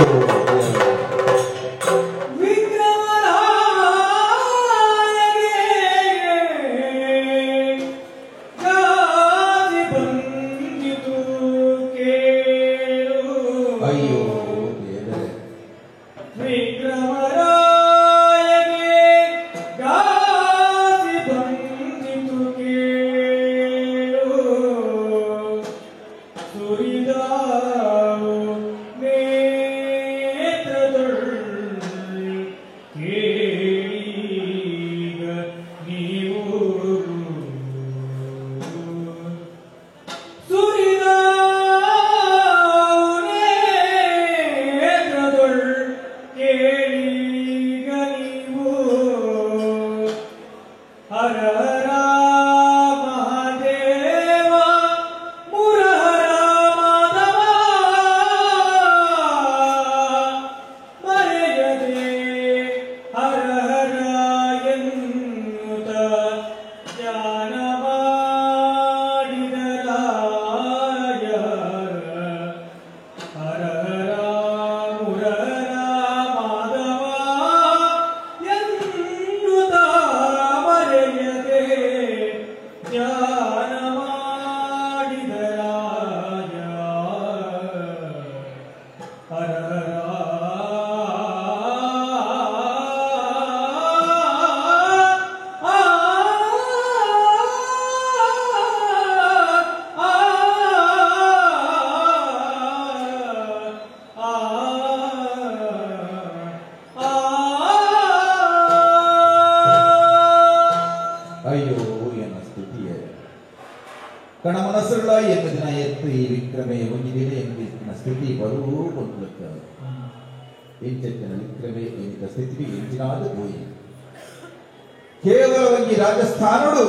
ಕೇವಲ ರಾಜಸ್ಥಾನಡು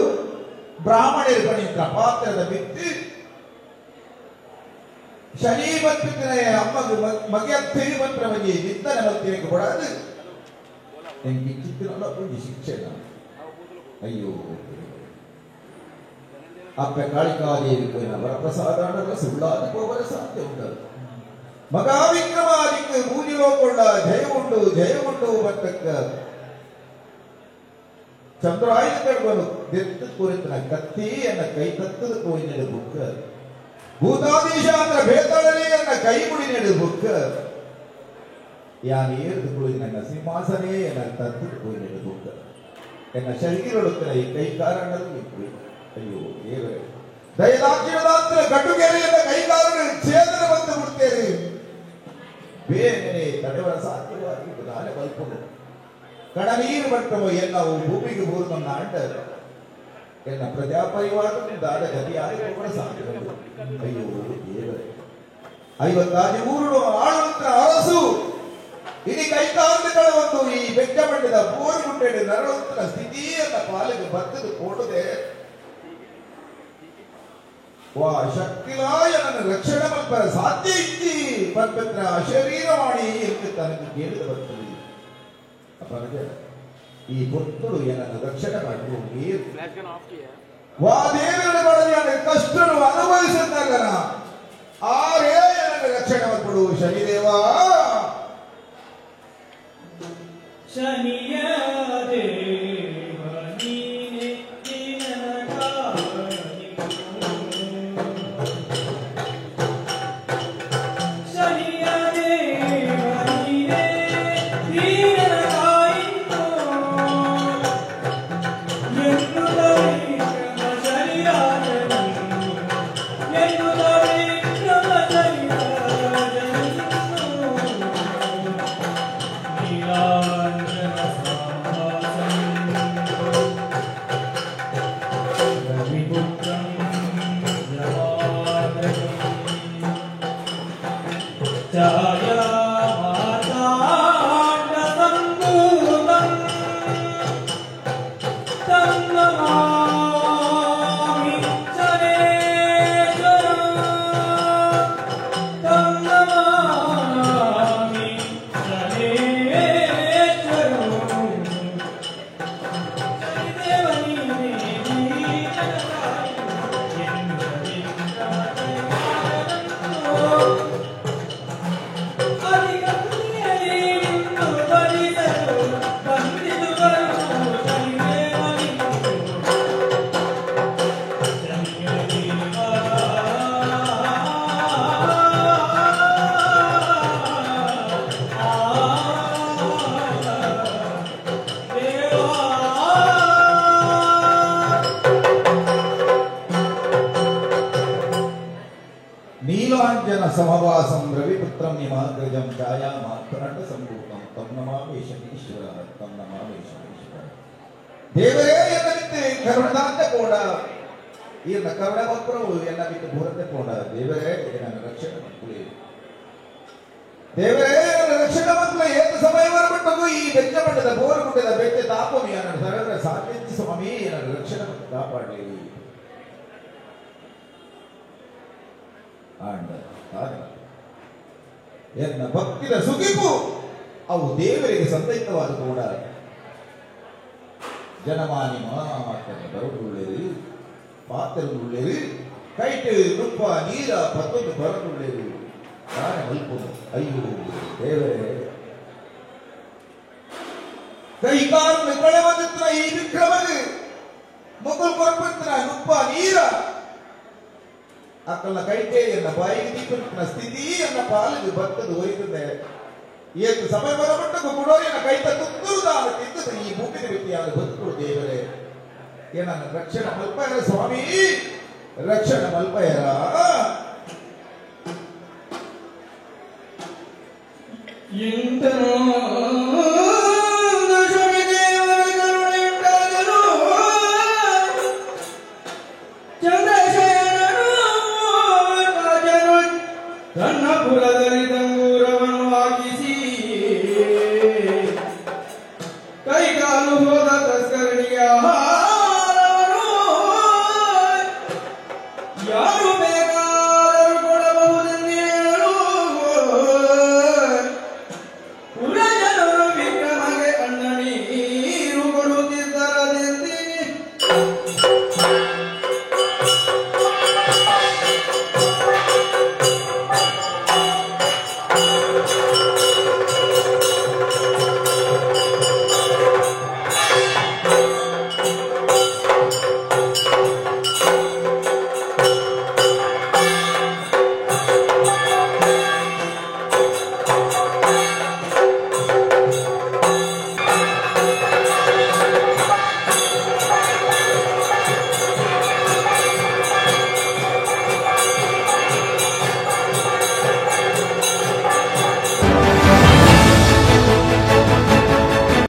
ಬ್ರಾಹ್ಮಣರು ಪಣಿತ ಪಾತ್ರದ ಬಿತ್ತು ಶನಿ ಬಂತಿದ್ದನೆ ಅಮ್ಮಗ ಮಗೆಯ ಮಂತ್ರ ಬಗ್ಗೆ ನಿಂತನೆ ಮತ್ತಿನಕ್ಕೆ ಕೊಡಾದು ಎಂಗೆ ಚಿತ್ತಿನಲ್ಲ ಒಂದು ಶಿಕ್ಷೆ. ಅಯ್ಯೋ ಅಪ್ಪ ಕಾಳಿಕಾದೇವಿ ಕೋಯಿನ ವರಪ್ರಸಾದ ಸುಳ್ಳಾದ ಹೋಗಲು ಸಾಧ್ಯ ಉಂಟು. ಮಗ ವಿಕ್ರಮಾದಿಕ್ಕೆ ಮೂಜಿಲೋಕೊಂಡ ಜಯವುಂಡು ಜಯವುಂಡು ಬರ್ತಕ್ಕ ಚಂದ್ರಾಯುಧಗಳು ದೆತ್ತು ಕುರಿತನ ಕತ್ತಿ ಎನ್ನ ಕೈ ತತ್ತದ ಕೋಯಿನೆಡು ಬುಕ್ಕ ಭೂತಾದೀಶ ಅಂದ್ರ ಭೇತಾಳನೆ ಎನ್ನ ಕೈ ಮುಡಿ ನೆಡು ಬುಕ್ಕ ಯಾನ್ ಏರ್ದು ಕುಳಿದು ನನ್ನ ಸಿಂಹಾಸನೇ ನನ್ನ ತದ್ದು ಹೋಗಿ ಹೋಗ್ತ ಎನ್ನ ಶರೀರೊಡುತ್ತಿನ ಈ ಕೈಕಾರಣದಲ್ಲಿ ಅಯ್ಯೋ ದೇವರೇ ದಯದಾಕ್ಷಿಣದಾತ್ರ ಗಟ್ಟುಗೆರೆಯಿಂದ ಕೈಕಾರಣ ಛೇದನ ಬಂದು ಬಿಡ್ತೇನೆ ಬೇಗನೆ ತಡೆವರ ಸಾಧ್ಯವಾಗಿ ದಾನೆ ಬಲ್ಪುಂಡು ಕಣ ನೀರು ಬಟ್ಟವು ಎಲ್ಲವೂ ಭೂಮಿಗೆ ಬೂರ್ದನ್ನ ಅಂಡ ಎನ್ನ ಪ್ರಜಾಪರಿವಾರ ದಾದ ಗತಿಯಾಗಿ ಕೂಡ ಸಾಧ್ಯ. ಅಯ್ಯೋ ದೇವರೇ 53 ಆಳುವಂತ ಅರಸು ಇಡೀ ಕೈಕಾಂತಗಳ ಒಂದು ಈ ಬೆಚ್ಚ ಮಂಡದ ಬೋರುಗುಂಡೆ ನರಳುವಂತ ಸ್ಥಿತಿಯನ್ನ ಪಾಲಿಗೆ ಬರ್ತದೆ ಕೊಡದೆ ವಾ ಶಕ್ತಿಲಾಯ ನನ್ನ ರಕ್ಷಣೆ ಮಲ್ಪರ ಸಾಧ್ಯ ಇತ್ತಿ ಪರ್ಪತ್ರ ಶರೀರ ಮಾಡಿ ಎಂದು ತನಗೆ ಕೇಳಿದ ಬರ್ತದೆ. ಅಪ್ಪನಿಗೆ ಈ ಪೊತ್ತುಡು ಏನನ್ನು ರಕ್ಷಣೆ ಮಾಡುವ ನೀರು ವಾ ದೇವರ ಮಾಡಲಿ ಕಷ್ಟನು ಅನುಭವಿಸುತ್ತಾಗನ ಆರೇ ಏನನ್ನು ರಕ್ಷಣೆ ಮಾಡ್ಕೊಡು ಶನಿದೇವ.
ಶನಿಯ ದೇವ ನೀನೆ ಶನಿಯ ದೇವ ನೀನೆ ದೀನನ ಕಾಯಿತು ಎನ್ನುತ್ತ ವಿಕ್ರಮ ಶನಿರಾಜನನ್ನು ಎನ್ನುತ್ತ ವಿಕ್ರಮ ಶನಿರಾಜನನ್ನು ನೀಲಾಂಜನ ಸಾವಾಸಂ ರವಿಪುತ್ರಂ ಜವಾದಕಂ ಛಾಯಾ ಮಾರ್ತಾಂಡ ಸಂಭೂತಂ तं ನಮಾಮಿ ಶನೇಶ್ವರಂ तं ನಮಾಮಿ ಶನೇಶ್ವರಂ. ಶನಿದೇವ ನೀನೇ ದೀನನ ಎನ್ನುತ್ತ ವಿಕ್ರಮ ಶನಿರಾಜನನ್ನು ಅಧಿಕೃತಿಯಲ್ಲಿ ನಿಂತು ಭಜಿಸಲು ಬಂದಿತು ಬರು ಶನಿದೇವ ನಿಂತು. ಶನಿಯ ದೇವ
ನೀಲಾಂಜನ ಸಮವಾಸಂ ರವಿಪುತ್ರಂ ನಿಮಾಗ್ರಜಂ ಛಾಯಾ ಮಾರ್ತಾಂಡ ಸಂಭೂತಂ ತಂ ನಮಾಮಿ ಶನೀಶ್ವರ ತಂ ನಮಾಮಿ ಶನೀಶ್ವರ. ದೇವರೇ ಎನ್ನ ಬಿಟ್ಟು ಕರುಣದಾಂತ ಕೋಡ ಈರ್ನ ಕರುಣ ಮಕ್ಕಳು ಎನ್ನ ಬಿಟ್ಟು ಭೂರತೆ ಕೋಡ ದೇವರೇ ನನ್ನ ರಕ್ಷಣೆ ಮಕ್ಕಳು ದೇವರೇ ನನ್ನ ರಕ್ಷಣೆ ಮಕ್ಕಳು ಏತ ಸಮಯವರ ಬಿಟ್ಟು ಈ ಬೆಚ್ಚ ಮಂಡದ ಬೋರುಗುಡ್ಡದ ಬೆಚ್ಚ ತಾಪಮಿ ನನ್ನ ಸರಳ ಸಾಧ್ಯತೆ ಸ್ವಾಮಿ ನನ್ನ ರಕ್ಷಣೆ ಮತ್ತು ಕಾಪಾಡಲಿ. ಆಂಡ ಎನ್ನ ಭಕ್ತಿಯ ಸುಗಿಪು ಅವು ದೇವರಿಗೆ ಸಂತೈತವಾದ ಕೂಡ ಜನಮಾನಿ ಮಾತನ್ನು ಬರದುಳ್ಳೇರಿ ಪಾತ್ರದುಳ್ಳೇರಿ ಕೈಟು ನುಪ್ಪ ನೀರ ಪತ್ತೊಂದು ಬರದುಳ್ಳೇರಿ ತಾನೆ ಮಲ್ಪುನು. ಅಯ್ಯೋ ದೇವರೇ ಕೈಕಾಲು ಕಳೆ ಬಂದಿತ್ರ ಈ ವಿಕ್ರಮದು ಮುಗುಲ್ ಕೊರಪತ್ರ ನುಪ್ಪ ನೀರ ಅಕ್ಕಲ್ನ ಕೈಟೆ ಎನ್ನ ಬಾಯಿಗೆ ದೀಪನ ಸ್ಥಿತಿ ಎನ್ನ ಪಾಲಿಗೆ ಬರ್ತದೆ ಹೋಯ್ತದೆ ಏತು ಸಮಯ ಬರಮಟ್ಟಕ್ಕೂ ಕೊಡೋ ಎನ್ನ ಕೈತ ತುತ್ತೂರು ತಿಂದದ ಈ ಭೂಮಿಗೆ ವ್ಯಕ್ತಿಯಾದ ಬದುಕು ದೇವರೇ ಏನನ್ನ ರಕ್ಷಣೆ ಮಲ್ಪಯರ ಸ್ವಾಮಿ ರಕ್ಷಣೆ ಮಲ್ಪಯರ.
ಇಂತನೋ